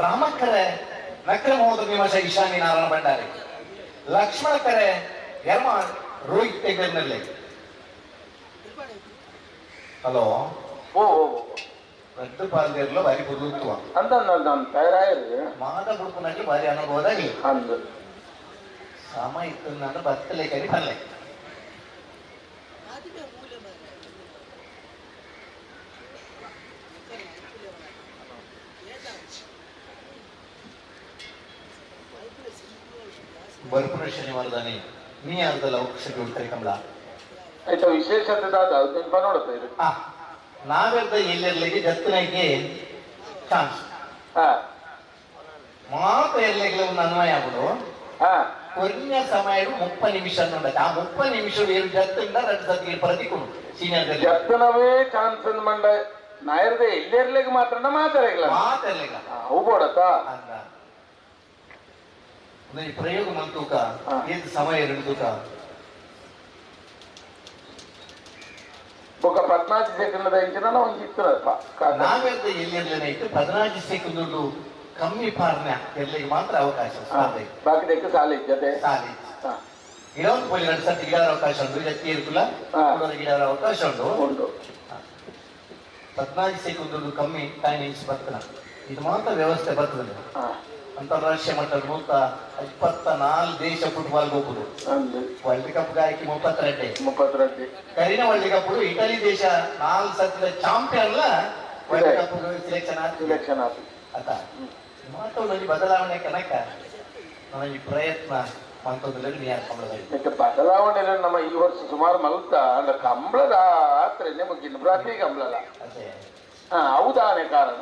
ರಾಮಕರೆ ನಕ್ರ ಮಹೋದರ ನಿವಾಸ ಈಶಾನ್ಯ ನಾರಾಯಣ ಭಂಡಾರಿ, ಲಕ್ಷ್ಮಣ ಕರೆ ಯರ್ಮ ರೋಹಿತ್ ಟೇಗರ್ನಲ್ಲಿ. ಹಲೋ ಓ ರದ್ದು ಪಾಲ್ದೇರ್ಲ ಬಾರಿ ಬದುಕುವ ಅಂತ ನಾನು ತಯಾರಾಯಿರಿ ಮಾದ ಬುಡ್ಪುನಲ್ಲಿ ಬಾರಿ ಅನುಭವದಾಗಲಿ ಅಂದು ಸಮ ಇತ್ತು ನಾನು ಬತ್ತಲೆ ಕರಿ ಬಲ್ಲೆ ಬರ್ಪುನ ಶನಿವಾರದಾನೆ ನೀ ಅರ್ಧಲ ಶೆಡ್ಯೂಲ್ ಕರಿಕಂಬಳ ಆಯ್ತು ವಿಶೇಷತೆ ದಾದ ನೆನಪ ನೋಡುತ್ತೆ ಇದು ನಾವೆರ್ದ ಎಲ್ಲೆರ್ಲಿಗೆ ಜತ್ತನಕ್ಕೆ ಚಾನ್ಸ್ ಮಾತ ಎಲ್ಲೆಗ್ಲ ಒಂದು ಅನ್ವಯ ಆಗುದು ಕೊರಿಯ ಸಮಯ 30 ನಿಮಿಷ ಆ 30 ನಿಮಿಷ ಜತ್ತಿಂದ 2 ಸತಿ ಪ್ರತಿಕೊಂಡು ಸೀನಿಯರ್ ಜತ್ತನವೇ ಚಾನ್ಸ್ ಮಂಡ ನಾಯರ್ದೆ ಎಲ್ಲೆರ್ಲಿಗೆ ಮಾತ್ರ ಮಾತಾಡಲ್ಲ ಮಾತಾಡಲಿಲ್ಲ ಅವು ಬೋಡತ್ತ ಈ ಪ್ರಯೋಗ ಮಂತೂಕ ಏನ್ ಸಮಯ ತೂಕ ఒక 14 సెకండ్ల ఇంచిన ಒಂದು ಇತ್ತದಪ್ಪ ನಾವೆಲ್ಲ ಎಲ್ಲೆಲ್ಲನೈತೆ 14 ಸೆಕೆಂಡ್ ಕಮ್ಮಿ ಪಾರ್ನ ಎಲ್ಲಿಗೆ ಮಾತ್ರ ಅವಕಾಶ ಬಾಕಿ ದಕ್ಕೆ ಸಾಲ ಇದ್ದದೆ ಸಾಲ ಗಿಡವನ್ನು ಪೋಲಿ 2 ಸತಿ ಗಿಡರ ಅವಕಾಶ ಉಂಟು ಜತ್ತಿ ಇರ್ಕುಲ ಗಿಡರ ಅವಕಾಶ ಉಂಟು ಉಂಟು 14 ಸೆಕೆಂಡ್ ಕಮ್ಮಿ ಟೈಮಿಂಗ್ಸ್ ಬರ್ತನ ಇದು ಮಾತ್ರ ವ್ಯವಸ್ಥೆ ಬರ್ತದೆ. ಅಂತಾರಾಷ್ಟ್ರೀಯ ಮಟ್ಟ 124 ದೇಶ ಫುಟ್ಬಾಲ್ ಹೋಗುದು ವರ್ಲ್ಡ್ ಕಪ್ ಗಾಯಕಿ 32 ಕರಿನ ವರ್ಲ್ಡ್ ಕಪ್ ಇಟಲಿ ದೇಶ 4 ಸತಿದ ಚಾಂಪಿಯನ್ ವರ್ಲ್ಡ್ ಕಪ್ ಸೆಲೆಕ್ಷನ್ ಆತ ಮಾತಲ್ಲಿ ಬದಲಾವಣೆ ಕನಕ ನಮ್ಮ ಈ ಪ್ರಯತ್ನ ಬದಲಾವಣೆ ನಮ್ಮ ಈ ವರ್ಷ ಸುಮಾರು ಮಲ್ತ ಅಂದ್ರೆ ಕಂಬಳದ ಆತ್ರ ನಿಮಗೆ ಪ್ರತಿ ಕಂಬಳಲ್ಲ ಹೌದಾನೆ ಕಾರಣ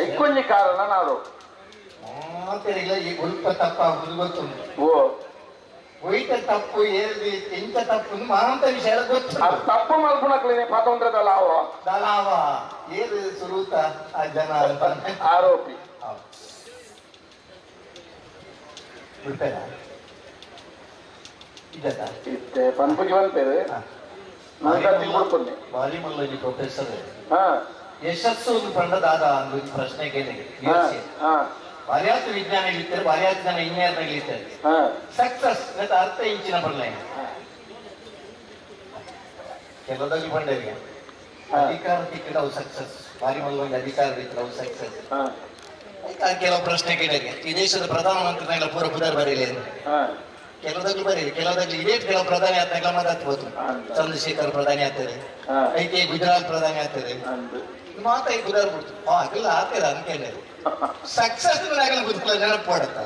ಐಕೊಂಜಿ ಕಾರಣ ನಾಡು ಮಾತೆಲ್ಲ ಈ ಗುಲ್ಪ ತಪ್ಪಾಗುದು ಗೊತ್ತುಂಟು ಓ ಒಯ್ತ ತಪ್ಪು ಏರಿ ಎಂತ ತಪ್ಪು ಮಾಂತ ವಿಷಯ ಗೊತ್ತು ತಪ್ಪು ಮಲ್ಪುಣಕ್ಲೇನೆ ಪತಂತ್ರದಲ್ಲ ಅವ ದಲಾವ ಏರು ಸುರೂತ ಆ ಜನ ಆರೋಪಿ ಬಿಡ್ತಾರ ಇದಾ ಇತ್ತೆ ಪನ್ಪುಜಿ ಬಂತೇವೆ ಬಾರಿ ಮಲ್ಲಿ ಪ್ರೊಫೆಸರ್ ಯಶಸ್ಸು ಒಂದು ಪಂಡ ದಾದ ಒಂದು ಪ್ರಶ್ನೆ ಕೇಳಿ ಬಾರ್ಯಾತು ವಿಜ್ಞಾನ ಇಳಿತಾರೆ ಬಾರ್ಯಾತು ಜನ ಇಂಜಿನಿಯರ್ ಇಳಿತಾರೆ ಸಕ್ಸಸ್ ಅರ್ಥ ಇಂಚಿನ ಬರಲ್ಲ ಕೆಲವದಾಗಿ ಬಂಡರಿಗೆ ಅಧಿಕಾರ ತಿಕ್ಕಿದ ಅವು ಸಕ್ಸಸ್ ಬಾರಿ ಮಲ್ಲ ಅಧಿಕಾರ ಇತ್ತು ಅವು ಸಕ್ಸಸ್ ಕೆಲವು ಪ್ರಶ್ನೆ ಕೇಳಿಗೆ ಈ ದೇಶದ ಪ್ರಧಾನಮಂತ್ರಿನಾಗಲ ಪೂರ ಪುದರ್ ಬರೀಲಿ ಕೆಲವದಾಗ್ಲೂ ಬರೀಲಿ ಕೆಲವದಾಗ್ಲಿ ಇದೇ ಕೆಲವು ಪ್ರಧಾನಿ ಆತನಾಗಲ ಮಾತಾಡ್ಬೋದು ಚಂದ್ರಶೇಖರ್ ಪ್ರಧಾನಿ ಆಗ್ತದೆ ಐಕೆ ಗುಜರಾತ್ ಪ್ರಧಾನಿ ಆಗ್ತದೆ ಮಾತಾಗಿ ಗುಜರಾತ್ ಬಿಡ್ತು ಆಗಲ್ಲ ಆಗ್ತದೆ ಅನ್ಕೇಳಿ ಸಕ್ಸಸ್ ಆಗಲ್ಲ ಗೊತ್ತಿಲ್ಲ ನೆನಪು ಮಾಡುತ್ತ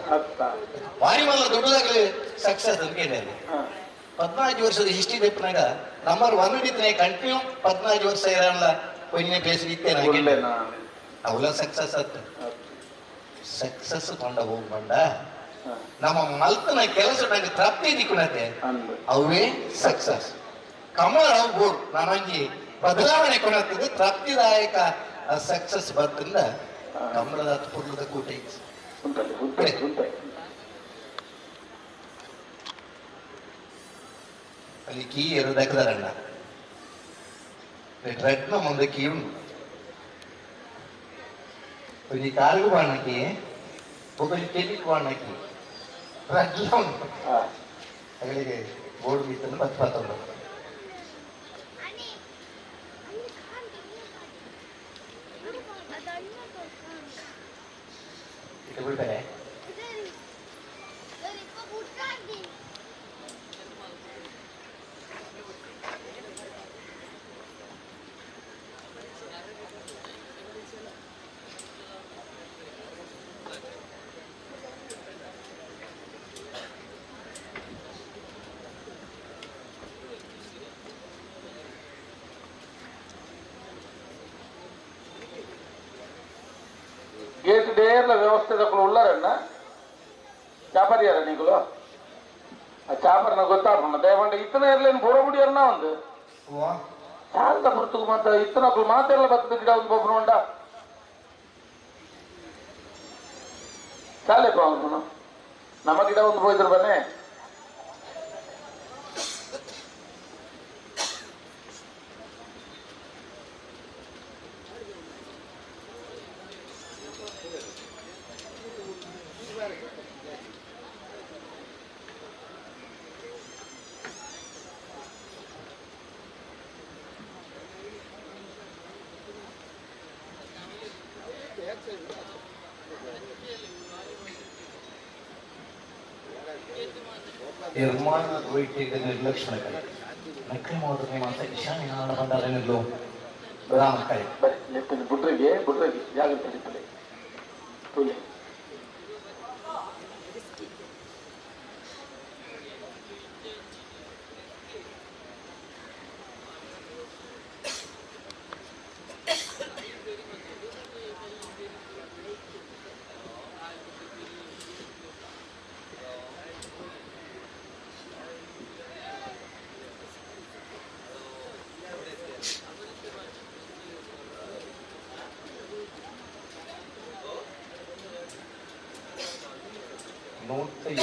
ಬಾರಿ ಮಲ್ಲ ದೊಡ್ಡದಾಗಲಿ ಸಕ್ಸಸ್ ಅನ್ಕೇಳಿ 14 ವರ್ಷದ ಹಿಸ್ಟ್ರಿ ತೆಪ್ಪನಾಗ ನಂಬರ್ 1 ಇತ್ತನೆ ಕಂಟಿನ್ಯೂ 14 ವರ್ಷ ಇರಲ್ಲ ಒಂದೇ ಪ್ಲೇಸ್ ಇತ್ತೇನೆ ಅವಲ ಸಕ್ಸಸ್ ಆತ ಸಕ್ಸಸ್ ತೊಂಡ ಹೋಗ್ಬಂಡ ನಮ್ಮ ಮಲ್ತನ ಕೆಲಸ ನಂಗೆ ತೃಪ್ತಿ ದಿಕ್ಕುನತೆ ಅವೇ ಸಕ್ಸಸ್ ಕಮಲ್ ಅವು ಬೋರ್ಡ್ ನಾನಂಜಿ ಬದಲಾವಣೆ ಕೊಡತ್ತದೆ ತೃಪ್ತಿದಾಯಕ ಸಕ್ಸಸ್ ಬರ್ತಂದ ಕಮಲದ ಪುರ್ಲದ ಕೂಟ ಅಲ್ಲಿ ಕೀ ಎರುದಕ್ಕದಾರಣ್ಣ ರೆಡ್ನ ಮುಂದೆ ಕೀ ಉಂಟು ಒಂಜಿ ಕಾರುಗು ಬಾಣಕಿ ಒಬ್ಬ ಕೆಲಿಕ್ ಬಾಣಕಿ ರಡ್ಲ ಉಂಟು ಅಗಳಿಗೆ ಬೋರ್ಡ್ ಮೀತನ್ನು ಬತ್ತು ಪಾತಂದು ಬಿಡ್ತಾರೆ ಗೇಟ್ ಡೇರ್ಲ ವ್ಯವಸ್ಥೆ ತಕೊಂಡು ಉಳ್ಳಾರಣ್ಣ ಚಾಪರಿಯಾರ ನೀಗಳು ಆ ಚಾಪರ್ನ ಗೊತ್ತಾಪಣ್ಣ ದಯವಂಡ ಇತ್ತನ ಇರ್ಲೇನು ಬೋರ ಬಿಡಿಯರ್ನ ಒಂದು ಚಾಲ್ತ ಪುರ್ತುಕು ಮಾತ ಇತ್ತನಕ್ಲು ಮಾತೆಲ್ಲ ಬತ್ತದ ಗಿಡ ಒಂದು ಬೊಬ್ಬನ ಉಂಡ ಚಾಲೆ ಅವನು ನಮ್ಮ ಗಿಡ ಒಂದು ಹೋಯ್ದ್ರು ಬನ್ನಿ ನಿರ್ಲಕ್ಷ್ಮಣ ಕಡೆ ರಾಮ ಕಡೆ ಬುಡ್ರಿಗೆ ಬುಡ್ರಿಗೆ ಜಾಗ್ರತೆ ಇರ್ತದೆ.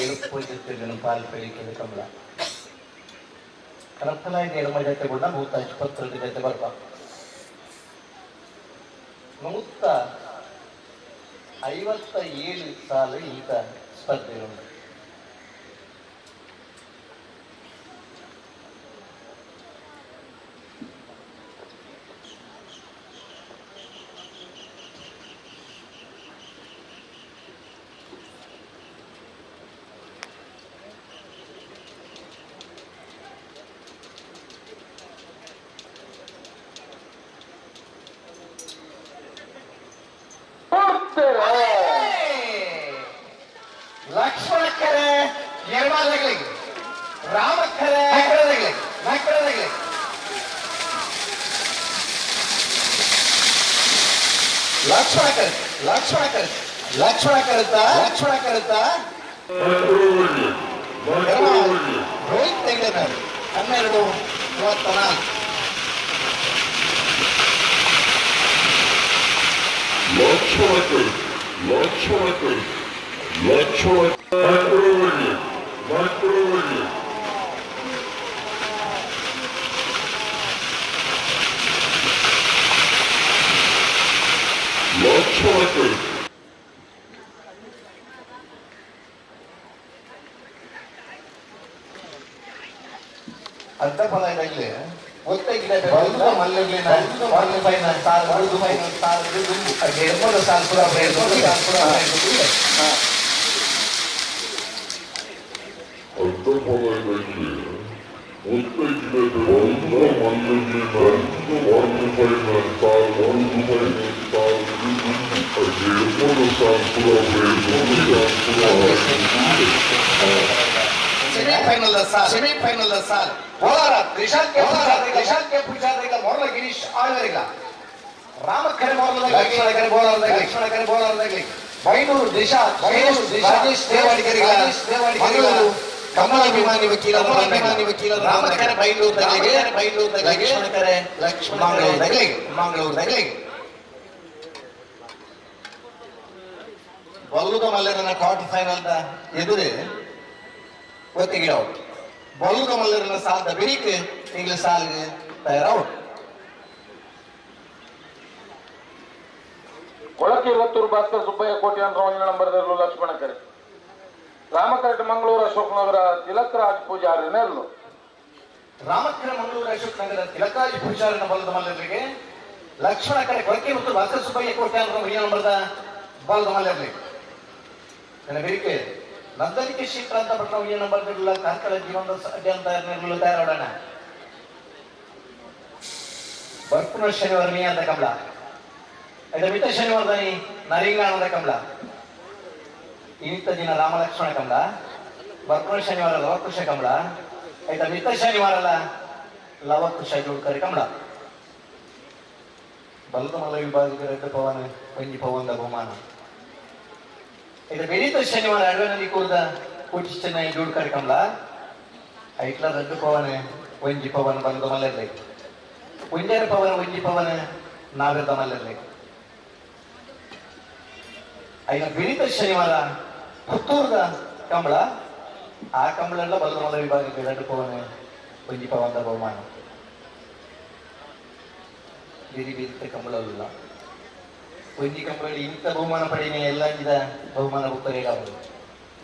7 ಪಾಲ್ ಕಮಲ ಕರತ್ತಲಾಗಿ ಎಡಮ ಜೊತೆ ಕೂಡ 122 ಜೊತೆ ಬರ್ಪ 157 ಸಾಲು ಈತ ಸ್ಪರ್ಧೆ ಉಂಟು. ಲಕ್ಷ್ಮಣಕ್ಕರೆ ಎರಮಾಲಗಳಿಗೆ ರಾಮಕ್ಕರೆ ನಾಲ್ಕರಗಳಿಗೆ ಲಕ್ಷ್ಮಣಕರ ಲಕ್ಷ್ಮಣಕರ ಲಕ್ಷ್ಮಣ ಕರುತ್ತ ಲಕ್ಷ್ಮಣ ಕರುತ್ತ ರೋಹಿತ್ ತೆಗೆದ 12 34. ಲಕ್ಷ್ಮಣಕರ್ ಲಕ್ಷ್ಮಣಕರ್ ಲಕ್ಷ್ಮಣ ನಾಲ್ಕರವರೆಗೆ ಲಕ್ಷ್ಮಣಕರ್ ಅರ್ಧ ಫಲ ಇದಾಗಲಿ ಅರ್ಧ ಫಲ ಇದಾಗಲಿ ಸೆಮಿಫೈನಲ್ ಸಾಲ್ ಕೋಲಾರ ತ್ರಿಶಾಂತ್ ತ್ರಿಶಾಂತ್ ಪೂಜಾರಿಗ ಮೊರಲ ಗಿರೀಶ್ ಆಳ್ವರಿಗ ರಾಮಖರೆ ಮೊರಲದ ಲಕ್ಷ್ಮಣಖರೆ ಬೋಲಾರದಾಗಲಿ ಬೈನೂರು ದಿಶಾ ಬೈನೂರು ರಾಜೇಶ್ ದೇವಾಡಿಗರಿಗ ಮಂಗಳೂರು ಕಮಲಾಭಿಮಾನಿ ವಕೀಲ ಅಭಿಮಾನಿ ವಕೀಲ ರಾಮಖರೆ ಬೈನೂರು ದಗಳಿಗೆ ಬೈನೂರು ದಗಳಿಗೆ ಲಕ್ಷ್ಮಣಖರೆ ಲಕ್ಷ್ಮಣ ಮಂಗಳೂರು ದಗಳಿಗೆ ಮಂಗಳೂರು ದಗಳಿಗೆ ಬಲ್ಲುಗ ಮಲ್ಲರನ ಕ್ವಾರ್ಟರ್ ಫೈನಲ್ the ಎದುರು ಒತ್ತಿಗಿಡ ಬಲ್ಲುಗ ಮಲ್ಲರನ ಸಾಲದ ಬಿರಿಕ್ ಇಂಗ್ಲಿಷ್ ಸಾಲಿಗೆ ತಯಾರಾವು. ಕೊಳಕೆ ಇರುವತ್ತೂರು ಭಾಸ್ಕರ್ ಸುಬ್ಬಯ್ಯ ಕೋಟಿ ಅಂತ ನಂಬರ್ದಲ್ಲೂ ಲಕ್ಷ್ಮಣಕರೆ ರಾಮಕರೆಟ್ ಮಂಗಳೂರು ಅಶೋಕ್ ನಗರ ತಿಲಕ್ ರಾಜ್ ಪೂಜಾರಿ ನೆಲ್ಲು ರಾಮಕರೆ ಮಂಗಳೂರು ಅಶೋಕ್ ನಗರ ತಿಲಕರಾಜ್ ಪೂಜಾರಿನ ಬಲದ ಮಲ್ಲರಿಗೆ ಲಕ್ಷ್ಮಣಕರೆ ಕೊಳಕೆ ಮತ್ತು ಭಾಸ್ಕರ್ ಸುಬ್ಬಯ್ಯ ಕೋಟಿ ಅಂತ ನಂಬರ್ದ ಬಲದ ಮಲ್ಲರಿಗೆ ಬೇಡಿಕೆ ನಂದನಿಕೆ ಶ್ರೀಕಾಂತ ಪಟ್ಟಣ ನಂಬರ್ ಕಾರ್ಕಳ ಜೀವನದ ಅಡ್ಡ ತಯಾರೋಣ ಬರ್ಪುನ ಶನಿವಾರ ನೀ ಅಂತ ಕಮಲ ಮಿತ ಶನಿವಾರ ನರಿಂಗಾನಂದ ಕಮಲ ಇನ್ನಿತ ದಿನ ರಾಮಲಕ್ಷ್ಮಣ ಕಮಲ ಬರ್ಪುನ ಶನಿವಾರ ಲವಕುಶ ಕಮಲ ಆಯ್ತಾ ಮಿತ ಶನಿವಾರ ಲವಕುಶ ಜೋಡ್ಕರಿ ಕಮಲ ಬಲದ ಮಲ್ಲ ವಿಭಾಗದ ರೆಡ್ಡ ಪವನ ಪಂಜಿ ಪವನದ ಬಹುಮಾನ ಇದು ಬೆಳೀತ ಶನಿವಾರ ಅಡವೆನಲ್ಲಿ ಕೂರ್ದ ಕೋಟಿ ಚೆನ್ನೈ ಜೋಡ್ಕರಿ ಕಮಲ ಐಟ್ಲ ರಡ್ಡು ಪವನ ಒಂಜಿ ಪವನ ಬಲದ ಮಲ್ಲರ್ಲಿ ಒಂಜಾರ ಪವನ ಒಂಜಿ ಪವನ ನಾವೆದ ಮಲ್ಲರ್ಲಿ ಐನ ಬೆಳೀತ ಶನಿವಾರ ಪುತ್ತೂರ್ದ ಕಂಬಳ ಆ ಕಂಬಳೆಲ್ಲ ಬಲದ ಮಲ್ಲ ವಿಭಾಗಕ್ಕೆ ರಡ್ಡು ಪವನ ಒಂಜಿ ಪವನದ ಬಹುಮಾನ ಬೇರೆ ಬೇರೆ ಕಂಬಳಲ್ಲ ಒಂಜಿ ಕಂಬಳ ಇಂಥ ಬಹುಮಾನ ಪಡೆಯ ಎಲ್ಲ ಇದ ಬಹುಮಾನ ಒಪ್ಪರೇಗಾವುದು.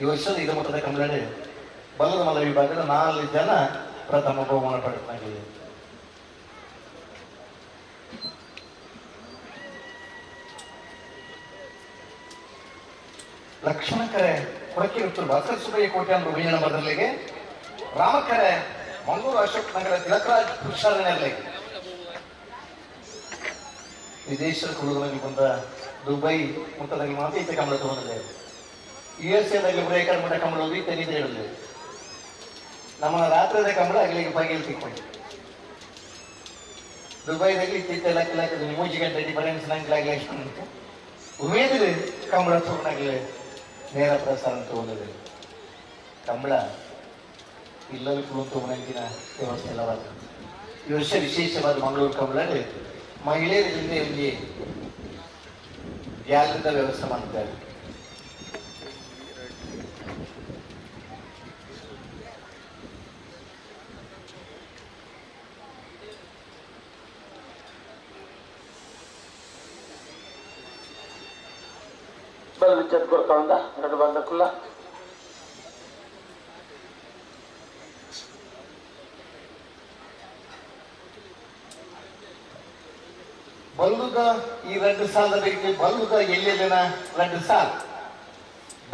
ಈ ವರ್ಷದ ಇದು ಮೊತ್ತದ ಕಂಬಳಡೆ ಬಲದ ಮಲ್ಲ ವಿಭಾಗದ 4 ಜನ ಪ್ರಥಮ ಬಹುಮಾನ ಪಡೆದಾಗಿದೆ. ಲಕ್ಷ್ಮಣಕರೆ ಕೊರಕೆ ಉತ್ತರ ಭಾಸ್ಕರ ಸುಬ್ಬಯ್ಯ ಕೋಟೆ ಅಂದ್ರೆ ಉಭಯ ಬದಲಿಗೆ ರಾಮಕರೆ ಮಂಗಳೂರು ಅಶೋಕ್ ನಗರ ತಿಲಕರಾಜ್ ಪುರುಷಾರನೆರಲಿಗೆ ವಿದೇಶದ ಕುಳುಗಳಲ್ಲಿ ಬಂದ ದುಬೈ ಮುತ್ತದಾಗಿ ಮಾತ್ರ ಈತ ಕಮಲ ತಗೊಂಡಿದೆ. ಯು ಎಸ್ ಎದಲ್ಲಿ ಬ್ರೇಕರ್ ಮಟ್ಟ ಕಮಲ ಹೋಗಿ ತೆಗೆದ್ರೆ ಹೇಳಲಿ ನಮ್ಮ ರಾತ್ರಿದ ಕಮಲ ಅಗಲಿಗೆ ಪಗಿಲ್ ತಿಕ್ಕೊಂಡು ದುಬೈದಲ್ಲಿ ಇತ್ತಿತ್ತ ಲಕ್ಕ ಲಕ್ಕ 3 ಗಂಟೆ ಡಿಫರೆನ್ಸ್ ನಂಗ್ಲಾಗ್ಲಿ ಉಮೇದಿದೆ ಕಮಲ ತಗೊಂಡಾಗಲೇ ನೇರ ಪ್ರಸಾರ ತಗೊಂಡಿದೆ. ಕಮಲ ಇಲ್ಲಲ್ಲಿ ಕುಳಿತು ತಗೊಂಡಿನ ವ್ಯವಸ್ಥೆ ಎಲ್ಲವಾದ ಈ ವರ್ಷ ವಿಶೇಷವಾದ ಮಂಗಳೂರು ಕಮಲ ಮಹಿಳೆಯರಿಂದ ಇಲ್ಲಿ ಗ್ಯಾಲರಿದ ವ್ಯವಸ್ಥೆ ಮಾಡ್ತಾರೆ. ಬಲ್ ವಿದ್ಯುತ್ ಕೊರ್ಕೊಂಡ ಎರಡು ಬಂದಕ್ಕಲ್ಲ ಬಲ್ಲುದ ಈ 2 ಸಾಲದ ಬೇಕು ಬಲ್ಲುದ ಎಲ್ಲೆಲ್ಲಿನ 2 ಸಾಲ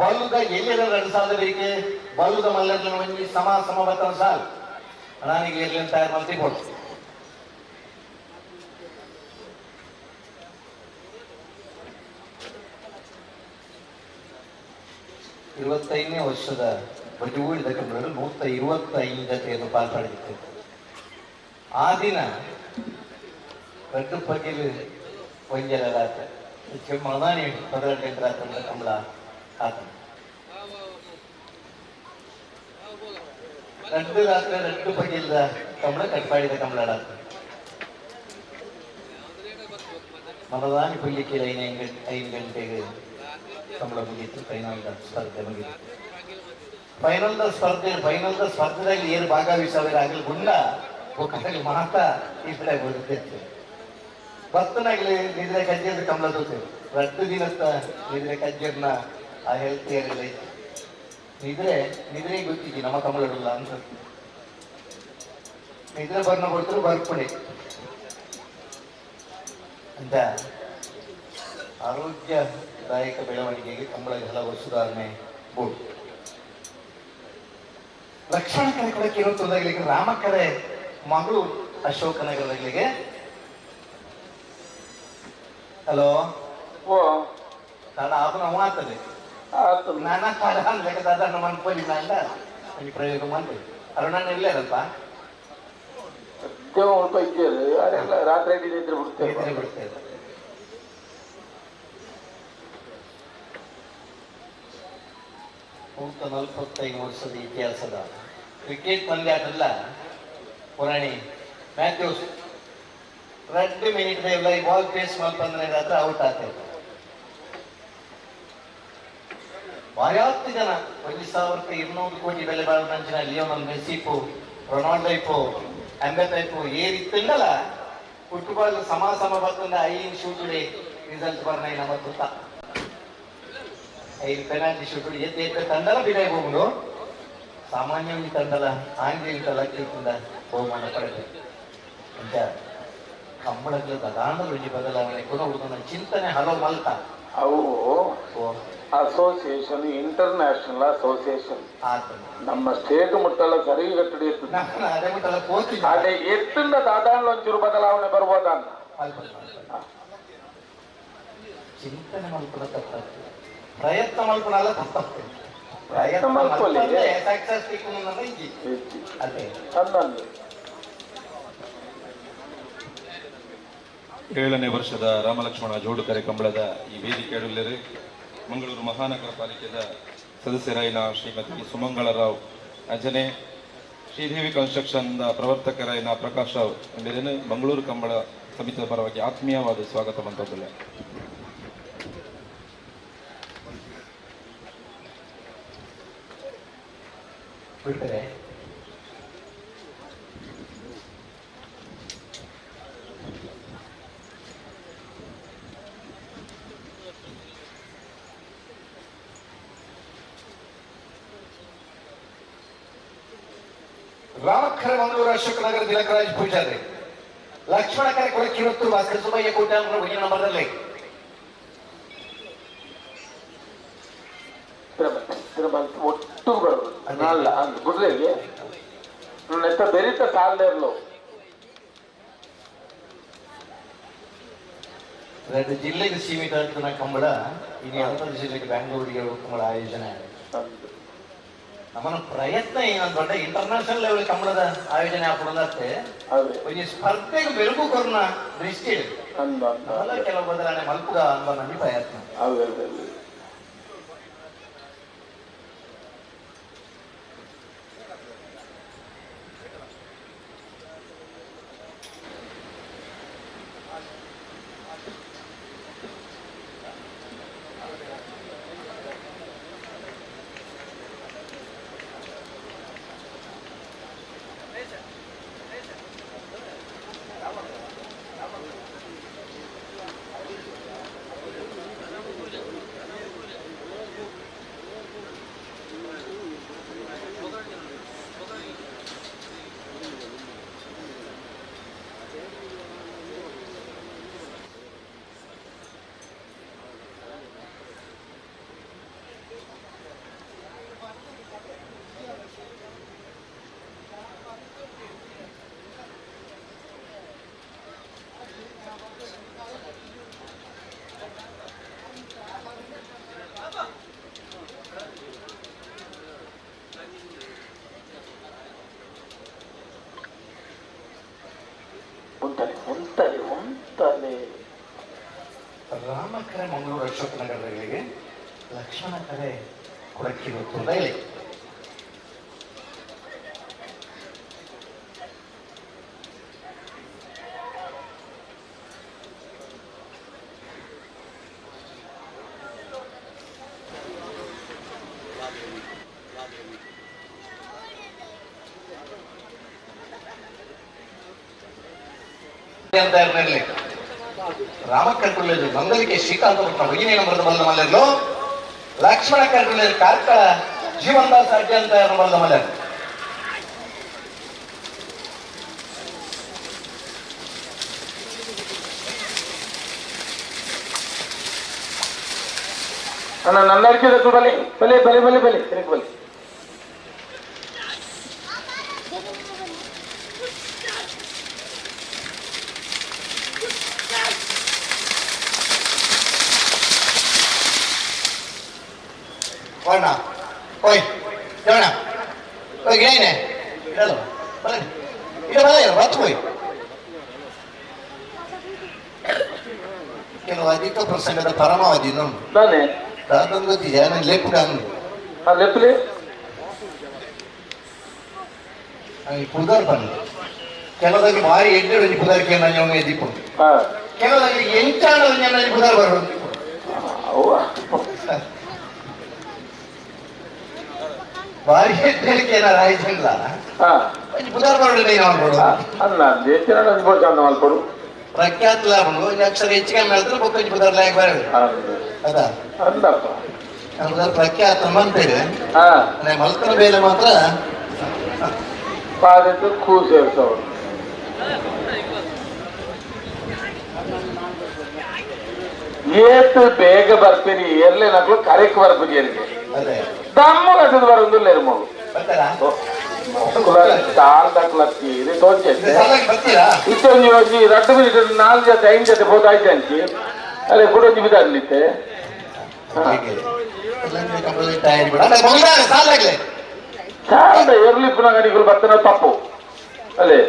ಬಲ್ಲುದ ಎಲ್ಲೆಲ್ಲ 2 ಸಾಲದ ಬೇಕು ಬಲ್ಲುದ ಮಲ್ಲರ್ನ ಒಂಜಿ ಸಮ ಸಮ ಬತ್ತನ ಸಾಲ ನಾನಿಗೆ ಎಲ್ಲಿ ತಯಾರು ಮಾಡ್ತಿ ಕೊಡು 25ನೇ ವರ್ಷದ ಬಜೂಳಿದ ಕಂಬಳಗಳು 125 ಜತೆಯನ್ನು ಪಾಲ್ಪಡೆದಿತ್ತು. ಆ ದಿನ ರಡ್ಡು ಪಗಿಲು ಒಂಜಲಾತ ಮದಾನಿ 18 ರಾತ್ರಿ ಕಂಬಳ ಆತ ರಡ್ಡು ರಾತ್ರಿ ರಡ್ಡು ಪಗಿಲ್ದ ಕಂಬಳ ಕಟ್ಪಾಡಿದ ಕಂಬಳಾತ ಮನದಾನಿ ಪುಲ್ಲಿಕ್ಕೆ 5 ಗಂಟೆಗೆ ಕಂಬಳ ಮುಗೀತು. ಫೈನಲ್ ಸ್ಪರ್ಧೆ ಮುಗೀತು. ಫೈನಲ್ ಸ್ಪರ್ಧೆದಲ್ಲಿ ಏನು ಭಾಗವಹಿಸೋದ್ರೆ ಆಗಲಿ ಗುಂಡ ಒಕ್ಕಾಗಲಿ ಮಾತಾ ಈ ಕಡೆ ಬರುತ್ತೆ. ಭಕ್ತನಾಗಲಿ ನಿದ್ರೆ ಕಜ್ಜದ ಕಂಬಳ ತೋತೇವೆ 2 ದಿನತ್ತ ನಿದ್ರೆ ಕಜ್ಜರ್ನ ಆ ಹೆಲ್ತ್ ಏರಿಲ್ಲ ನಿದ್ರೆ ನಿದ್ರೆ ಗೊತ್ತಿದ್ದಿ ನಮ್ಮ ಕಂಬಳಲ್ಲ ಅಂತ ನಿದ್ರೆ ಬರ್ನ ಕೊಡ್ತರು ಬರ್ಪಣೆ ಅಂತ ಆರೋಗ್ಯದಾಯಕ ಬೆಳವಣಿಗೆಗೆ ಕಂಬಳಗೆ ಹಲವು ಸುಧಾರಣೆ ಬೋರ್ಡ್. ಲಕ್ಷ್ಮಣ ಕರೆ ಕೊಡಕ್ಕೆ ಇರುತ್ತದಾಗಲಿಕ್ಕೆ ರಾಮಕರೆ ಮಗಳು ಅಶೋಕನಗರದಾಗಲಿಗೆ. ಹಲೋ ಓ ತಡ ಆಪನ ಮಾತದೆ ನಾನಾ ತಡ ಅನ್ಲಿಕ್ಕೆ ದಾದ ಮನ್ಪೊಲಿ ಅಂಡ ಈ ಪ್ರಯೋಗ ಮಾಡ್ರಿ ಅರುಣಣ್ಣ ಇಲ್ಲೇರಲ್ಪ ರಾತ್ರಿ ನಿದ್ರೆ ಬಿಡ್ತೇವೆ ಬಿಡ್ತೇವೆ. 145 ವರ್ಷದ ಇತಿಹಾಸದ ಕ್ರಿಕೆಟ್ ಪಂದ್ಯಾಟಲ್ಲ ಪುರಾಣಿ ಮ್ಯಾಥ್ಯೂಸ್ 2 ಮಿನಿಟ್ ಬಾಲ್ ಫೇಸ್ ಮಲ್ಪಂದ್ರೆ ರಾತ್ರಿ ಔಟ್ ಆಗ್ತದೆ. ಭಾರ್ಯಾತ್ತು ಜನ 1200 ಕೋಟಿ ಬೆಲೆ ಬಾಳುವ ಲಿಯೋನಲ್ ಮೆಸ್ಸಿಪು ರೊನಾಲ್ಡೋ ಇಪ್ಪು ಎಂಬೆ ಇಪ್ಪು ಏರಿತ್ತಲ್ಲ ಫುಟ್ಬಾಲ್ ಸಮ ಸಮ ಬರ್ತಂದ್ರೆ 5 ಶೂಟುಡೆ ರಿಸಲ್ಟ್ ಬರ್ನ ನಮ್ಮ ತುತ್ತ 5 ಪೆನಾಲ್ಟಿ ಶೂಟು ಎತ್ತ ಎತ್ತ ತಂಡಲ ಬಿಡಾಯಿ ಹೋಗುದು ಸಾಮಾನ್ಯವಾಗಿ ತಂಡಲ ಆಂಗ್ಲ ಲಕ್ಕಿಂದ ಬಹುಮಾನ ಪಡೆದ ಅಂತ ಕಂಬಳಗಳ ದಾಂಡಲ ಬದಲಾವಣೆ ಕೊಡುವುದು ಚಿಂತನೆ ಹಲವು ಮಲ್ತ ಅವು ಅಸೋಸಿಯೇಷನ್ ಇಂಟರ್ನ್ಯಾಷನಲ್ ಅಸೋಸಿಯೇಷನ್ ನಮ್ಮ ಸ್ಟೇಟ್ ಮುಟ್ಟಲ್ಲ ಸರಿ ಕಟ್ಟಡಿ ಅದೇ ಎತ್ತಿಂದ ದಾದಾಂಡ್ಲ ಒಂಚೂರು ಬದಲಾವಣೆ ಬರ್ಬೋದ ಚಿಂತನೆ ಮಲ್ಪದ ತಪ್ಪಾಗ್ತದೆ, ಪ್ರಯತ್ನ ಮಲ್ಪನಲ್ಲ ತಪ್ಪಾಗ್ತದೆ. ಪ್ರಯತ್ನ ಮಲ್ಪೊಲಿ ಸಕ್ಸಸ್ ಅದೇ. 7ನೇ ವರ್ಷದ ರಾಮಲಕ್ಷ್ಮಣ ಜೋಡುಕರೆ ಕಂಬಳದ ಈ ವೇದಿಕೆಯಲ್ಲೇ ಮಂಗಳೂರು ಮಹಾನಗರ ಪಾಲಿಕೆಯ ಸದಸ್ಯರಾಯಿನ ಶ್ರೀಮತಿ ಸುಮಂಗಳರಾವ್ ಅಂಜನೆ, ಶ್ರೀದೇವಿ ಕನ್ಸ್ಟ್ರಕ್ಷನ್ ಪ್ರವರ್ತಕರಾಯಿನ ಪ್ರಕಾಶ್ ರಾವ್ ಎಂಬುದನ್ನು ಮಂಗಳೂರು ಕಂಬಳ ಸಮಿತಿಯ ಪರವಾಗಿ ಆತ್ಮೀಯವಾದ ಸ್ವಾಗತ ಮಂತದ್ದಲ್ಲ. ರಾಮಖರ ಮಂಗಳೂರು ಅಶೋಕನಗರ ತಿಲಕರಾಜ್ ಪೂಜಾರಿ, ಲಕ್ಷ್ಮಣ ಕರೆ ಕೊಡಕ್ಕಿರುತ್ತು ಭಾಸ್ಕರ ಸುಬ್ಬಯ್ಯ ಕೋಟ್ಯಾನ್ ಒಂಜಿನ ನಂಬರ್ದಲ್ಲಿ. ಒಟ್ಟು ಬರೋದು ಅಲ್ಲ ಗುಡ್ಲೆಗೆ ನೆತ್ತ ಬೆರಿತ ಸಾಲದೇರ್ಲು. 2 ಜಿಲ್ಲೆಗೆ ಸೀಮಿತ ಆಗ್ತದೆ ಕಂಬಳ, ಇನ್ನು ಯಾವ ಜಿಲ್ಲೆಗೆ ಬ್ಯಾಂಗ್ಳೂರಿಗೆ ಕಂಬಳ ಆಯೋಜನೆ ಆಗಿದೆ. ನಮ್ಮನ್ನ ಪ್ರಯತ್ನ ಏನಂತ ಇಂಟರ್ನ್ಯಾಷನಲ್ ಲೆವೆಲ್ ಕಂಬಳದ ಆಯೋಜನೆ ಹಾಕೊಡೋದತ್ತೆ ಒಂದು ಸ್ಪರ್ಧೆಗೆ ಬೆಳಗು ಕೊರೋನ ದೃಷ್ಟಿ ಕೆಲವು ಬದಲಾವಣೆ ಮಲ್ಪುಗ ಅನ್ನೋ ನನ್ನ ಪ್ರಯತ್ನ. ಉಂಟಲೆ ಉಂಟಲೆ ಉಂಟಲೆ ರಾಮಕರೆ ಮಂಗಳೂರು ಅಶೋಕ್ ನಗರಗಳಿಗೆ ಲಕ್ಷ್ಮಣ ಕರೆ ಕೊಡಕ್ಕಿ ಗೊತ್ತುಂದ ಇಲ್ಲಿ ಅಂತ ಇರಲಿ ರಾಮಕಂಟ್ರೋಲ್ ನಂದಲಿಕೆ ಶ್ರೀಕಾಂತ ಭಗಿನಿ ನಂಬರದ ಬಲ್ಲ ಮಲ್ಲರ್ಲು ಲಕ್ಷ್ಮಣ ಕಂಟ್ರೋಲ್ ಕಾರ್ಕಳ ಜೀವನ್ದಾಸ್ ಅಡ್ಡಿ ಅಂತ ಬಲ್ಲ ಮಲ್ಲರು ಅಣ್ಣ ನನ್ನ ಅಡಿಕೆ ಬಲೆ ಬಲೆ ಬಲೆ ಬಲೆ ಬಲೆ ಬಲೆ ಓಣ ಓಯ್ ಜೋಣ ಓಯ್ ಗಿಡೈನೆ ಇಡಲ್ಲ ಬಲ ಇಡ ಬಲ ಬತ್ತು ಹೋಯ್ ಕೆಲವು ಅಧಿಕ ಪ್ರಸಂಗದ ಪರಮಾವಧಿ ನೋಡು ತಾನೆ ದಾದೊಂದು ಗೊತ್ತಿದೆ ನಾನು ಲೆಪ್ಪು ಅಂದು ಆ ಲೆಪ್ಪಲಿ ಪುದಾರ್ ಬಂದು ಕೆಲವದಾಗಿ ಭಾರಿ ಎಡ್ಡೆ ಪುದಾರ್ಕೆ ನಾನು ದೀಪ ಹಾ ಕೆಲವದಾಗಿ ಎಂಟಾಣ ಪುದಾರ್ ಬರೋದು ಅವ್ವ ಭಾರಿ ಎಡ್ಡೆ ಏನಾರು ಆಯ್ತಲ್ಲ ಹಾ ಒಂಜಿ ಪುದಾರ್ ಬರೋದು ಏನು ಮಾಡ್ಬೋದು ಅಲ್ಲ ದೇಶನ ಚಂದ ಮಲ್ಪಡು ಪ್ರಖ್ಯಾತ ಲಾಭ ಒಂದು ಅಕ್ಷರ ಹೆಚ್ಚು ಕಮ್ಮಿ ಹೇಳಿದ್ರೆ ಬೊಕ್ಕ ಪುದಾರ್ ಲಾಯಕ್ ಬರೋದು ಅದ ಅಂದಪ್ಪ ನಮ್ಮ ಪ್ರಖ್ಯಾತ ಅಂತೇಳಿ ಹಾ ಮಲ್ಕನ ಬೇಲೆ ಮಾತ್ರ ಪಾದಕ್ಕೆ ಖುಷಿ ಇರ್ತಾವ ಏತು ಬೇಗ ಬರ್ತೀರಿ ಎರ್ಲೆ ನಕ್ಳು ಕರೆಕ್ ಬರ್ಪುಜಿ ಎರ್ಗೆ ಅದೇ ದಮ್ಮು ಕಟ್ಟದ ಬರೋದಿಲ್ಲ ಮಗು ಬರ್ತಾರಾ ಚಾಲ್ ದಕ್ಲತ್ತಿ ಇದು ತೋಚೆ ಸಾಲಾಗಿ ಬರ್ತೀರಾ ಇತ್ತೊಂಜಿ ಒಂಜಿ ರಡ್ಡು ಮಿನಿಟ್ ನಾಲ್ಕು ಜೊತೆ ಐದು ಜೊತೆ ಪೋತ ಆಯ್ತು ಅಂಚಿ ಅಲ್ಲೇ ಕುಡೊಂಜಿ ಬಿದ್ದಾಡ್ಲಿತ್ತೆ ತಯಾರಿ ಬಿಡ ಸಾಲಾಗ್ಲೆ ಚಾಲ್ದ ಎರ್ಲಿ ಪುನಃ ಗಡಿಗಳು ಬರ್ತಾನೆ ತಪ್ಪು ಅಲ್ಲೇ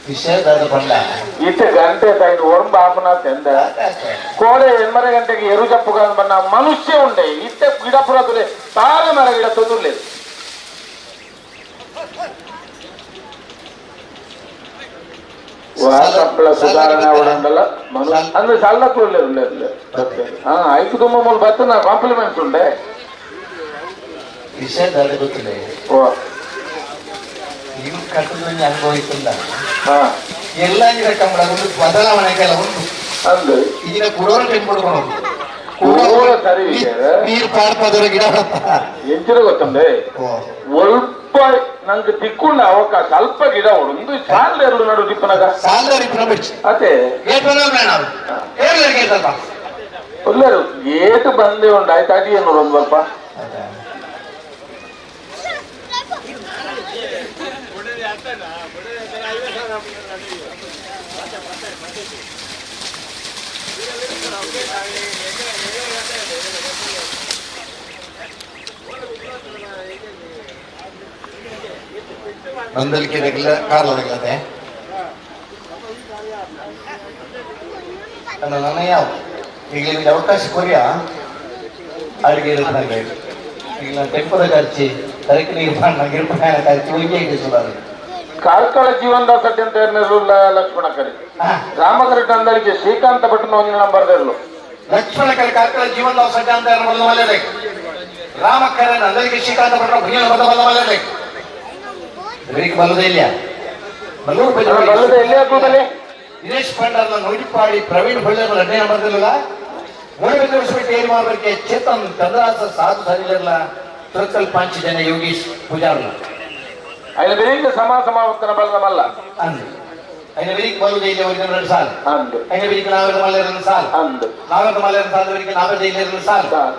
ವಿಷಯ ದಾದ ಬಂಡ ಇತ್ತ ಗಂಟೆ ತಾಯಿನ ಒರಂಬ ಆಪನ ತೆಂದ ಕೋಡೆ ಎನ್ಮರೆ ಗಂಟೆಗೆ ಎರು ಚಪ್ಪು ಬಣ್ಣ ಮನುಷ್ಯ ಉಂಡೆ ಇತ್ತ ಗಿಡ ಪುರ ತುಲೆ ತಾಳೆ ಮರ ಗಿಡ ತೊಂದುರ್ಲೆ ವಾಕಪ್ಪಳ ಸುಧಾರಣೆ ಅವಡಂದಲ್ಲ ಅಂದ್ರೆ ಸಲ್ಲಕ್ಕೂ ಇಲ್ಲ ಹಾ ಐಕು ತುಂಬ ಮೂಲ ಬತ್ತ ನಾ ಕಾಂಪ್ಲಿಮೆಂಟ್ಸ್ ಉಂಡೆ ವಿಷಯ ದಾದ ಗೊತ್ತಿಲ್ಲ ಓ ನೀವು ಕಟ್ಟದ ಅನುಭವಿಸಿಲ್ಲ ಹಾ ಎಲ್ಲ ಕಂಬಳ ಒಂದು ಬದಲಾವಣೆ ಕೆಲ ಉಂಟು ಅಂದು ಈಗಿನ ಕುಡೋರ ಟೆಂಪು ಕೊಡ್ಕೊಂಡು ಕೂಡೋರ ಸರಿ ವಿಚಾರ. ನೀರು ಪಾಡ್ಪದರ ಗಿಡ ಬರ್ತಾ ಎಂಚಿನ ಗೊತ್ತಂದೆ ಓ ಒಲ್ಪ ನಂಗೆ ತಿಕ್ಕೊಂಡ ಅವಕಾಶ ಅಲ್ಪ ಗಿಡ ಒಂದು ಸಾಲ ಎರಡು ನಡು ದಿಪ್ಪನಾಗ ಸಾಲರಿ ಬಿಡ್ಸಿ ಅದೇ ಗೇಟ್ ಬಂದ ನಾವು ಹೇಳಿ ಗೇಟ್ ಅಲ್ಪ ಒಳ್ಳೆರು ಗೇಟ್ ಬಂದೇ ಉಂಟು ಆಯ್ತು ಅಡಿ ಏನು ಒಂದು ಸ್ವಲ್ಪ ನಂದಲಿಕೆ ಕಾರ್ಲದಾಗಲದೆ ನನ್ನ ಯಾವ ಈಗ ಇಲ್ಲಿ ಅವಕಾಶ ಕೊರಿಯ ಅಡುಗೆ ಇರ್ತಾನೆ ಈಗ ನಾನು ಟೆಂಪದ ಖರ್ಚಿ ತರಕೆ ನೀರು ಗಿರ್ಪಣ ಖರ್ಚು ಒಂದೇ ಇದೆ ಸುಮಾರು ಕಾರ್ಕಳ ಜೀವನದಾಸ ಅಂತ ಲಕ್ಷ್ಮಣ ಕರಿ ರಾಮಕರಿ ನಂದಳಿಗೆ ಶ್ರೀಕಾಂತ ಭಟ್ನ ಒಂದಿನ ನಂಬರ್ ಇರಲು ಲಕ್ಷ್ಮಣ ಕರೆ ಕಾರ್ಕಳ ಜೀವನದಾಸ ಅಂತ ಮೊದಲ ರಾಮಕರ ನಂದಲಿಗೆ ಶ್ರೀಕಾಂತ ಭಟ್ರ ಭುಜನ ಮೊದಲ ಮಲ್ಲೆ ಬೇಕು ಬಲ್ಲದೆ ಇಲ್ಲ ಬಲ್ಲೂರು ಬಲ್ಲದೆ ಎಲ್ಲಿ ಹಾಕುವುದಲ್ಲೇ ದಿನೇಶ್ ಪಂಡರ್ನ ನೋಡಿಪಾಡಿ ಪ್ರವೀಣ್ ಹೊಳ್ಳೆರ ಎರಡನೇ ನಂಬರ್ದಲ್ಲ ಮೂಡಬಿದ್ದೆ ಏರಿ ಮಾಡಲಿಕ್ಕೆ ಚೇತನ್ ಚಂದ್ರಾಸ ಸಾಧು ಸರಿಲಿರಲ್ಲ ತುರಕಲ್ ಪಾಂಚ ಜನ ಯೋಗೀಶ್ ಪೂಜಾರ್ಲ ಐನ ಬೇಗ ಸಮ ಸಮಾವರ್ತನ ಬಲ್ಲ ಮಲ್ಲ ಅಂದು ಐನ ಬೇಗ ಬಲ್ಲದೆ ಇಲ್ಲ ಅವರಿಗೆ ಎರಡು ಸಾಲು ಅಂದು ಐನ ಬೇಗ ನಾವೆಲ್ಲ ಮಲ್ಲೆರನ್ನು ಸಾಲು ಅಂದು ನಾವೆಲ್ಲ ಮಲ್ಲೆರನ್ನು ಸಾಲು ಅವರಿಗೆ ನಾವೆಲ್ಲ ಇಲ್ಲ ಸಾಲು ಸಾಲು.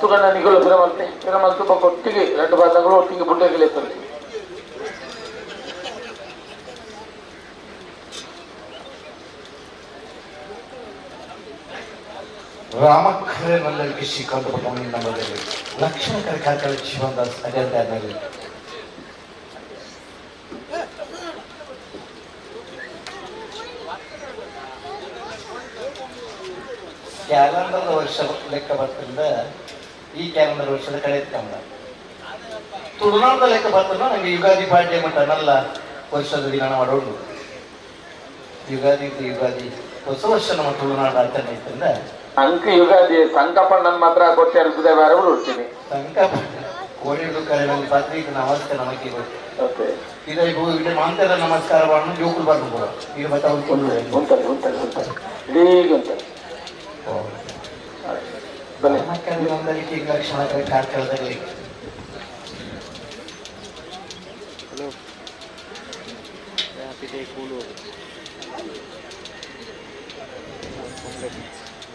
ಸುಗಣ್ಣ ನಿಗಳು ಪಿರಮಲ್ತೆ ಪಿರಮಲ್ ತುಂಬ ಒಟ್ಟಿಗೆ ಎರಡು ಬಾದಗಳು ಒಟ್ಟಿಗೆ ಬುಡ್ಡೆಗಳಿರ್ತದೆ. ರಾಮಖರೆ ನಲ್ಲರಿಗೆ ಶ್ರೀಕಾಂತ ಪಟ್ಟಣಿ ನಮ್ಮದಲ್ಲಿ ಲಕ್ಷ್ಮಣ ಕರಕಾಕರ ಜೀವನದಾಸ್ ಅಜಂತಾದಲ್ಲಿ ಕ್ಯಾಲೆಂಡರ್ ವರ್ಷ ಲೆಕ್ಕ ಬರ್ತಂದ ಈ ಕ್ಯಾಲೆಂಡರ್ ವರ್ಷದ ಕಡೆ ಕಂಬ ತುಳುನಾಡದ ಲೆಕ್ಕ ಬರ್ತದ ನಮಗೆ ಯುಗಾದಿ ಪಾಡ್ಯ ಮಟ್ಟ ನಲ್ಲ ವರ್ಷದ ದಿನ ಮಾಡೋದು. ಯುಗಾದಿ ಯುಗಾದಿ ಹೊಸ ವರ್ಷ ನಮ್ಮ ತುಳುನಾಡ ಆಚರಣೆ ಇತ್ತಂದ ಅಂಕ ಯುಗಾದಿ ಸಂಕಪಣ್ಣನ್ ಮಾತ್ರ ಕೊಟ್ಟೆ ಅಲ್ಪದ ಬೇರೆ ಹುಡ್ತೀನಿ ಸಂಕಪ ಕೋಡಿಡು ಕರೆನಲ್ಲಿ ಪತ್ರಿಕೆ ನಮಸ್ಕಾರ ನಮಗೆ ಓಕೆ ಇದು ಮಾಂತರ ನಮಸ್ಕಾರ ಮಾಡೋಣ ಜೋಕುಲು ಬರ್ದು ಕೂಡ ಈಗ ಮತ್ತೆ ಅವ್ರು ಉಂಟಲ್ಲ ಉಂಟಲ್ಲ ಉಂಟಲ್ಲ ಇಡೀ ಉಂಟಲ್ಲ ಲಕ್ಷ್ಮಣ ಕಾರ್ಕಳದಲ್ಲಿ. ಹಲೋ ಕೂಲು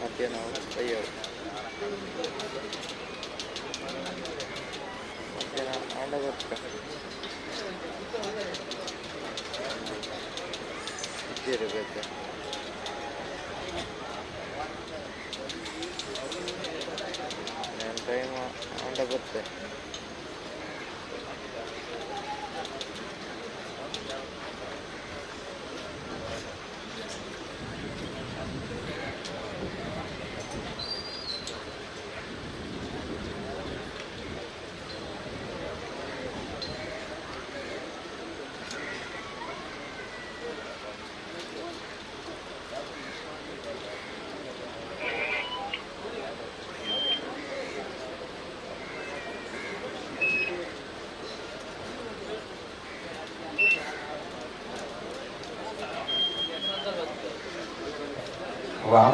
ಮಧ್ಯಾಹ್ನ ಅಯ್ಯೋ ಮಧ್ಯಾಹ್ನ ಆಂಡ ಬರ್ತ ಇದ್ದೀರಿ ಬೇಕು. ನಾನು ಟೈಮ್ ಆಂಡ ಬರ್ತೆ. ರಾಮ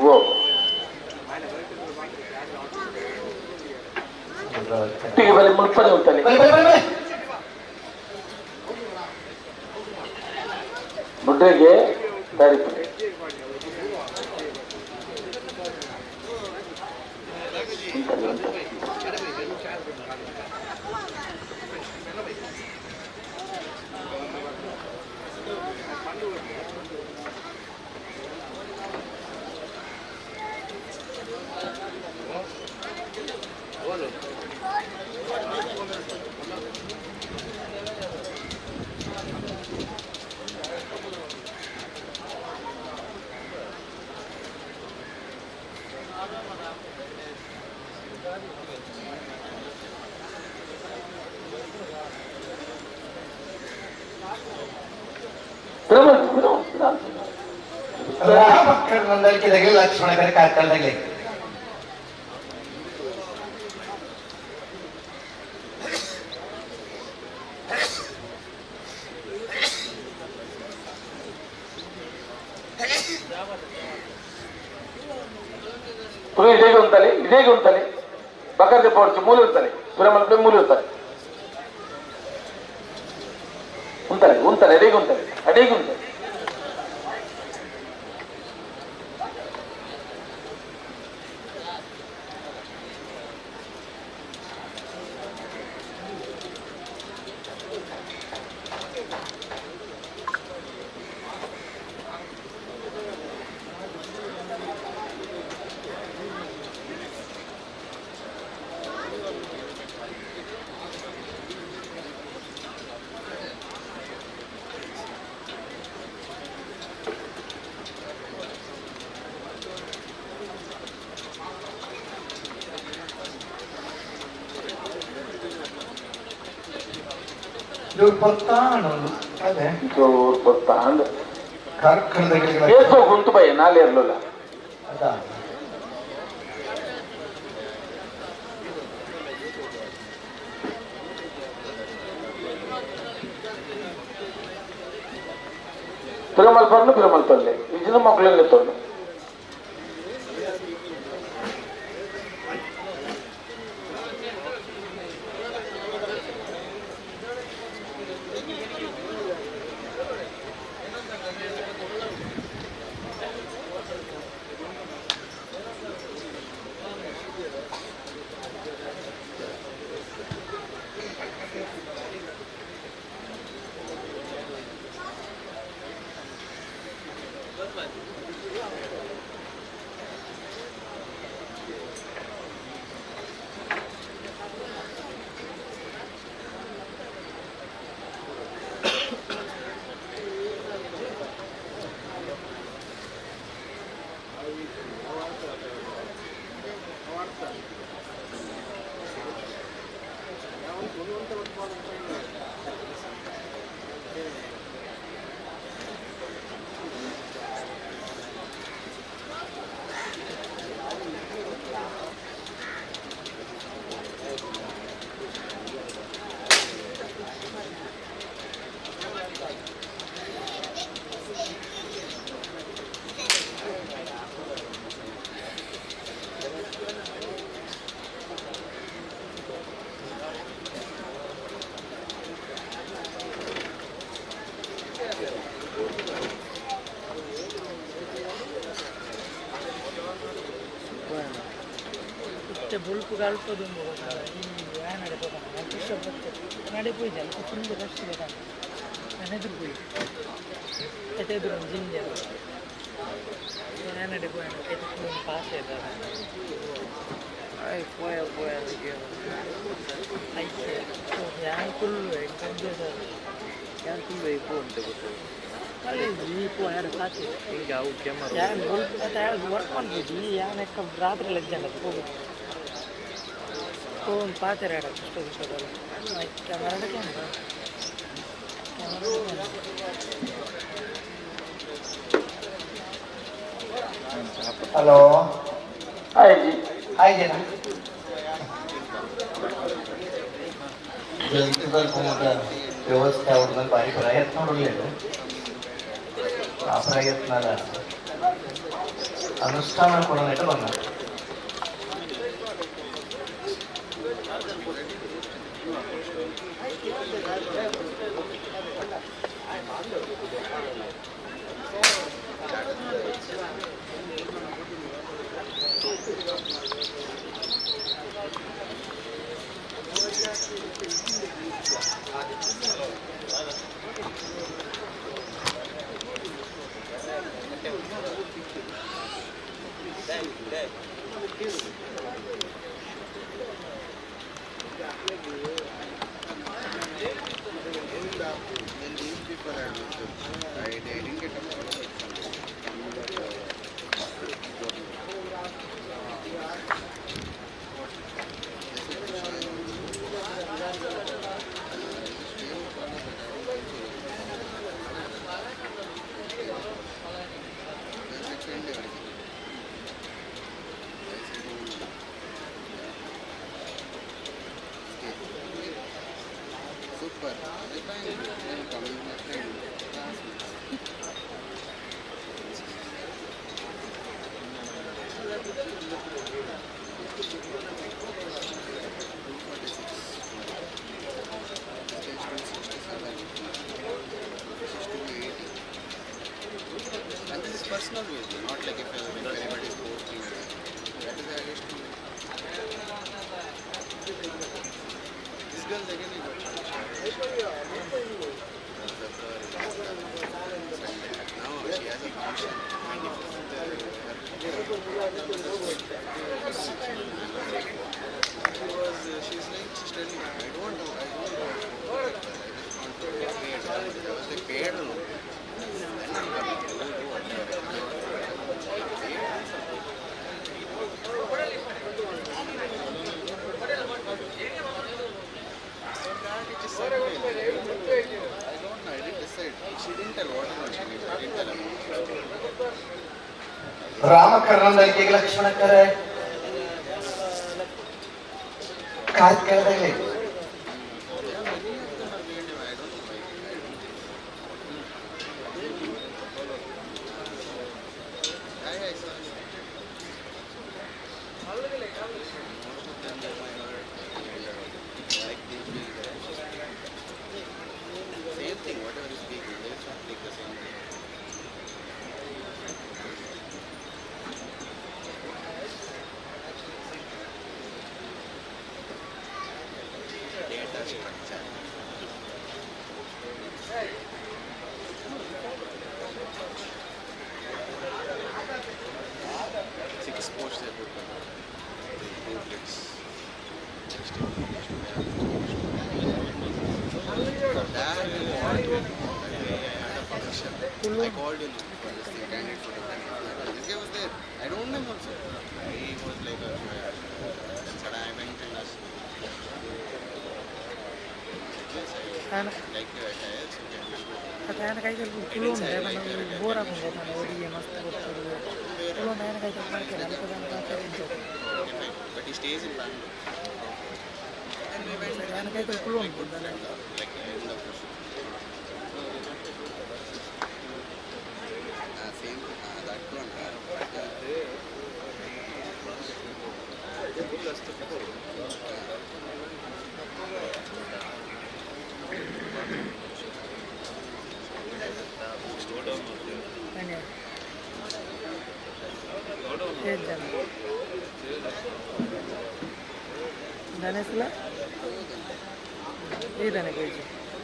ಓ ಒಟ್ಟಿಗೆ ಬಲಿ ಮುಲ್ಪನೆ ಉಂಟಲ್ಲಿ ಮುಡ್ಡೆಗೆ ದಾರಿಪುರಿ ಉಂಟಲ್ಲಿ ಉಂಟಲ್ಲಿ ಲಕ್ಷ್ಮಣ ಕಾರ್ಕಳದಲ್ಲಿ ಇದೇಗೆ ಉಂಟಲ್ಲಿ ಇದೇಗೆ ಉಂಟಲ್ಲಿ ಬಕರ್ದೆ ಪೋರ್ಚು ಮೂಲೆ ಉಂಟಲ್ಲಿ ಪುರಮಲ್ಪೆ ಮೂಲೆ ಉಂಟಲ್ಲಿ ಉಂಟಲೆ ಉಂಟಲೆ ಅಡೇಗೆ ಉಂಟಲೆ ಅಡೇಗೆ ಉಂಟಲೆ. ಅದೇ ಜೋರು ಬರ್ತಾಂಡ್ ಕಾರ್ಕಳದ ಏಸೋ ಗುಂತು ಬಯ್ಯ ನಾಳೆ ಇರಲಿಲ್ಲ. ಅದಾ ಪಿರಮಲ್ಪರ್ನು ಪಿರಮಲ್ಪಲ್ಲೆ ಇಜಿನ ಮಕ್ಕಳಲ್ಲಿ ತೊಂಡು ಬುಲ್ಪು ಕಲ್ಪದುಂಬು ಈ ವ್ಯಾನ್ ಅಡೆ ಕೃಷ್ಣ ನಡೆ ಪೋಯ್ದೆ ಅಲ್ಪ ಫುಲ್ ರಶ್ ಬೇಕಾಗ ನಾನು ಎದುರು ಪೋಯ್ ಎದುರು ಒಂದು ಜಿಂಜ ವ್ಯಾನ್ ಅಡೆ ಪೋಯ್ ಫುಲ್ ಪಾಸ್ ಆಯ್ತು ಪೋಯ ಪೋಯ ಐತೆ ಯಾನ್ ಫುಲ್ ಕಂಜೆ ಸರ್ ಯಾನ್ ಫುಲ್ ಪೋ ಉಂಟು ಗೊತ್ತು ಈ ಪೋ ಯಾರು ಪಾಸ್ ಈಗ ಅವು ಕ್ಯಾಮರಾ ಯಾನ್ ಬುಲ್ಪು ವರ್ಕ್ ಮಾಡ್ಬೋದು ಯಾನ್ ಎಕ್ಕ ರಾತ್ರಿ ಲಜ್ಜಂಡ ಹೋಗುದು ಫೋನ್ ಪಾತ್ರೆ ಕಷ್ಟ camera camera hello hi G hi ಜನ ವ್ಯವಸ್ಥೆ ಅವ್ರದ್ದು ಭಾರಿ ಪ್ರಯತ್ನ ನೋಡಲಿಲ್ಲ ಆ ಪ್ರಯತ್ನದ ಅನುಷ್ಠಾನ ಕೂಡ ಬಂದ ರಾಮಕರ್ಣಂದರಿಗೆ ಲಕ್ಷ್ಮಣಕರೆ ಕಾರ್ಕಳದಲ್ಲಿ Same thing, whatever is big, they should click the same thing. Data structure. Six posts they put on 2 clicks. For that, I had a function. I called him for this thing, candid photography. This guy was there. I don't know him also. I was like, then suddenly I went and asked. Yes, I like your attire, so can we go? Okay, fine. But he stays in Bangalore. And we went and my good friend, like end of the show. Same, that one.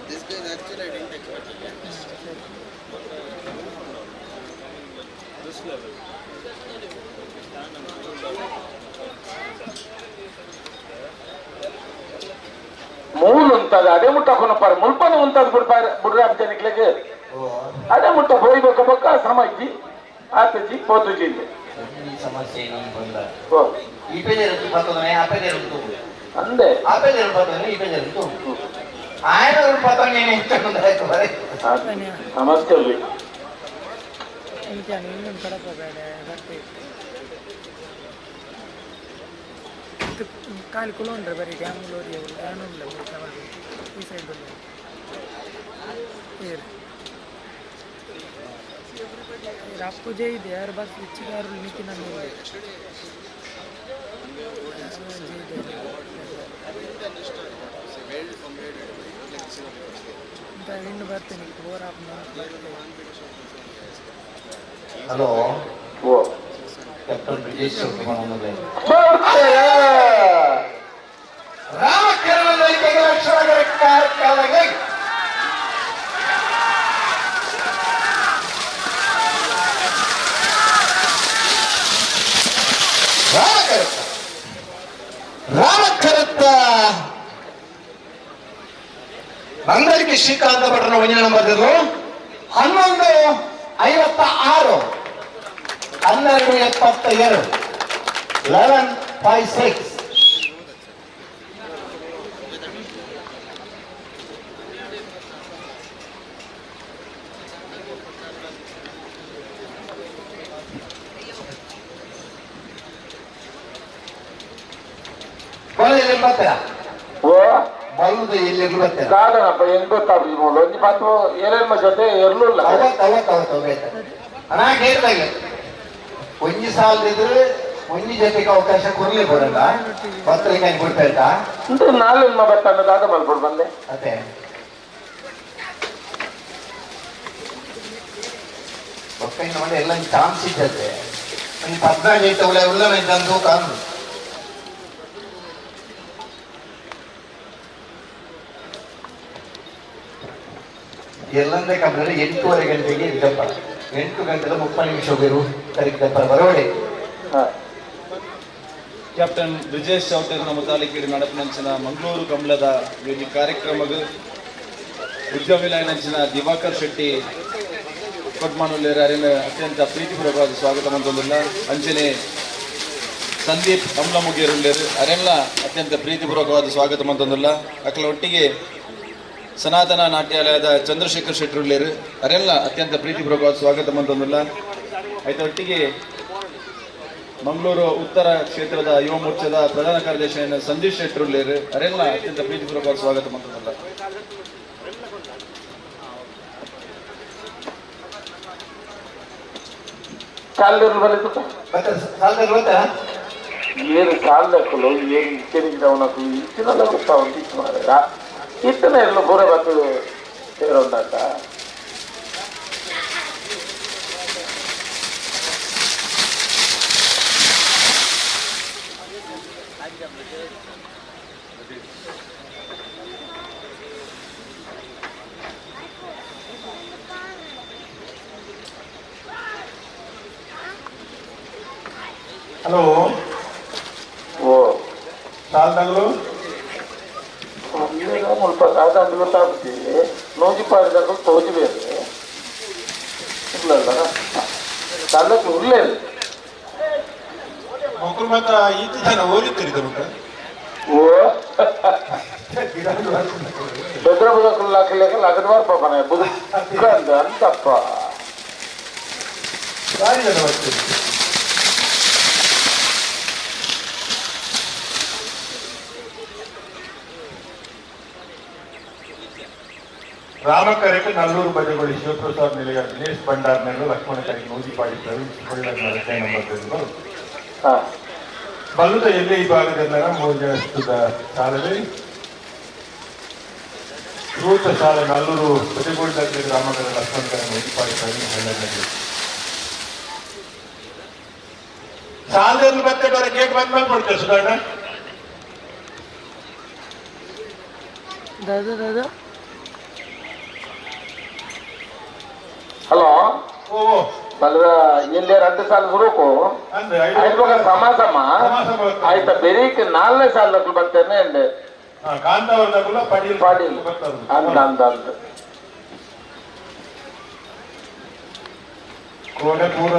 This guy is actually I didn't expect it. This level. ಮೂಲು ಉಂಟದ ಅದೇ ಮುಟ್ಟ ಕೊನಪಾರ ಮುಲ್ಪನ ಉಂಟದ ಬಿಡ್ಪಾರ ಬುಡ್ರಾಬ್ ಜನಕ್ಲೆಗ್ ಅದೇ ಮುಟ್ಟ ಹೋಯ್ಬೇಕು ಬೊಕ್ಕ ಸಮಾಜಿ ಆತಜಿ ಪೋತುಜಿ ಈ ಸಮಸ್ಯೆ ಏನಂತ ಬಂದ ಈ ಪೇಜೆ ಬರ್ತದೆ ಆ ಪೇಜೆ ಉಂಟು ಅಂದೆ ಆ ಪೇಜೆ ಬರ್ತದೆ ಈ ಪೇಜೆ ಉಂಟು ఆయన ನಮಸ್ತೆ ಕಾಲು ಕುಲೋಂಡ್ರೆ ಬರೀ ಡ್ಯಾಮ್ ಲೋರಿ ಈ ಸೈಡ್ ಅಪ್ಪು ಜೈ ಇದೆ ಯಾರು ಬಸ್ ಇಚ್ಚಿಗಾರು ನಿಂತಿ ನಾನು ಇನ್ನು ಬರ್ತೇನೆ ಬೋರ್ ಹಲೋ ಕ್ಯಾಪ್ಟನ್ ಬ್ರಿಜೇಶ್ ರಾಮಕರತ್ತ ನಂದರಿಗೆ ಶ್ರೀಕಾಂತ ಭಟ್ರನ ಒಂದನೇ ನಂಬರ್ 11:56 12:72 11:56. ಬಲ್ಲದ ಎಲ್ಲಿ ಬರ್ತೀರಾ? ದಾದನಪ್ಪ ಹೆಂಗ್ ಗೊತ್ತಾಗ್ಲಿ ಮೂಲ ಒಂಜಿ ಪತ್ತು ಏನೇನು ಜೊತೆ ಎರ್ಲುಲ್ಲ ಅಣ್ಣ ಕೇಳ್ದಾಗ ಒಂಜಿ ಸಾಲದಿದ್ರೆ ಒಂಜಿ ಜೊತೆಗೆ ಅವಕಾಶ ಕೊರ್ಲಿ ಬರಲ್ಲ ಪತ್ರಿಕೆ ಕೊಡ್ತಾ ಅಂದ್ರೆ ನಾಳೆಮ್ಮ ಬರ್ತಾನೆ ದಾದ ಮಲ್ಪಡ್ ಬಂದೆ ಅದೇ ಒಕ್ಕೈನ ಮಾಡಿ ಎಲ್ಲ ಚಾನ್ಸ್ ಇದ್ದತೆ ಒಂದು 14 ಐತವಲ್ಲ ಎಲ್ಲ ತಂದು ಕಾಂದು ಎಲ್ಲಂದ್ರೆ ಕಂಪ್ನಿ 8:30 ಗಂಟೆಗೆ ಇದ್ದಪ್ಪ 8 ಗಂಟೆದ 30 ನಿಮಿಷ ಹೋಗಿರು ಕರಿದಪ್ಪ ಬರೋಡೆ. ಕ್ಯಾಪ್ಟನ್ ಬ್ರಿಜೇಶ್ ಚೌಟರ್ ನಮ್ಮ ತಾಲೂಕಿನ ನಡಪನಂಚಿನ ಮಂಗಳೂರು ಕಂಬಳದ ಈ ಕಾರ್ಯಕ್ರಮದ ಉದ್ಯಮಿಲಾಯನಂಚಿನ ದಿವಾಕರ್ ಶೆಟ್ಟಿ ಕೊಟ್ಮಾನುಲ್ಲೇರ ಅರಿನ ಅತ್ಯಂತ ಪ್ರೀತಿಪೂರ್ವಕವಾದ ಸ್ವಾಗತ ಮಂತೊಂದುಲ್ಲ. ಅಂಚನೆ ಸಂದೀಪ್ ಕಮಲಮುಗೇರುಳ್ಳೇರು ಅರೆಲ್ಲ ಅತ್ಯಂತ ಪ್ರೀತಿಪೂರ್ವಕವಾದ ಸ್ವಾಗತ ಮಂತೊಂದುಲ್ಲ. ಅಕ್ಕಲ ಒಟ್ಟಿಗೆ ಸನಾತನ ನಾಟ್ಯಾಲಯದ ಚಂದ್ರಶೇಖರ್ ಶೆಟ್ಟರುಳ್ಳೇರು ಅರೆಲ್ಲ ಅತ್ಯಂತ ಪ್ರೀತಿಪೂರ್ವಕವಾದ ಸ್ವಾಗತ ಮಂತೊಂದುಲ್ಲ. ಆಯ್ತ ಒಟ್ಟಿಗೆ ಮಂಗಳೂರು ಉತ್ತರ ಕ್ಷೇತ್ರದ ಯುವ ಮೋರ್ಚಾದ ಪ್ರಧಾನ ಕಾರ್ಯದರ್ಶಿ ಸಂದೀಪ್ ಶೆಟ್ಟರುಳ್ಳೇರು ಅರೆಲ್ಲ ಅತ್ಯಂತ ಪ್ರೀತಿಪೂರ್ವಕವಾದ ಸ್ವಾಗತ ಮಂತೊಂದುಲ್ಲ. ಏರು ಸಾಲದಕ್ಕಲು ಏರು ಇಚ್ಚರಿಗಿದವನಕ್ಕಲು ಇಚ್ಚಿನಲ್ಲ ಗೊತ್ತಾವಂತ ಇತ್ತು ಮಾರ ಇತ್ತನ ಎಲ್ಲ ಪೂರ ಬತ್ತು ಸೇರೋಂಡಾತ. ಹಲೋ ಓ ಸಾಲದಾಗಲು ಮುಲ್ಪ ಸಾಧಾರಣ ಗೊತ್ತಾಗ್ತೀವಿ ನೂಜಿ ಪಾಡಿದಾಗ ತೋಜಿ ಬೇರೆ ಇಲ್ಲ ಸಾಲಕ್ಕೆ ಉರ್ಲೇ ಮಕ್ಕಳು ಮಾತ್ರ ಈತ ಜನ ಓದಿತ್ತೀರಿ ಮಕ್ಕ ಓ ಬೆದ್ರ ಬುದಕ್ಕಲ್ಲ ಹಾಕಲಿಕ್ಕೆ ಲಗದ ಪಾಪನ ಬುದಕ್ಕ ಅಂತಪ್ಪ ಭಾರಿ ಜನ ಬರ್ತೀರಿ. ರಾಮಕರೆಗೆ ನಲ್ಲೂರು ಬಜೆಗೊಳ್ಳಿ ಶಿವಪ್ರಸಾದ್ ನಿಲಯ ದಿನೇಶ್ ಭಂಡಾರ್ ನೆರಳು ಲಕ್ಷ್ಮಣ ಕರೆಗೆ ನೂಜಿಪಾಡಿ ಪ್ರವೀಣ್ ನಂಬರ್ ಬಲ್ಲದ ಎಲ್ಲೇ ಈ ಭಾಗದಲ್ಲ ಮೂರು ಜನ ಸುತ್ತದ ಶಾಲೆ ರೂತ ಶಾಲೆ ನಲ್ಲೂರು ಬಜೆಗೊಳ್ಳಿ ರಾಮಕರೆ ಲಕ್ಷ್ಮಣ ಕರೆ ನೂಜಿಪಾಡಿ ಪ್ರವೀಣ್ ಹೊಳ್ಳನಗರ ಶಾಲೆಯಲ್ಲಿ ಮತ್ತೆ ಬೇರೆ ಕೇಕ್ ಬಂದ್ ಮೇಲೆ ಕೊಡ್ತೇವೆ ಸುಧಾರಣ. ದಾದಾ ದಾದಾ ಹಲೋ ಓ ಬಲ್ದ ಇಲ್ಲಿ 2 ಸಾಲ ಸುರುಕು ಐದು ಸಮ ಸಮ ಆಯ್ತಾ ಬೆರೀಕ್ 4ನೇ ಸಾಲ ಬರ್ತೇನೆ ಅಂದೆ ಪಾಟೀಲ್ ಪಾಟೀಲ್ ಅಂದ ಅಂದ ಅಂದ ಕೋಡೆ ಪೂರ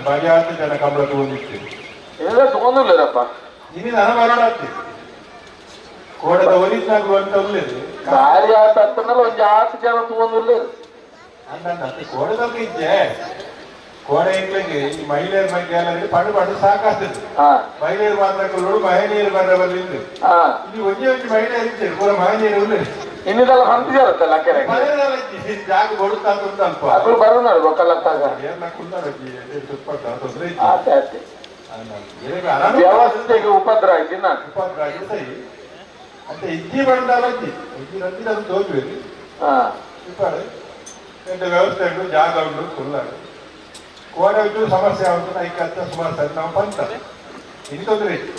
ಬಗೆಯಾದ ಜನ ಕಂಬಳ ತಗೊಂಡಿತ್ತು ಇಲ್ಲ ತಗೊಂಡಿಲ್ಲಪ್ಪ ಇನ್ನು ನಾನು ಬರೋಣ ಕೋಡೆದ ಒರಿಜಿನಲ್ ಅಂತ ಉಳ್ಳೇದು ಭಾರಿ ಆತ ಹತ್ತನಲ್ಲ ಒಂದು ಜಾಸ್ತಿ ಜನ ತಗೊಂಡಿಲ್ಲ ಅಂದ ಕೋಡೆದಾಗ ಇದ್ದೆ ಕೋಡೆ ಇಟ್ಲಿಗೆ ಈ ಮಹಿಳೆಯರ ಬಗ್ಗೆ ಎಲ್ಲ ಪಡು ಪಡು ಸಾಕಾಗ್ತದೆ. ಮಹಿಳೆಯರು ಮಾತ್ರ ಕೊಳ್ಳೋಡು ಮಹಿಳೆಯರು ಬರಬಲ್ಲಿ ಇಲ್ಲಿ ಒಂದೇ ಒಂದು ಮಹಿಳೆಯರು ಇದ್ದಾರೆ ಪೂರ ಮಹಿಳೆಯರು ಉಳ್ಳೇದು ಇನ್ನಿದೆಲ್ಲ ಹಂತಿದಾರತ್ತಲ್ಲ ಕೆರೆ ಜಾಗ ಕೊಡುತ್ತಾ ಅಂತ ಅಲ್ಪ ಅದು ಬರೋಣ ಗೊತ್ತಲ್ಲತ್ತಾಗ ತೊಂದರೆ ಆತೆ ಆತೆ ವ್ಯವಸ್ಥೆಗೆ ಉಪದ್ರ ಆಯ್ತು ನಾನು ಉಪದ್ರ ಆಗಿ ಸರಿ ಅಂತ ಇಜ್ಜಿ ಬಂದಾಲ ಇಜ್ಜಿ ಇಜ್ಜಿ ನಂದಿನ ಅದು ತೋಜ್ಬೇರಿ ಎಂಟು ವ್ಯವಸ್ಥೆ ಉಂಟು ಜಾಗ ಉಂಟು ಕುಲ್ಲಾಗ ಕೋಡೆ ಉಂಟು ಸಮಸ್ಯೆ ಆಗುತ್ತೆ ಐಕತ್ತ ಸುಮಾರು ಸರಿ ನಾವು ಬಂತ ಇನ್ನು ತೊಂದರೆ ಇತ್ತು.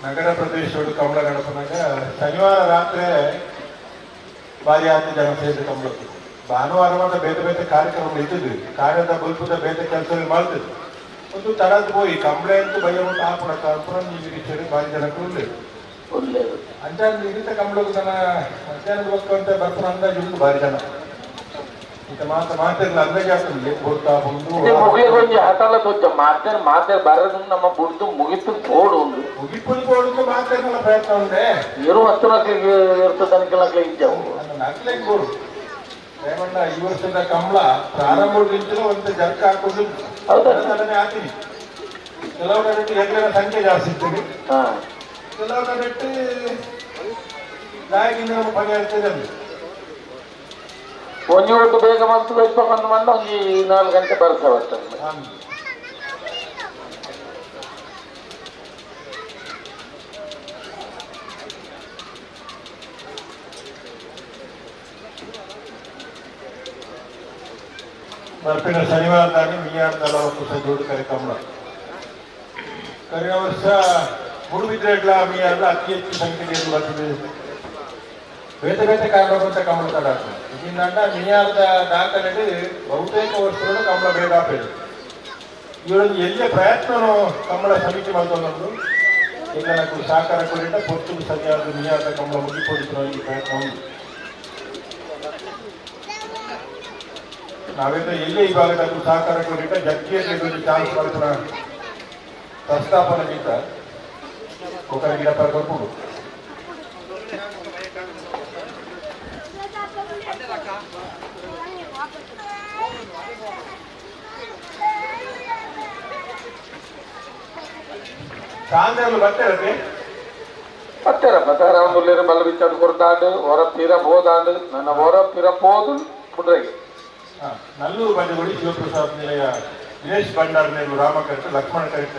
ನಗರ ಪ್ರದೇಶಗಳು ಕಮಲ ಗಣಪನಾಗ ಶನಿವಾರ ರಾತ್ರಿ ಭಾರಿ ಆತ ಜನ ಸೇರಿ ಕಮಲಕ್ಕೆ ಭಾನುವಾರ ಮಾತ್ರ ಬೇರೆ ಬೇರೆ ಕಾರ್ಯಕ್ರಮ ಇದ್ದಿದ್ದು ಕಾರ್ಯದ ಬಲ್ಪದ ಬೇರೆ ಕೆಲಸ ಮಾಡ್ತಿದ್ರು ಒಂದು ತಡದ್ ಪೋಯಿ ಕಂಬಳ ಅಂತೂ ಭಯ ಉಂಟು ಆಪುಣ ಕಾಪುಣ ನೀವು ಭಾರಿ ಜನಕ್ಕೆ ಉಳ್ಳೇದು ಒಳ್ಳೇದು ಅಂಚಾದ ಇರಿತ ಕಂಬಳಕ್ಕೂ ತನ್ನ ಮಧ್ಯಾಹ್ನದ ಅಂತ ಬರ್ಪುನ ಅಂದಾಜು ಉಂಟು ಭಾರಿ ಜನ ಈತ ಮಾತ ಮಾತಿರ್ಲ ಅಂದಾಜು ಆಗ್ತದೆ ಕೊಡ್ತಾ ಬಂದು ಮುಗಿಯ ಹಠಾಲ ತೋಚ ಮಾತೇರ್ ಮಾತೇರ್ ಬರೋದು ನಮ್ಮ ಬುಡ್ದು ಮುಗಿತು ತೋಡು ಒಂದು ಮುಗಿಪುಲ್ ಕೊಡುದು ಮಾತೇನಲ್ಲ ಪ್ರಯತ್ನ ಉಂಟೆ ಇರು ಹತ್ತು ನಕ್ಲಿಗೆ ಇರ್ತದೆ ಅನ್ಕಲಕ್ಲೆ ಇದ್ದವು ನಕ್ಲೆಗೆ ಕೊಡು ರೇವಣ್ಣ ಈ ವರ್ಷದ ಕಂಬಳ ಪ್ರಾರಂಭದಿಂದಲೂ ಒಂದು ಜರ್ಕ ಹಾಕೊಂಡು ಅದನ್ನೇ ಹಾಕಿನಿ. ಕೆಲವು ಕಡೆ ಹೆಗ್ಗಣ ಸಂಖ್ಯೆ ಜಾಸ್ತಿ ಇರ್ತದೆ, ಕೆಲವು ಕಡೆ ನಾಯಕಿಂದ ನಮ್ಮ ಪರಿಹರಿಸ್ತದೆ. ಅದು ಒಂಜಿ ಒಟ್ಟು ಬೇಗ ಬಂತು ಬಂದು ಬಂದು ಒಂಜಿ 4 ಗಂಟೆ ಬರ್ತಾ ಬರ್ತದೆ. ಬರ್ಪಿನ ಶನಿವಾರದಾಗಿ ಮಿಯಾರ್ದಲ್ಲ ಜೋಡು ಕಾರ್ಯಕ್ರಮ ಕರಿಯ ವರ್ಷ ಮೂಡುಬಿದ್ರೆಡ್ಲ ಮಿಯಾರ್ದ ಅತಿ ಹೆಚ್ಚು ಸಂಖ್ಯೆಯಲ್ಲಿ ಬರ್ತದೆ. ಬೇತೆ ಬೇತೆ ಕಾರಣಕ್ಕಂತ ಕಮಲ ತಡ ಆಗ್ತದೆ. ಇದರಿಂದ ಮಿಯಾರ್ದ ದಾಖಲೆ ಬಹುತೇಕ ವರ್ಷಗಳು ಕಮಲ ಬೇಗ ಹಾಕೇಳಿ ಇವರೊಂದು ಎಲ್ಲಿಯ ಪ್ರಯತ್ನನು ಕಮಲ ಸಮಿತಿ ಮಾಡ್ಕೊಂಡು ಈಗ నాకు ಸಹಕಾರ ಕೊರಿಟ ಪೊತ್ತು ಸರಿಯಾದ ಮಿಯಾರ್ದ ಕಮಲ ಮುಗಿಪೊಡಿಸುವ ಈ ಪ್ರಯತ್ನ ಉಂಟು. ನಾವೆಲ್ಲ ಎಲ್ಲೇ ಈ ಭಾಗದ ಸಹಕಾರ ಕೊರಿಟ ಜಗ್ಗಿಯಲ್ಲಿ ಚಾನ್ಸ್ ಮಾಡ್ತಾರ ಪ್ರಸ್ತಾಪನ ಗೀತ ಕೊಕ್ಕರ ಗಿಡ ಪರ್ಕೊಂಡು ಸಾಂದ್ರಲು ಬರ್ತಾರೆ. ಪತ್ತೆರಪ್ಪ ತಯಾರ ಬಲ್ಲ ಬಿಚ್ಚಾಡು ಕೊಡ್ತಾಂಡು ಹೊರ ಪಿರ ಹೋದಾಂಡು ನನ್ನ ಹೊರ ಪಿರ ಪೋದು ಪುಡ್ರೆಗೆ. ನಲ್ಲೂರು ಬಜಗೋಡಿ ಶಿವಪ್ರಸಾದ್ ನಿಲಯ ದಿನೇಶ್ ಭಂಡಾರ್ ನೇರು ರಾಮಕರೆಟ್ ಲಕ್ಷ್ಮಣ ಕರೆಟ್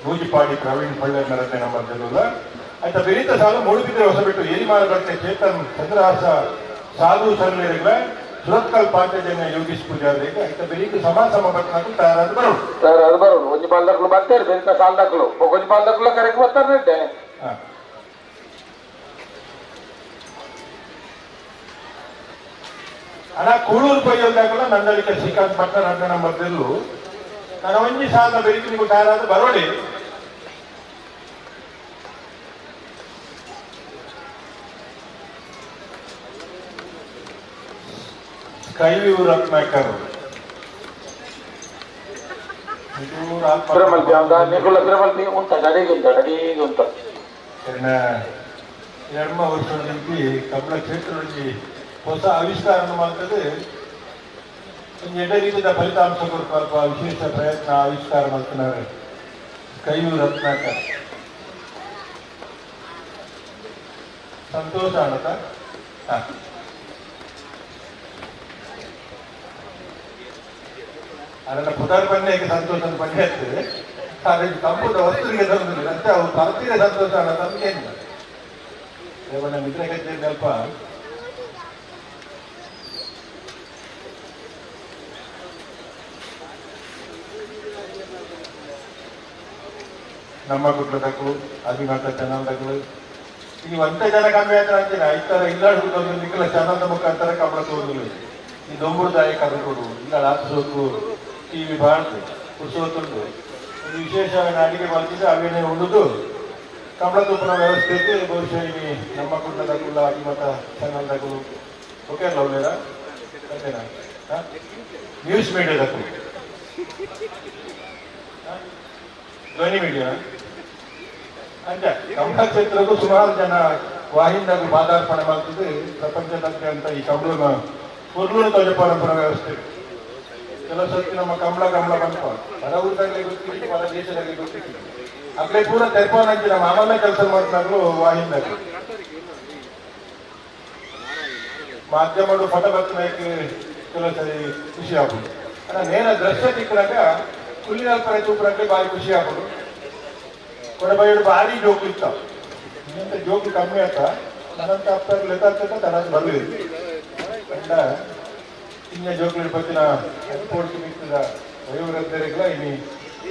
ನೂಜಿಪಾಡಿ ಪ್ರವೀಣ್ ಪಳ್ಳರ್ ನರತೆ ನಂಬರ್ ಜಲ್ಲುಲ್ಲ. ಆಯ್ತಾ ಬೆರೀತ ಸಾಲು ಮೂಡುಬಿದ್ರೆ ಹೊಸಬಿಟ್ಟು ಏರಿಮಾಲಗಟ್ಟೆ ಚೇತನ್ ಚಂದ್ರಹಾಸ ಸಾಧು ಸರಳಿಗಳ ಸುರತ್ಕಲ್ ಪಾಂಚಜನ್ಯ ಯೋಗೀಶ್ ಪೂಜಾರಿ ಆಯ್ತಾ ಬೆರೀಕ ಸಮ ಸಮ ಬಟ್ಟನಾಕು ತಯಾರಾದ ಬರೋಡು ತಯಾರಾದ ಬರೋಡು ಒಂಜಿ ಬಾಲ್ದಕ್ಲು ಬರ್ತಾರೆ ಬೆರೀತ ಸಾಲ್ದಕ್ಲು ಒಂಜಿ ಬಾಲ್ದಕ್ಲು ಕರೆಕ್ಟ್ ಬರ್ತಾರೆ. ಅಣ್ಣ ಕೂಳೂರು ಪೈಯಲ್ದಾಗಲ ನಂದಳಿಕ ಶ್ರೀಕಾಂತ್ ಭಟ್ಟ ನನ್ನ ನಂಬರ್ ತೆಲ್ಲು ನನ್ನ ಒಂಜಿ ಸಾಲ ಬೆಳಿಗ್ಗೆ ನೀವು ತಯಾರಾದ ಬರೋಡಿ. ಸ್ಕೈವ್ಯೂ ರತ್ನಾಕರ್ ಉಂಟ ಅಡಿಗೆ ಅಡಿಗೆ ಉಂಟ ಎಡ್ಮ ವರ್ಷ ಕಬ್ಳ ಕ್ಷೇತ್ರದಲ್ಲಿ ಹೊಸ ಆವಿಷ್ಕಾರ ಮಾಡ್ತದೆ. ಒಂದು ಎಡ್ಡೆ ರೀತಿಯ ಫಲಿತಾಂಶ ಕೊಡ್ಪ ವಿಶೇಷ ಪ್ರಯತ್ನ ಆವಿಷ್ಕಾರ ಮಾಡ್ತಾರೆ ಕೈಯು ರತ್ನಾಕರ್. ಸಂತೋಷ ಆಣತ ಅದನ್ನ ಪುನರ್ ಪಂದ್ಯಕ್ಕೆ ಸಂತೋಷ ಪಂದ್ಯ ಆಗ್ತದೆ. ಆದರೆ ಕಂಪುದ ವಸ್ತುವಿಗೆ ತಂದಿಲ್ಲ ಅಂತ ಅವ್ರು ಬರ್ತೀರ ಸಂತೋಷ ಅಣ್ಣ ತಮ್ಗೇನಿಲ್ಲ. ಮಿತ್ರ ಕಚೇರಿ ಅಲ್ಪ ನಮ್ಮ ಕುಟ್ಲದಕ್ಕೂ ಅಭಿಮತ ಚಾನಲ್ದಕ್ಕೂ ಈಗ ಒಂದೇ ಜನ ಕಮ್ಮಿ ಆಯ್ತಾರೆ ಅಂತೀನಿ ಐತರ ಇಲ್ಲ ನಿಕ್ಕಲ ಚಾನಲ್ದ ಮುಖಾಂತರ ಕಬ್ಬಳ ತೋರಿದ್ರು. ಈ ದೊಂಬುರ್ದಾಯ ಕರ್ಕೊಡು ಇಲ್ಲ ರಾತ್ರಿ ಟಿವಿ ಬಾಳ್ದು ಕುಸೋತುಂಡು ಒಂದು ವಿಶೇಷ ಅಡಿಗೆ ಮಾಡ್ತಿದ್ರೆ ಅವೇನೇ ಉಳಿದು ಕಮಲ ತುಪ್ಪನ ವ್ಯವಸ್ಥೆ ಬಹುಶಃ ಇಲ್ಲಿ ನಮ್ಮ ಕುಟುಂಬದಾಗಲ್ಲ ಅಭಿಮತ ಚಾನಲ್ದಾಗಲು ಓಕೆ ಅಲ್ಲ ಒಳ್ಳೇದಾ ಅಂತೇನಾ ನ್ಯೂಸ್ ಮೀಡಿಯಾದಕ್ಕೂ ಧ್ವನಿ ಮೀಡಿಯಾ ಅಂತ ಕಮಲ ಕ್ಷೇತ್ರಕ್ಕೂ ಸುಮಾರು ಜನ ವಾಹಿನಿದಾಗ ಪಾದಾರ್ಪಣೆ ಮಾಡ್ತಿದ್ದು ಪ್ರಪಂಚದಾದ್ಯಂತ ಈ ಕಮಲನ ಪೊರ್ಲೂರು ಧ್ವಜ ಪರಂಪರಾ ವ್ಯವಸ್ಥೆ. ಕೆಲವು ಸರ್ತಿ ನಮ್ಮ ಕಮಲ ಕಮಲ ಬಂತ ಹೊರ ಊರದಾಗಲೇ ಗೊತ್ತಿತ್ತು, ಹೊರ ದೇಶದಾಗಲೇ ಗೊತ್ತಿತ್ತು. ಅಲ್ಲೇ ಪೂರ ತೆರ್ಪೋನಂಚಿ ನಮ್ಮ ಆಮಲ್ಲ ಕೆಲಸ ಮಾಡ್ತಾಗ್ಲೂ ವಾಹಿನಿದಾಗ ಮಾಧ್ಯಮಗಳು ಫೋಟೋ ಬರ್ತನಾಯಕ್ಕೆ ಕೆಲವು ಸರಿ ಖುಷಿ ಆಗೋದು. ಅಲ್ಲ ನೇರ ದೃಶ್ಯ ತಿಕ್ಕದಾಗ ಹುಲ್ಲಿನಲ್ಪರೆ ತೂಪರಾಗಲಿ ಭಾರಿ ಖುಷಿ ಆಗೋದು. ಕೊಡಬೈಡು ಭಾರಿ ಜೋಕು ಇರ್ತಾವ, ಇನ್ನಂತ ಜೋಕು ಕಮ್ಮಿ ಆತ ನನ್ನಂತ ಅಪ್ಪ ಲೆಕ್ಕ ತನ್ನ ಬರಲಿಲ್ಲ. ಕಂಡ ಇನ್ನ ಜೋಕುಗಳ ಪತ್ತಿನ ಎಕ್ಸ್ಪೋರ್ಟ್ ಮಿಕ್ಕಿದ ವಯೋವೃದ್ಧರಿಗೆಲ್ಲ ಇನ್ನು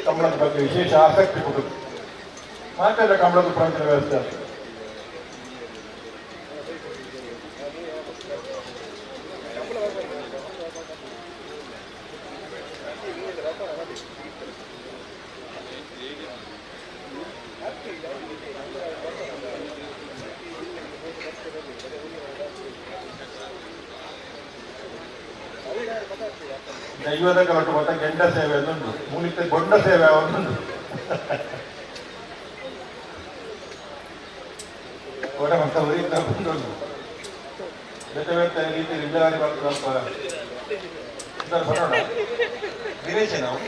ಕಂಬಳದ ಬಗ್ಗೆ ವಿಶೇಷ ಆಸಕ್ತಿ ಕೊಡುದು ಮಾತ್ರ ಕಂಬಳದ ಪ್ರಾಂತ್ಯ ವ್ಯವಸ್ಥೆ. ದೈವದ ಕಲಟು ಮತ್ತ ಗೆಂಡ ಸೇವೆ ಒಂದುಂಟು, ಮೂಲಿತ ಗೊಂಡ ಸೇವೆ ಒಂದುಂಟು. ಕೋಟೆ ಮತ್ತ ಉರಿತ ಬಂದುಂಟು. ಬೇತೆ ಬೇತೆ ರೀತಿ ವಿಲೇವಾರಿ ಮಾಡ್ತಾರೆ ಸ್ವಲ್ಪ ಬರೋಣ. ದಿನೇಶ್ ನಾವು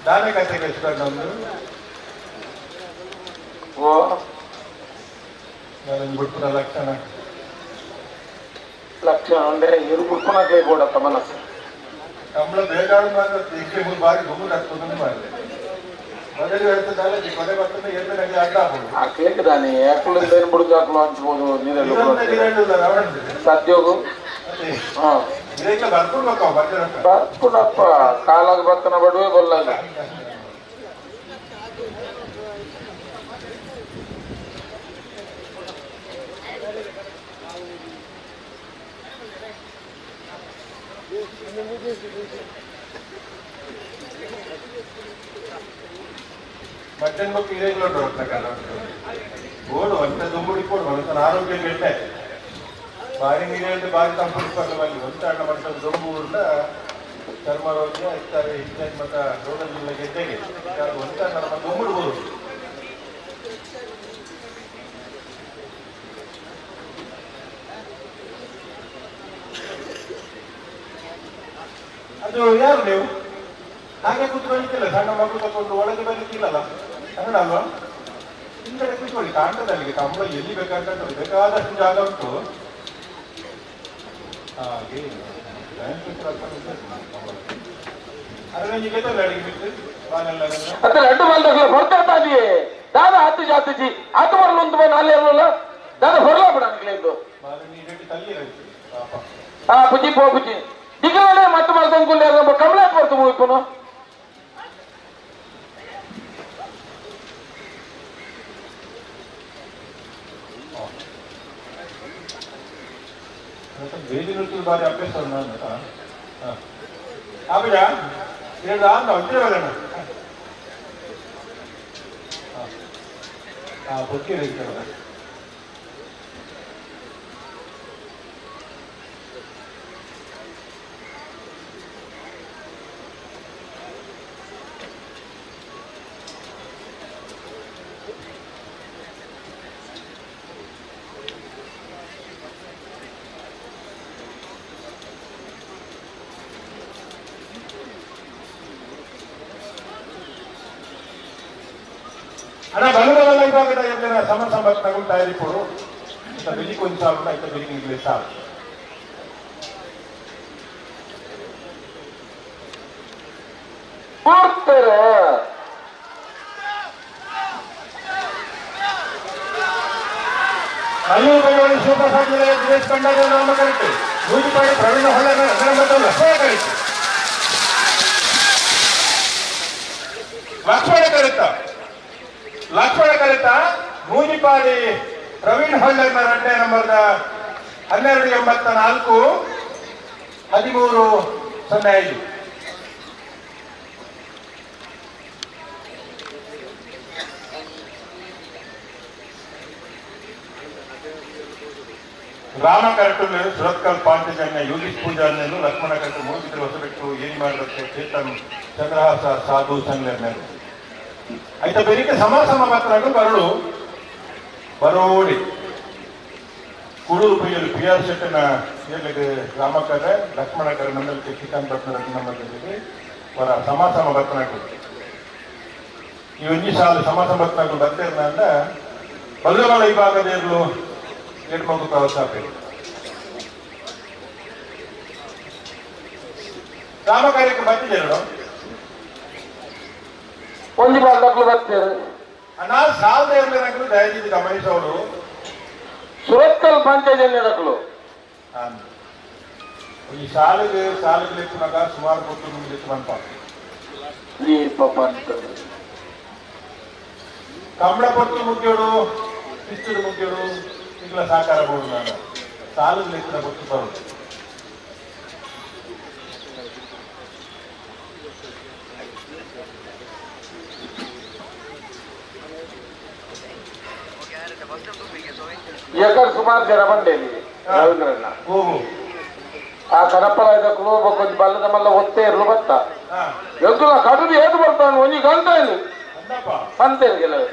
ದಾನೆ ಕತೆಗೆ ಎಷ್ಟು ನಮ್ದು ಓ ನಾನು ಬಿಡ್ಪುನ ಲಕ್ಷಣ ಲಕ್ಷಣ ಅಂದ್ರೆ ಇರು ಬಿಡ್ಪುನಕ್ಲೆ ಕೊಡತ್ತ ಮನಸ್ಸು ಕಂಬಳ ಬೇಗಾಡು ಮಾತ್ರ ಈಕೆ ಬಾರಿ ಗುಮ್ಮು ಆಗ್ತದೆ ಮಾಡಿ ಮೊದಲು ಹೇಳ್ತದಲ್ಲ ಕೊನೆ ಬರ್ತದೆ ಎರಡು ನನಗೆ ಅಡ್ಡ ಆಗ್ಬೋದು ಆ ಕೇಕ್ ದಾನೆ ಯಾಕುಳಿಂದ ಏನು ಬಿಡುದು ಹಾಕಲು ಹಂಚ್ಬೋದು ನೀರೆಲ್ಲ ಸದ್ಯೋಗು ಬರ್ಪುನಪ್ಪ ಕಾಲಾಗ ಬರ್ತನ ಬಡುವೆ ಬಲ್ಲ. ಮಧ್ಯಾಹ್ನ ಮಕ್ಕಳು ಇರೇಗ್ಲೂ ಓಡು ಅಂತ ದುಂಬುಡಿ ಕೊಡು ಮನುಷ್ಯನ ಆರೋಗ್ಯ ಗೆಡ್ಡೆ ಬಾರಿ ನೀರು ಹೇಳಿದ್ರೆ ಬಾರಿ ತಂಪು ಅಲ್ಲಿ ಒಂತ ಅಣ್ಣ ಮನುಷ್ಯ ದೊಂಬು ಉಂಟ ಚರ್ಮ ರೋಗ ಇತ್ತಾರೆ ಹೆಚ್ಚಾಗಿ ಮತ್ತು ರೋಗದಿಂದ ಗೆದ್ದೆಗೆ ಒಂತ ನಮ್ಮ ಗೊಮ್ಮಡ್ಬೋದು. ಅದು ಯಾರು ನೀವು ಹಾಗೆ ಕೂತ್ಕೊಳ್ಳಿಕ್ಕಿಲ್ಲ, ಸಣ್ಣ ಮಗು ತಗೊಂಡು ಒಳಗೆ ಬರಲಿಕ್ಕಿಲ್ಲಲ್ಲ, ಕನ್ನಡ ಅಲ್ವಾ? ಹಿಂದ್ಗಡೆ ಕೂತ್ಕೊಳ್ಳಿ, ಕಾಣ್ತದೆ ಅಲ್ಲಿಗೆ ಕಂಬಳ ಎಲ್ಲಿ ಬೇಕಾಗ್ತದೆ, ಬೇಕಾದಷ್ಟು ಜಾಗ ಉಂಟು. ಹಾಗೆ ಅತ್ತೆ ಎರಡು ಮಲ್ದಕ್ಲ ಹೊರತಾಗಿ ದಾದ ಹತ್ತು ಜಾತಿ ಆತ ಬರಲು ಅಂತ ನಾಳೆ ಇರಲ್ಲ ದಾದ ಹೊರಲ ಬಿಡ ಅನ್ಕಲೇಂದು. ಆ ಪುಜಿ ಪೋ ಪುಜಿ ದಿಗಲನೆ ಮತ್ತೆ ಮಲ್ದಂಗುಲ್ಲ ಕಮಲ ಬರ್ತು ಇಪ್ಪನು. ಬೇದಿ ನೃತ್ಯದ ಬಾರಿ ಅಭ್ಯಾಸ ನಾನು. ಆಬಿಡ ಎರಡು ಆಂದ ಒಂದೇ ಹಾಂ ಬೊಕ್ಕೆ. ಅಣ್ಣ ಬಲಬಲ ಇವಾಗ ಎಲ್ಲ ಸಮ ಸಮ ತಗೊಳ್ತಾ ಇದ್ದೀವಿ. ಇಂಥ ಬೆಳಿಗ್ಗೆ ಒಂದು ಸಾವಿರ ಇಂಥ ಬೆಳಿಗ್ಗೆ ಸಾವಿರ ಕೊಡ್ತಾರೆ. ಮಲ್ಲೂರು ಬೆಂಗಳೂರು ಶಿವಪ್ರಸಾದ್ ಜಿಲ್ಲೆಯ ದಿನೇಶ್ ಭಂಡಾರಿ ನಾಮಕರಣಕ್ಕೆ ನೂಜಿಪಾಡಿ ಪ್ರವೀಣ ಹೊಳ್ಳ ಮತ್ತು ಲಕ್ಷ್ಮಣ ಕರಿತು ಲಕ್ಷ್ಮಣ ಕರಿತ ಲಕ್ಷ್ಮಣ ಕಲಿತ ನೂಜಿಪಾಡಿ ಪ್ರವೀಣ್ ಹೊಳ್ಳರ್ನ ಎರಡನೇ ನಂಬರ್ದ 1284 1305. ರಾಮ ಕರಟು ಸುರತ್ಕಲ್ ಪಾಂಚಜನ್ಯ ಯೋಗೀಶ್ ಪೂಜಾರ್ನೇನು ಲಕ್ಷ್ಮಣ ಕರಟು ಮೂರು ಹೊಸಬೆಟ್ಟು ಏನಿ ಮಾಡಕ್ಕೆ ಚೇತನ್ ಚಂದ್ರಹಾಸ ಸಾಧು ಸಂಗ್ಲೇರ್ನೇನು ಆಯ್ತ ಬೇರೆ ಸಮ ಸಮ ಮಾತ್ರ ಬರಳು ಬರೋಡಿ ಕುಡೂರು ಪೈಯಲ್ಲಿ ಪಿ ಆರ್ ಶೆಟ್ಟನ ಏಳಿಗೆ ರಾಮಕರೆ ಲಕ್ಷ್ಮಣಕರೆ ನಂದಲಿಕ್ಕೆ ಶ್ರೀಕಾಂತ್ ಭಟ್ನ ನಮ್ಮಲ್ಲಿ ವರ ಸಮ ಸಮ ಬರ್ತನಾಗು ಈ ಒಂಜಿ ಸಾಲು ಸಮ ಸಮ ಬರ್ತನಾಗು ಬರ್ತಿರ್ನ ಬಲ್ಲವಳ ಈ ಭಾಗದ ಇರಲು ಹೆಣ್ಮಗು ಪ್ರವಾಸ ರಾಮ ಕಾರ್ಯಕ್ಕೆ ಬರ್ತಿದ್ದೇನು ಒಂದು ಬಾಲ್ ದಕ್ಕಲು ಬರ್ತೀರಿ ನಾವು ಸಾಲದ ಇರಲಿ ದಯವಿಟ್ಟು ಗಮನಿಸೋರು ಸುರತ್ಕಲ್ ಪಂಚಾಯತ್ ದಕ್ಕಲು ಈ ಸಾಲಿಗೆ ಸಾಲಿಗೆ ಲೆಕ್ಕನಾಗ ಸುಮಾರು ಕೊಟ್ಟು ನಿಮ್ಗೆ ಲೆಕ್ಕ ಈ ಪಾಪ ಕಂಬಳ ಪೊಟ್ಟು ಮುಖ್ಯರು ಪಿಸ್ತೂರು ಮುಖ್ಯರು ಈಗಲ ಸಹಕಾರ ಬೋದು ನಾನು ಸಾಲಿಗೆ ಲೆಕ್ಕನ ಕೊಟ್ಟು ಬರೋದು. ಎಕರ್ ಸುಮಾರು ಜನ ಬಂದೇವಿ ರವೀಂದ್ರಣ್ಣ. ಆ ಕನಪ್ಪಲ ಇದಕ್ಕೂ ಕೊಂಚ ಬಲ್ಲದ ಮಲ್ಲ ಒತ್ತೆ ಇರಲು ಬತ್ತ ಎದ್ದುಲ ಕಡುದು ಏದು ಬರ್ತಾನೆ ಒಂಜಿ ಗಂಟೆ ಇಲ್ಲಿ ಬಂತೇನೆ ಕೆಲವು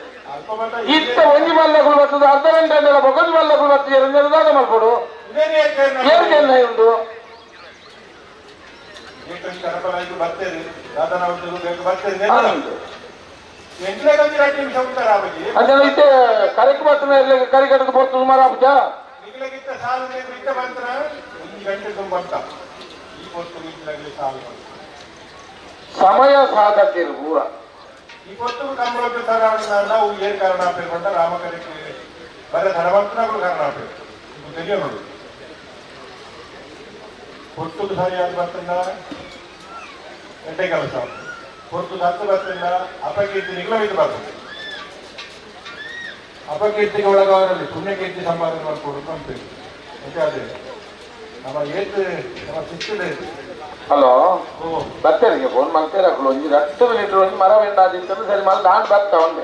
ಇತ್ತ ಒಂಜಿ ಮಲ್ಲಗಳು ಬರ್ತದೆ ಅರ್ಧ ಗಂಟೆ ಅಂದೆಲ್ಲ ಬೊಕೊಂಜಿ ಮಲ್ಲಗಳು ಬರ್ತದೆ ದಾದ ಮಲ್ಪಡು ಏರ್ಕೆಲ್ಲ ಉಂಟು ಅಂಜನ ಇತ್ತೆ ಕರೆಕ್ಟ್ ಬರ್ತದೆ ಕರಿ ಕಟ್ಟದ ಬರ್ತದೆ ಸುಮಾರು ಆಪುಜ ಸಮಯ ಸಾಧಕಿರು ಪೂರ ಈ ಪೊತ್ತು ಕಂಬಳಕ್ಕೆ ನಾವು ಏನ್ ಕಾರಣ ಆಪೇರು ಅಂತ ರಾಮಕರಿಗೆ ಬರ ಧನವಂತನಾಗಲು ಕಾರಣ ಆಪೇರು తెలియ ನೋಡು పొట్టుకు ಸರಿಯಾಗಿ ಬರ್ತಂದ ಎಡ್ಡೆ ಕೆಲಸ పొత్తు ದತ್ತು ಬರ್ತಂದ ಅಪಕೀರ್ತಿ ನಿಗ್ಲವಿದ್ದು ಬರ್ತದೆ. ಅಪಕೀರ್ತಿಗೆ ಒಳಗಾವರಲ್ಲಿ ಪುಣ್ಯಕೀರ್ತಿ ಸಂಪಾದನೆ ಮಾಡ್ಕೊಡುದು ಅಂತೇಳಿ ಮತ್ತೆ ಅದೇ ನಮ್ಮ ಏತ್ ನಮ್ಮ ಶಿಸ್ತಿದೆ. ಹಲೋ ಬರ್ತಾರೆ ಫೋನ್ ಮಾಡ್ತಾರೆ ಒಂಜಿ 10 ಮಿನಿಟ್ ಒಂಜಿ ಮರ ಬೇಡ ಸರಿ ಮಲ್ಲ ನಾನು ಬರ್ತಾ ಒಂದೆ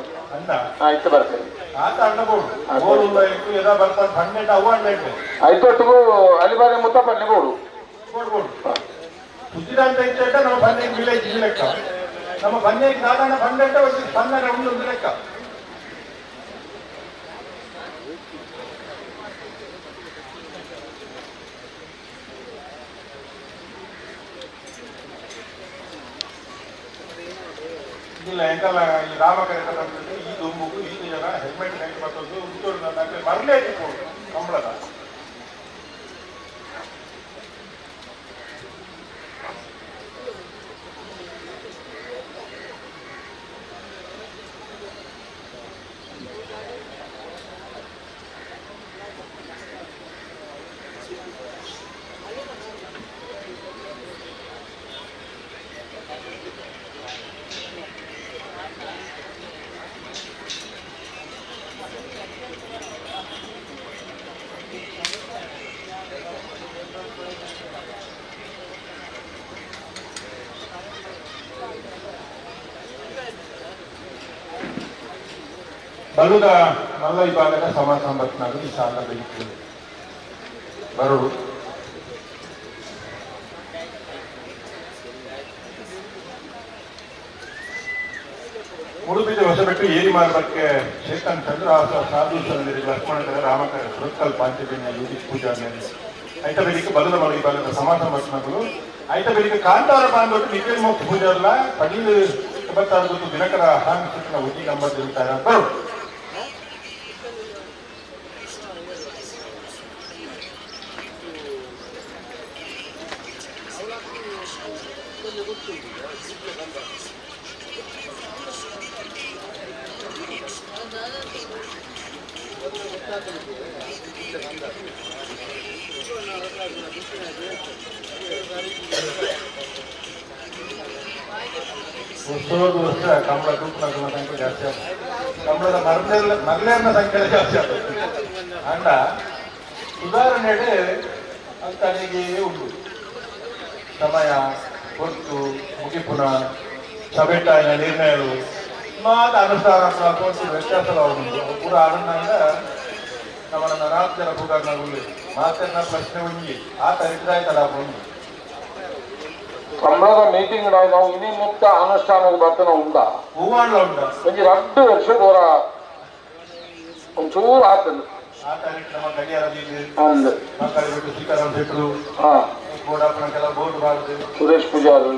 ಆಯ್ತು ಬರ್ತೇನೆ. ಆತ ಅಣ್ಣಬೋದು ಎಲ್ಲ ಬರ್ತಾರೆ 12 ಅವು 12 ಐತೊಟ್ಟಿಗೂ ಅಲಿಬಾರಿ ಮುತ್ತಪ್ಪಣ್ಣೆ ಬೋಡು ಬೋಡು. ಸುದ್ದಿದಾಂತ ಇತ್ತೇಟ ನಮ್ಮ ಪಂಚಾಯತ್ ವಿಲೇಜ್ ಲೆಕ್ಕ. ನಮ್ಮ ಪಂಚಾಯತ್ ಸಾಧಾರಣ ಪಂಡೆಂಟ ಒಂದು ಸ್ಪಂದನೆ ಉಂಡು ಒಂದು ಲೆಕ್ಕ. ಇಲ್ಲ ಎಂಕಲ್ಲ ಈ ರಾಮಕರೆ ಈ ದುಂಬುಗು ಈ ಜನ ಹೆಲ್ಮೆಟ್ ಹೆಂಗೆ ಬರ್ತದ್ದು ಮರಲೇ ಕಂಬಳದ. ಬಲುದ ಮಲ್ಲ ವಿಭಾಗದ ಸಮ ಸಂಬತ್ನಾಗ ಈ ಸಾಲ ಬೆಳಿತದೆ ಬರುಡು. ಮುಡುಬಿದ ಹೊಸಬೆಟ್ಟು ಏರಿ ಮಾರ್ಬಕ್ಕೆ ಚೇತನ್ ಚಂದ್ರಹಾಸ ಸಾಧು ಸಂದಿರಿ ಲಕ್ಷ್ಮಣಕರ ರಾಮಕರ ಸುರತ್ಕಲ್ ಪಾಂಚಜನ್ಯ ಯೂದಿ ಪೂಜಾ ಐತ ಬೆಳಿಗ್ಗೆ ಬಲದ ಮಲ್ಲ ವಿಭಾಗದ ಸಮ ಸಂಬತ್ನಗಳು ಐತ ಬೆಳಿಗ್ಗೆ ಕಾಂತಾರ ಬಾಂಧವರು ನಿಖಿಲ್ ಮುಕ್ತ ಪೂಜಾರ್ಲ ಪಡೀಲ್ ಗೊತ್ತು ದಿನಕರ ಹಾಂಗ್ ಸುತ್ತಿನ ಉದ್ದಿ ನಂಬರ್ ತಿಳ್ತಾರೆ ಬರುಡು. ವರ್ಷೋದು ವರ್ಷ ಕಂಬಳ ತೂಕನ ಸಂಖ್ಯೆ ಜಾಸ್ತಿ ಆಗ್ತದೆ. ಕಂಬಳದ ಮರ್ಲೇರ್ನ ಸಂಖ್ಯೆ ಜಾಸ್ತಿ ಆಗ್ತದೆ. ಅಂಡ ಸುಧಾರಣೆ ಅಂತನಿಗೆ ಉಂಟು. ಸಮಯ ಹೊತ್ತು ಮುಗಿಪುನ ಸಭೆಟ್ಟಾಯಿನ ನಿರ್ಣಯಗಳು ಮಾತ ಅನುಷ್ಠಾನ ಕೊಟ್ಟು ವ್ಯತ್ಯಾಸ ಉಂಟು. ಪೂರ ಆನಂದ ನಮ್ಮ ನಾಲ್ಕು ಜನ ಪೂಗಾಗ್ನ ಮಾತನ್ನ ಪ್ರಶ್ನೆ ಒಂಜಿ ಆ ತರಿದ್ರಾಯ್ತಲ್ಲ ಉಂಟು. ಕಂಬಳದ ಮೀಟಿಂಗ್ ನಾವು ಇನಿ ಮುಕ್ತ ಅನುಷ್ಠಾನದ ಬರ್ತನ ಉಂಡ ಹೂವಾಡ್ಲ ಉಂಡ ಒಂಜಿ ರಡ್ಡು ವರ್ಷದ ಒಂಚೂರು ಆತಂದು ಆ ತಾರೀಕು ನಮ್ಮ ಗಡಿಯಾರ ಅಂದ್ ಮಕ್ಕಳಿಗೆ ಬಿಟ್ಟು ಸೀತಾರಾಮ್ ಶೆಟ್ಟರು ಬೋರ್ಡ್ ಹಾಕೋಣಕ್ಕೆಲ್ಲ ಬೋರ್ಡ್ ಬಾರದು ಸುರೇಶ್ ಪೂಜಾರಿ.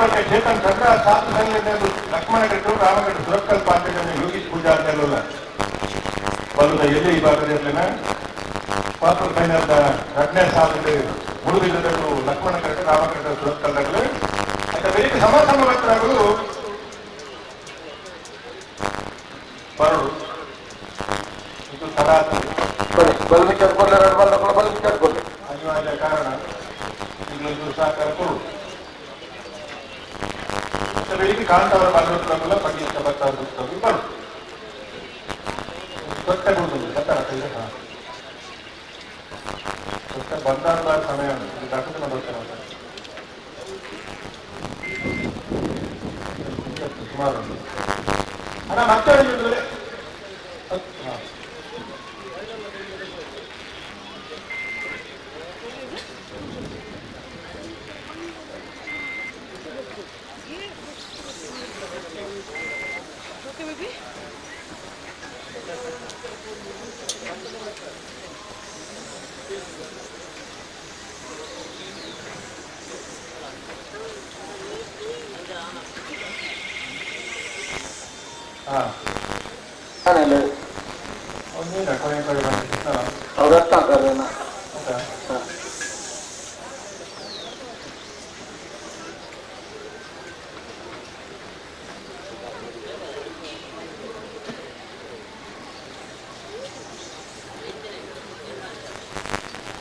ಬರ್ಕೆ ಚೇತನ್ ಚಂದ್ರ ಸಾಧು ಸಂಘಟನೆ ಲಕ್ಷ್ಮಣ ಕಟ್ಟು ರಾಮಕಟ್ಟು ಸುರತ್ಕಲ್ ಪಾಂಚಜನ್ಯ ಯೋಗೀಶ್ ಪೂಜಾರ್ನೆಲ್ಲ ಬಲ್ಲದ ಎಲ್ಲಿ ಈ ಭಾಗದ ಕ್ವಾರ್ಟರ್ ಫೈನಲ್ ಎರಡನೇ ಸಾಲಿಗೆ ಮುಳುಗಿದ್ದಗಳು ಲಕ್ಷ್ಮಣ ಕಟ್ಟು ರಾಮಕಟ್ಟ ಸುರತ್ಕಲ್ಗಳು అయితే ಬೇರೆ ಸಮ ಸಮ ಬರಡು ಇದು ತಡಾತು ಬಲ್ಬಿ ಚಟ್ಕೊಡ್ಲೆ ಎರಡು ಬಲ್ ಬಲ್ಬಿ ಚಟ್ಕೊಡ್ಲೆ ಅನಿವಾರ್ಯ ಕಾರಣ ಈಗಲೊಂದು ಸಹಕಾರ ಕೊಡು ಮತ್ತೆ ಬೆಳಿಗ್ಗೆ ಕಾಂತಾವರ ಬಾಗಿಲು ಪಂಡಿತ ಬರ್ತಾ ಬರು ತೊಟ್ಟೆ ಬಿಡುದು ಬರ್ತಾರ ಕೈಗೆ ತೊಟ್ಟೆ ಬಂದಾದ ಸಮಯ ಡಾಕ್ಟರ್ ಬರ್ತಾರೆ ಸುಮಾರು ಅಣ್ಣ ಮತ್ತೆ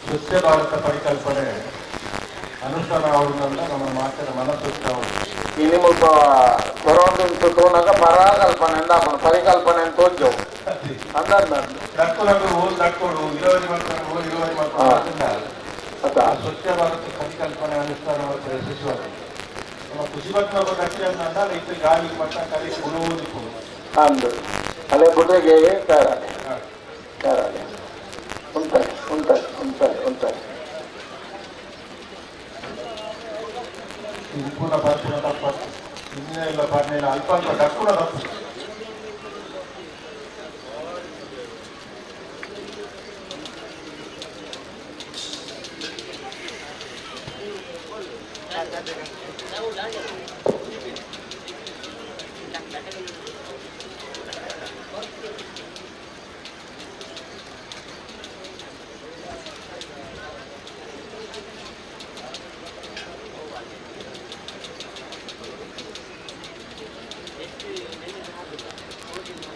ಸ್ವಚ್ಛ ಭಾರತ ಪರಿಕಲ್ಪನೆ ಅನುಷ್ಠಾನ ಆಗುವುದನ್ನ ನಮ್ಮ ಮಾತಿನ ಮನಸ್ಸು ಇನಿ ಮುಲ್ಪ ಕೊರೊಂದು ತೋನಾಗ ಪರಾಕಲ್ಪನೆ ಅಂದ ಪರಿಕಲ್ಪನೆ ಅಂತ ತೋಜವು ಅಂದ ದಕ್ಕುನಗರು ಹೋಗಿ ದಕ್ಕೋಡು ಇಳುವರಿ ಮಾಡ್ಕೊಂಡು ಹೋಗಿ ಇಳುವರಿ ಮಾಡ್ಕೊಂಡು ಸ್ವಚ್ಛ ಭಾರತ ಪರಿಕಲ್ಪನೆ ಅನುಷ್ಠಾನ ಯಶಸ್ವಿಯಾಗಿದೆ. ನಮ್ಮ ಕೃಷಿ ಪತ್ರ ದಕ್ಕಿ ಅಂದ ರೈತ ಗಾಳಿ ಮಟ್ಟ ಕಲಿ ಗುಣೋದಿಕ್ಕು ಅಂದು ಅದೇ ಬುಡ್ರೆಗೆ ತಯಾರಾದೆ ತಯಾರಾದೆ ಉಂಟಾರೆ ಉಂಟಾರೆ ಉಂಟಾರೆ ಉಂಟಾರೆ ಉಪ್ಪುನ ಬರ್ಪುನ ತಪ್ಪ ಇಂಜಿನ ಇಲ್ಲ ಬರ್ನಿಲ್ಲ ಅಲ್ಪ ಅಲ್ಪ ದಕ್ಕುನ ತಪ್ಪು.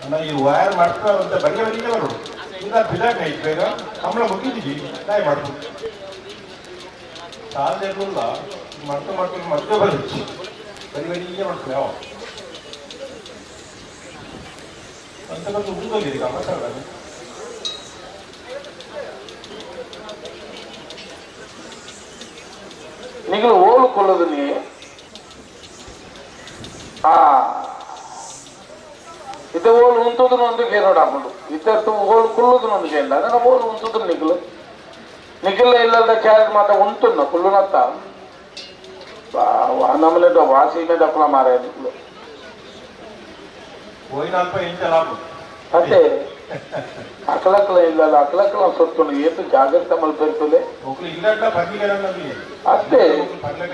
ಅಣ್ಣ ಈ ವೈರ್ ಮಾಡ್ತಾ ಅಂತ ಬಗೆ ಬರಿಗೆ ಬರೋದು ಇಲ್ಲ ಬಿಡಾಕ ಐತೆ ಬೇಗ ಸಂಬಳ ಮುಗಿದ್ದೀವಿ ತಾಯಿ ಮಾಡ್ಬೋದು ಸಾಲದ ಇರಲಿಲ್ಲ ಮಾಡ್ಕೊ ಮಾಡ್ಕೊಂಡು ಮತ್ತೆ ಬರುತ್ತೆ ಬರಿ ಬರಿಗೆ ಮಾಡ್ತಾರೆ ಯಾವ ಅಂತ ಬಂದು ಊರಲ್ಲಿ ಗಮನ. ನೀವು ಓಲು ಕೊಲ್ಲದು ನೀ ಇತ್ತೆ ಓಲು ಉಂತುದು ಒಂದು ಕೇರೋಡು ಹಾಕೊಂಡು ಇತ್ತೆ ಓಲು ಕುಲ್ಲುದು ಒಂದು ಕೇಂದ್ರ ಅದನ್ನ ಓಲು ಉಂತುದು ನಿಖಲು ನಿಖಲ ಇಲ್ಲದ ಕ್ಯಾರೆಟ್ ಮಾತ್ರ ಉಂಟುನ್ನ ಕುಲ್ಲುನತ್ತ ನಮ್ಮಲೆ ವಾಸಿನೇ ದಪ್ಪಲ ಮಾರ ನಿಖಲು ಹೋಯಿನಲ್ಪ ಎಂತ ಲಾಭ ಅದೇ ಅಕಲಕಲ ಇಲ್ಲಲ್ಲ ಅಕಲಕಲ ಸೊತ್ತುಂಡು ಏತು ಜಾಗ್ರತೆ ಮಲ್ಪೆರ್ತದೆ ಅಷ್ಟೇ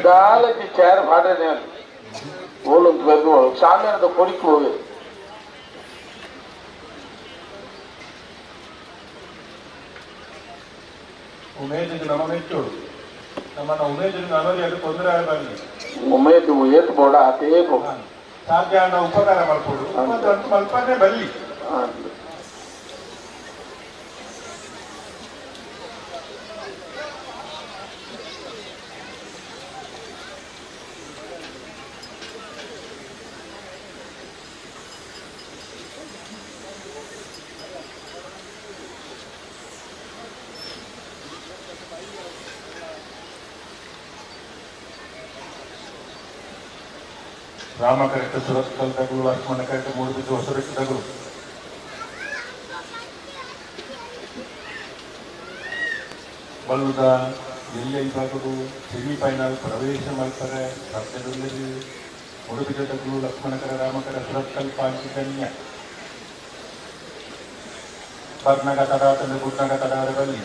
ದಾಲಕ್ಕೆ ಚೇರ್ ಬಾಡನೆ ಓಲುಂತು ಬೆದ್ದು ಸಾಮ್ಯಾನದ ಕೊಡಿಕ್ ಹೋಗಿ ಉಮೇದಿಗೆ ನಮ್ಮ ಮೆಚ್ಚೋಡು ನಮ್ಮನ್ನ ಉಮೇದಿನ ಅನೋರಿಯಾಗಿ ತೊಂದರೆ ಆಗಬಾರದು. ಉಮೇದು ಏತು ಬೋಡ ಅದೇ ಬೋ ಸಾಧ್ಯ ನಾವು ಉಪಕಾರ ಮಾಡ್ಕೊಡು ಮಲ್ಪನೆ ಬಲ್ಲಿ. ರಾಮ ಕರೆಕ್ಟ್ ಸುರತ್ಕಲ್ ತಗಲು ಲಕ್ಷ್ಮಣ ಕರೆಕ್ಟ್ ಮೂಡುಬಿದ್ದು ಹೊಸಬೆಟ್ಟು ತಗಲು. ಬಲ್ಲುದ ಎಲ್ಲ ವಿಭಾಗದು ಸೆಮಿಫೈನಲ್ ಪ್ರವೇಶ ಮಾಡ್ತಾರೆ ಸತ್ಯದಲ್ಲಿ ಮೂಡುಬಿದ್ದ ತಗಲು ಲಕ್ಷ್ಮಣಕರ ರಾಮಕರ ಸುರತ್ಕಲ್ ಪಾಂಚಜನ್ಯ ಬರ್ನಗ ತಡಾತಂದು ಗುಡ್ನಗ ತಡಾರ ಬಲ್ಲಿ.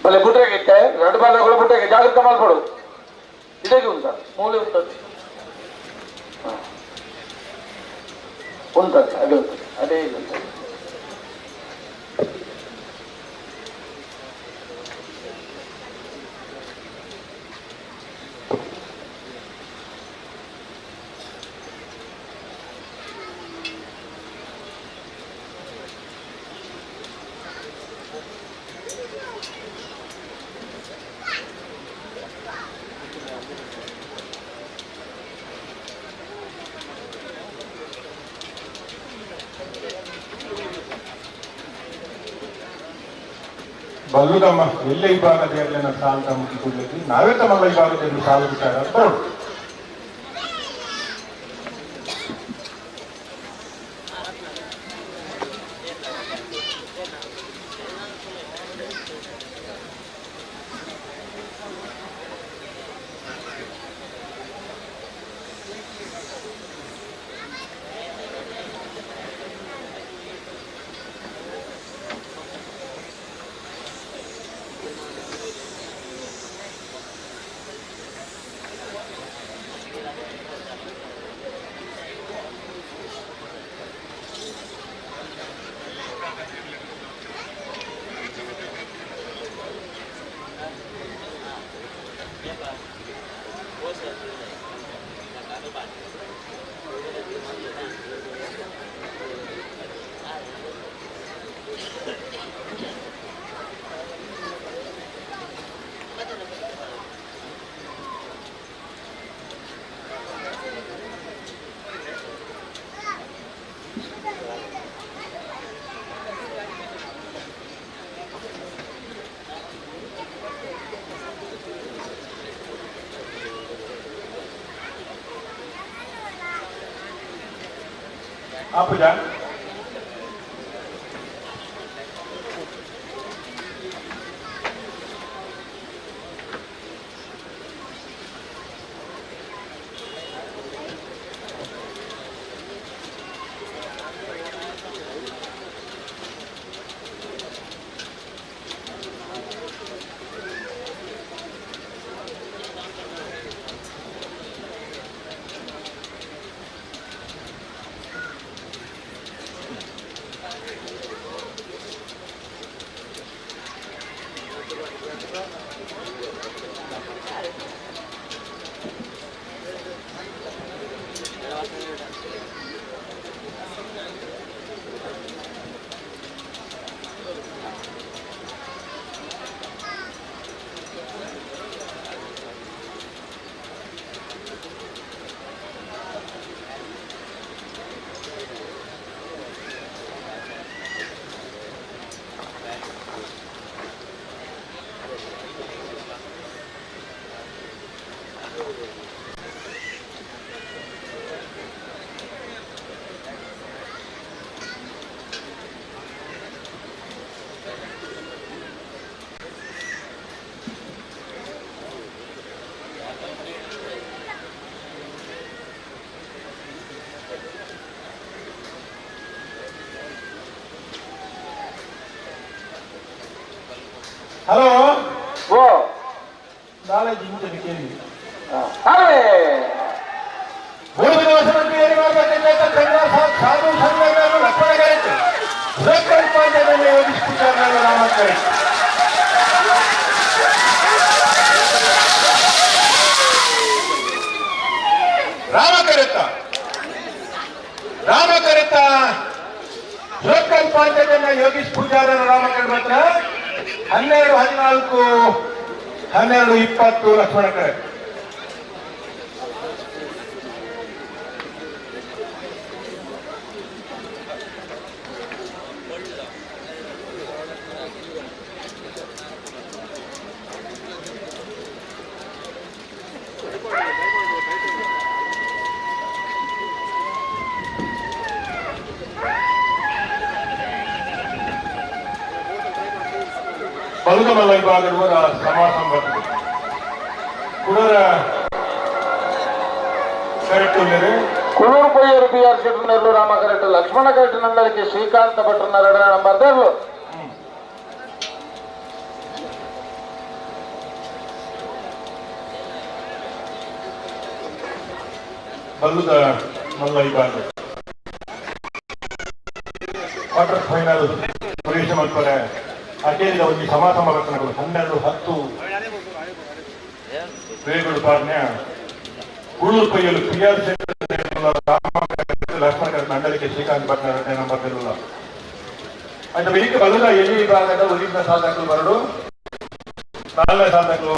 ಬಲೆ ಬುಟ್ರೆಗೆ ಎರಡು ಬಾಲಗಳು ಬುಟ್ರೆಗೆ ಜಾಗೃತ ಮಾಡ್ಕೊಡು. ಇದಾಗಿ ಉಂಟ ಮೂಲೆ ಉಂಟು ಉಂಟು ಅದೇ ಉಂಟು ಅದೇ ಉಂಟು. ಬಲ್ಲುದಮ್ಮ ಎಲ್ಲ ವಿಭಾಗದಲ್ಲಿ ಸಾಲದ ಮುಗಿಕೊಳ್ಳಿ ನಾವೇ ತಮ್ಮ ವಿಭಾಗದಲ್ಲಿ ಸಾಲ ವಿಚಾರ ಬರೋದು. ಆಪುಜಾ ಹಲೋ ಓ ನಾಳೆ ಜಿಂಚನ ಕೇಳಿ ಅರೆ ಸಾಧು ಸಂಘಗಳು ಲಕ್ಷ್ಮಣ ಕರೆಕ್ಟ್ ರಾಮ ಕರೆಕ್ಟ್. ರಾಮ ಕರೆತ ರಾಮ ಕರೆತ ಸುರತ್ಕಲ್ ಪಾಂಚಜನ್ಯ ಯೋಗೀಶ್ ಪೂಜಾರನ ರಾಮ ಕರೆತ 12 14 12 20 ಲಕ್ಷ್ಮಣ ಕರೆ. ಬಲುಗಮಲ್ಲ ವಿಭಾಗದ ಸಮಾಸಂಬರ್ಧ ಕುಡರ ಕರೆಕ್ಟ್ ಕುಳೂರು ಪೊಯ್ಯರು ಬಿ ಆರ್ ಶೆಟ್ಟರ್ನಲ್ಲೂ ರಾಮ ಕರೆಕ್ಟ್ ಲಕ್ಷ್ಮಣ ಕರೆಕ್ಟ್ ನಂದರಿಗೆ ಶ್ರೀಕಾಂತ ಭಟ್ರನ್ನ ಎರಡನೇ ನಂಬರ್ ದೇವರು. ಬಲ್ಲುದ ಮಲ್ಲ ವಿಭಾಗ ಕ್ವಾರ್ಟರ್ ಫೈನಲ್ ಪ್ರವೇಶ ಮಾಡ್ತಾರೆ. ಅಕೇರಿದ ಒಂದು ಸಮ ಸಮ ರತ್ನಗಳು 12-10 ವೇಗಳು ಪಾರ್ನ್ಯ ಉಳ್ಳೂರು ಪೈಯಲು ಪಿ ಆರ್ ಲಕ್ಷ್ಮಣ ಮಂಡಲಿಕೆ ಶ್ರೀಕಾಂತ್ ಭಟ್ ನಂಬರ್ ಆಯ್ತು. ಬೆಳಿಗ್ಗೆ ಬಲ್ಲದ ಎಲ್ಲಿ ವಿಭಾಗದ ಒಲಿಂದ ಸಾಧಕರು ಬರಡು, ನಾಲ್ಕನೇ ಸಾಧಕರು